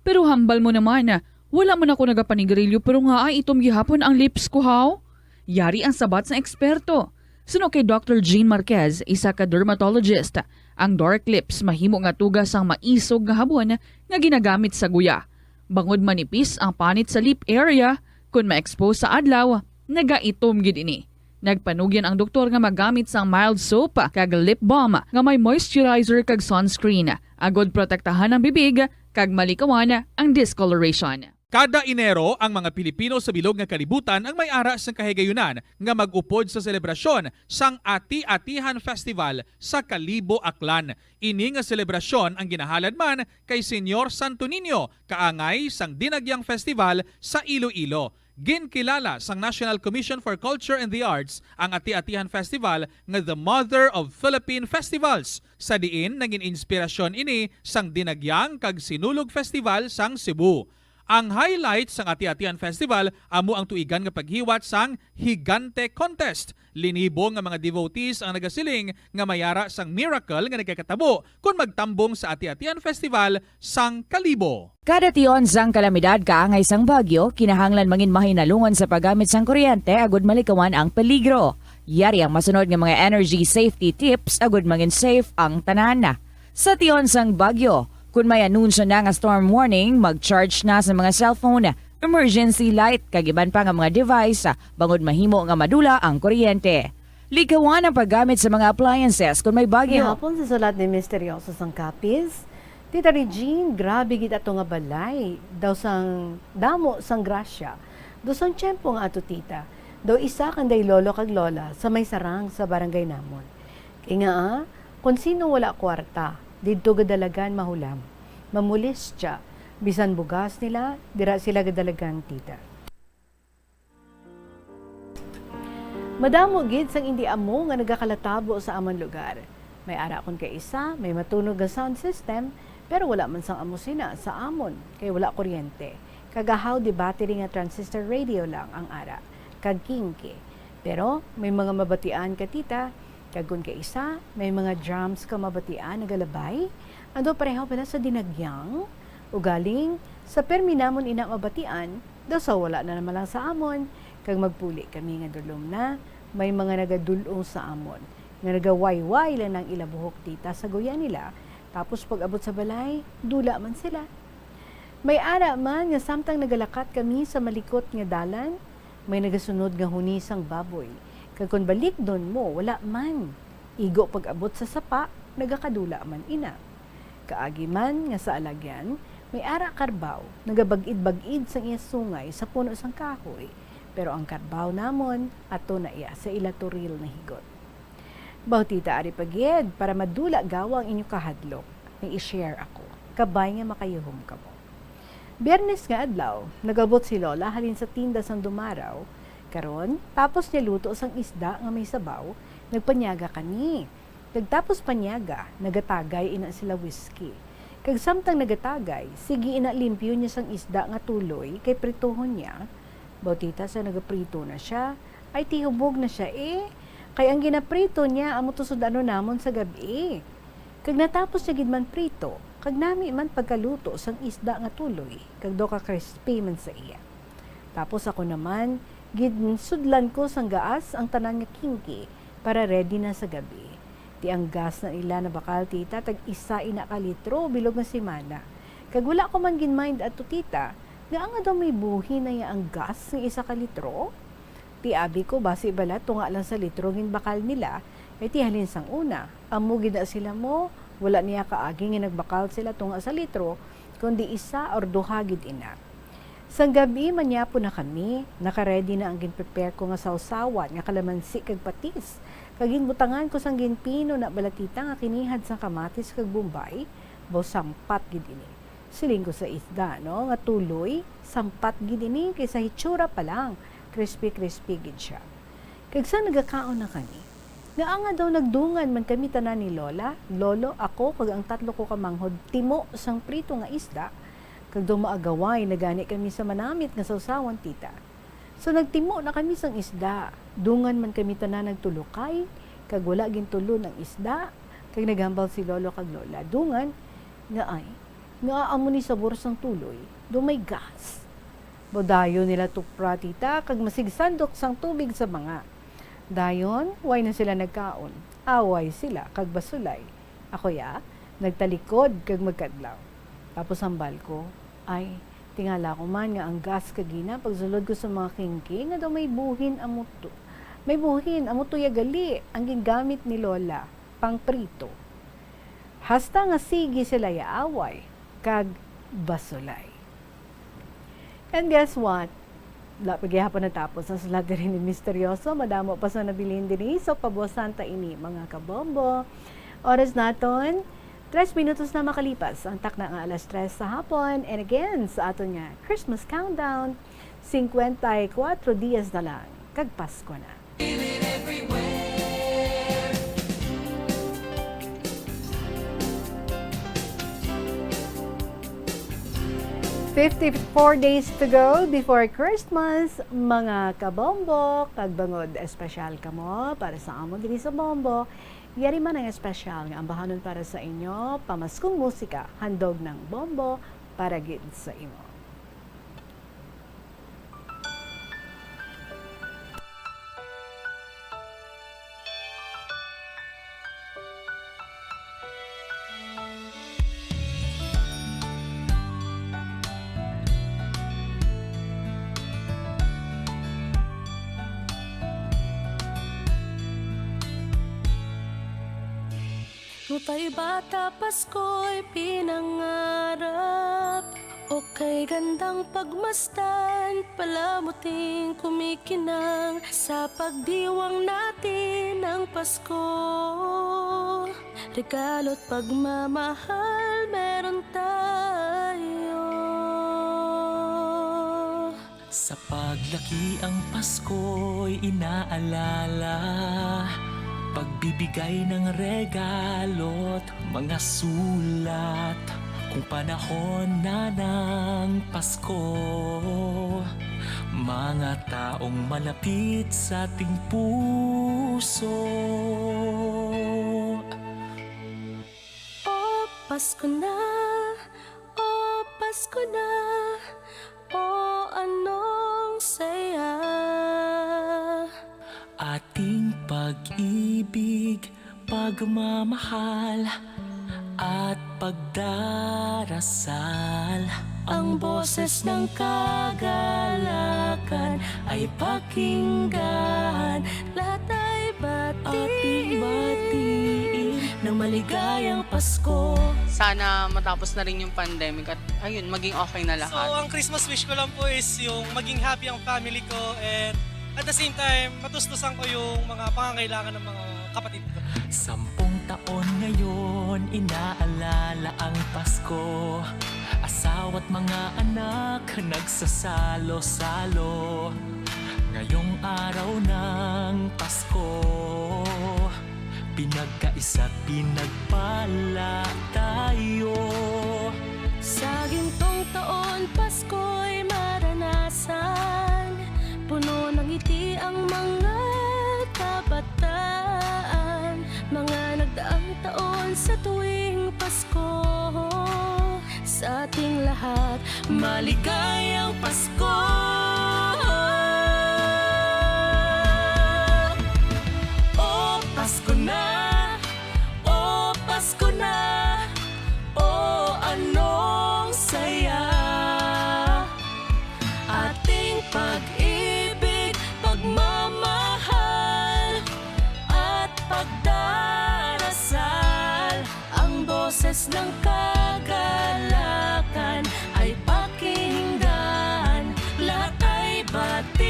Pero hambal mo naman, wala man ako nagapanigarilyo pero ngaa itom gihapon ang lips ko, haw? Yari ang sabat sang eksperto. Suno kay Doctor Jean Marquez, isa ka dermatologist, ang dark lips mahimo nga tuga sang maisog nga habon nga ginagamit sa guya. Bangod manipis ang panit sa lip area, kon ma-expose sa adlaw, nagaitom gid ini. Nagpanugyan ang doktor nga maggamit sang mild soap kag lip balm nga may moisturizer kag sunscreen, agud protektahan ang bibig kag malikawan ang discoloration. Kada Enero, ang mga Pilipino sa bilog nga kalibutan ang may ara sang kahigayunan nga mag-upod sa selebrasyon sang Ati-Atihan Festival sa Kalibo, Aklan. Ini nga selebrasyon ang ginahalad man kay Señor Santo Niño, kaangay sang Dinagyang Festival sa Iloilo. Ginkilala sang National Commission for Culture and the Arts ang Ati-Atihan Festival nga the mother of Philippine festivals, sa diin nagin inspirasyon ini sang Dinagyang kag Sinulog Festival sang Cebu. Ang highlight sang Ati-Atihan Festival amo ang tuigan nga paghiwat sang Higante Contest. Linibo nga mga devotees ang nagasiling nga may ara sang miracle nga nagakatabo kon magtambong sa Ati-Atihan Festival sang Kalibo. Kada tion sang kalamidad kaangay sang bagyo, kinahanglan mangin mahinalungan sa paggamit sang kuryente agud malikawan ang peligro. Yari ang masunod nga mga energy safety tips agud mangin safe ang tanan. Sa tion sang bagyo, kun may anunsyo na nga storm warning, mag-charge na sa mga cellphone, emergency light, kag iban pa nga mga device, bangod mahimo nga madula ang kuryente. Likawan ang paggamit sa mga appliances kun may bagyo. Gihapon sa sulat ni Misteryoso sang Capiz, Tita Regine, grabe gid ato nga balay, daw sang damo sang grasya. Daw sang tiyempo nga ato, tita, daw isa kanday lolo kag lola sa may sarang sa barangay namon. Kay nga, ah, kon sino wala kwarta, didto gadalagan mahulam, mamulistya, bisan bugas nila, dira sila gadalagan, tita. Madamo gid sang indi amo nga nagakalatabo sa amon lugar. May ara kon kaisa, may matunog nga sound system, pero wala man sang amo sina sa amon, kay wala kuryente. Kag ahaw di battery nga transistor radio lang ang ara, kag kingki. Pero may mga mabatian ka, tita, kag kon kaisa, may mga drums ka mabatian nagalabay, ando pareho bala sa dinagyang, ugaling, sa permi namon ina mabatian, daw sa wala na naman lang sa amon, kag magpuli kami nga dulom na, may mga nagadul-ong sa amon, nga nagawayway lang ang ila buhok, tita, sa guya nila, tapos pag-abot sa balay, dula man sila. May ara man nga samtang nagalakat kami sa malikot nga dalan, may nagasunod nga huni sang baboy, kag kon balikdon mo, wala man. Igo pag-abot sa sapa, nagakadula man ina. Kaagi man nga sa alagyan, may ara karbaw, nagabag-id-bag-id sang iya sungay sa puno sang kahoy, pero ang karbaw namon ato na iya sa ila turil nahigot. Baw, tita, ari pa gid, para madula gawa ang inyo kahadlok, may i-share ako, kabay nga makayuhom kamo. Biyernes nga adlaw, nagabot si Lola halin sa tinda sang Dumaraw. Karon, tapos niya luto sang isda nga may sabaw, nagpanyaga kami. Kag tapos panyaga, nagatagay ina sila whisky. Kag samtang nagatagay, sige ina limpyo niya sang isda nga tuloy kay prituhon niya. Baw, tita, sa nagaprito na sia, ay tihubog na sia, eh. Kay ang ginaprito niya amo to sud-anon namon sa gab-i. Kag natapos niya gid man prito, kag nami man pagkaluto sang isda nga tuloy, kag daw ka-crispy man sa iya. Tapos ako naman, ginsudlan ko sang gaas ang tanan nga kingki para ready na sa gab-i. Ti ang gas na nila nabakal, tita, tag isa ina ka litro bilog nga semana. Kag wala ko man gin-mind ato, tita, nga anga daw may buhi na ya ang gas nga isa ka litro? Ti abi ko, basi bala tunga lang sa litro ginbakal nila, kay ti halin sang una, amo gid na sila mo, wala niya kaagi nga nagbakal sila tunga sa litro, kundi isa or duha gid ina. Sang gab-i, manyapon na kami, naka-ready na ang gin-prepare ko nga sawsawan nga kalamansi kag patis, kag ginbutangan ko sang ginpino na bala, tita, nga kinihad sang kamatis kag bombay, baw sampat gid ini. Siling ko sa isda, no, nga tuloy, sampat gid ini kay sa hitsura pa lang, crispy-crispy gid sia. Kag sa nagakaon na kami, nga anga daw nagdungan man kami tanan ni Lola, Lolo, ako, kag ang tatlo ko ka manghod, timo sang prito nga isda, kag daw maagaway na gani kami sa manamit nga sawsawan, tita. So nagtimo na kami sang isda, dungan man kami tanan nagtulokay, kag wala gintulon ang isda, kag naghambal si Lolo kag Lola, dungan, nga ay, nga amo ni sabor sang tuloy, daw may gas. Baw dayon nila tupra, tita, kag masigsandok sang tubig sa banga. Dayon, way na sila nagkaon. Away sila kag basulay. Ako ya, nagtalikod kag magkadlaw. Tapos hambal ko, ay, tingala ko man nga ang gas kagina pagsulod ko sa mga kingki nga daw may buhin amo to. May buhin amo to ya gali ang gingamit ni Lola pang prito. Hasta nga sige sila ya away kag basulay. And guess what? Wala pa gihapon natapos ang sulat diri ni Misteryoso. Madamo pa sa nabilin diri. So, pabuwasan ta ini, mga kabombo. Oras naton, tres minutos na makalipas ang takna nga alas tres sa hapon. And again, sa aton nga Christmas countdown, singkwenta y kuwatro dias na lang, kag Pasko na. Fifty-four days to go before Christmas, mga kabombo, kag bangod espesyal kamo para sa amon diri sa Bombo, yari man ang espesyal nga ambahanon para sa inyo, pamaskong musika, handog ng Bombo para gid sa imo. Nung tayo'y bata, Pasko'y pinangarap. O kay gandang pagmasdan, palamuting kumikinang. Sa pagdiwang natin ng Pasko, regalo't pagmamahal meron tayo. Sa paglaki ang Pasko'y inaalala, pagbibigay ng regalo't mga sulat. Kung panahon na ng Pasko, mga taong malapit sa ating puso. O Pasko na, o Pasko na, o anong saya. Ating pag-ibig, pagmamahal, at pagdarasal. Ang boses ng kagalakan ay pakinggan. Lahat ay batiin. Ating batiin ng maligayang Pasko. Sana matapos na rin yung pandemic at, ayun, maging okay na lahat. So, ang Christmas wish ko lang po is yung maging happy ang family ko and at the same time, matustusan ko yung mga pangangailangan ng mga kapatid ko. Sampung taon ngayon, inaalala ang Pasko. Asawa't mga anak, nagsasalo-salo. Ngayong araw ng Pasko, pinagkaisa't pinagpala tayo. Sa gintong taon, Pasko'y maranasan. Puno ng ngiti ang mga kabataan. Mga nagdaang taon sa tuwing Pasko. Sa ating lahat, maligayang Pasko. O Pasko na, o Pasko na, o anong saya. Ating pag-ibig, pagmamahal, at pagdarasal. Ang boses ng kagalakan ay pakinggan, lahat ay batiin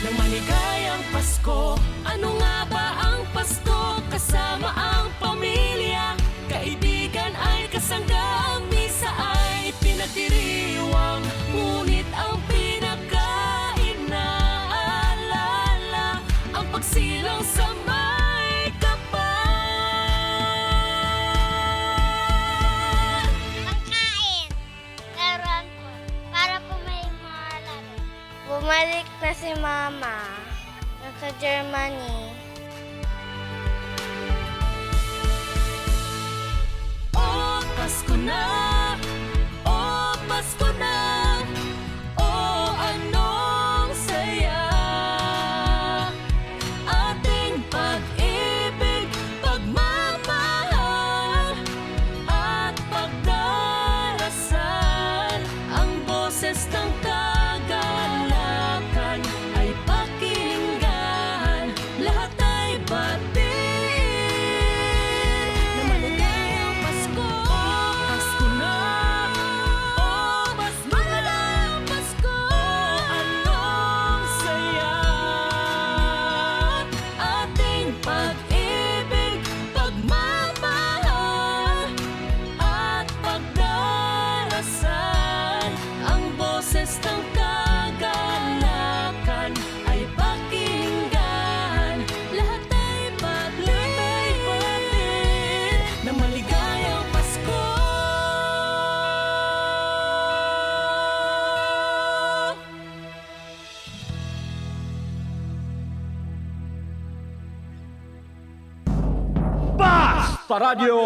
ng maligayang Pasko. Ano nga ba ang Pasko? Kasama ang pamilya, kaibigan ay kasangga, ang misa ay pinagdiriwang, ngunit ang pinaka-inaalala ang pagsilang sa may kapal. Ang kain, laruan ko, para po may mga laro. Bumalik na si Mama. Nasa Germany. O Pasko na, o Pasko na, o anong saya. Ating pag-ibig, pagmamahal, at pagdarasal. Ang boses ng kagalakan ay pakinggan. Lahat Ka Radyo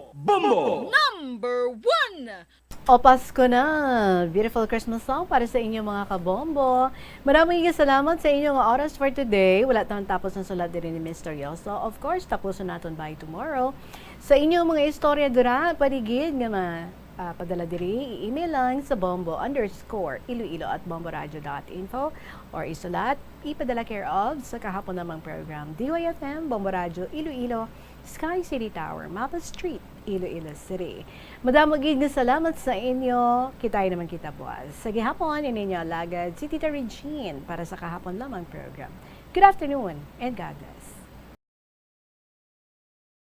Bombo! Number one! O Pasko na! Beautiful Christmas song para sa inyo, mga kabombo. Maraming salamat sa inyong oras for today. Wala tang tapos ang sulat diri ni Misteryoso. Of course, tapuson naton by tomorrow. Sa inyong mga istorya dira, paligid nga ma ah, padala diri, i-email lang sa bombo underscore iloilo at bomboradio dot info or isulat, ipadala care of sa kahapon lamang program, D Y F M, Bombo Radio Iloilo, Sky City Tower, Mapa Street, Iloilo City. Madamo gid nga salamat sa inyo. Kitay naman kita buwas. Sa gihapon, ini ninyo alagad si Tita Regine para sa kahapon lamang program. Good afternoon and God bless.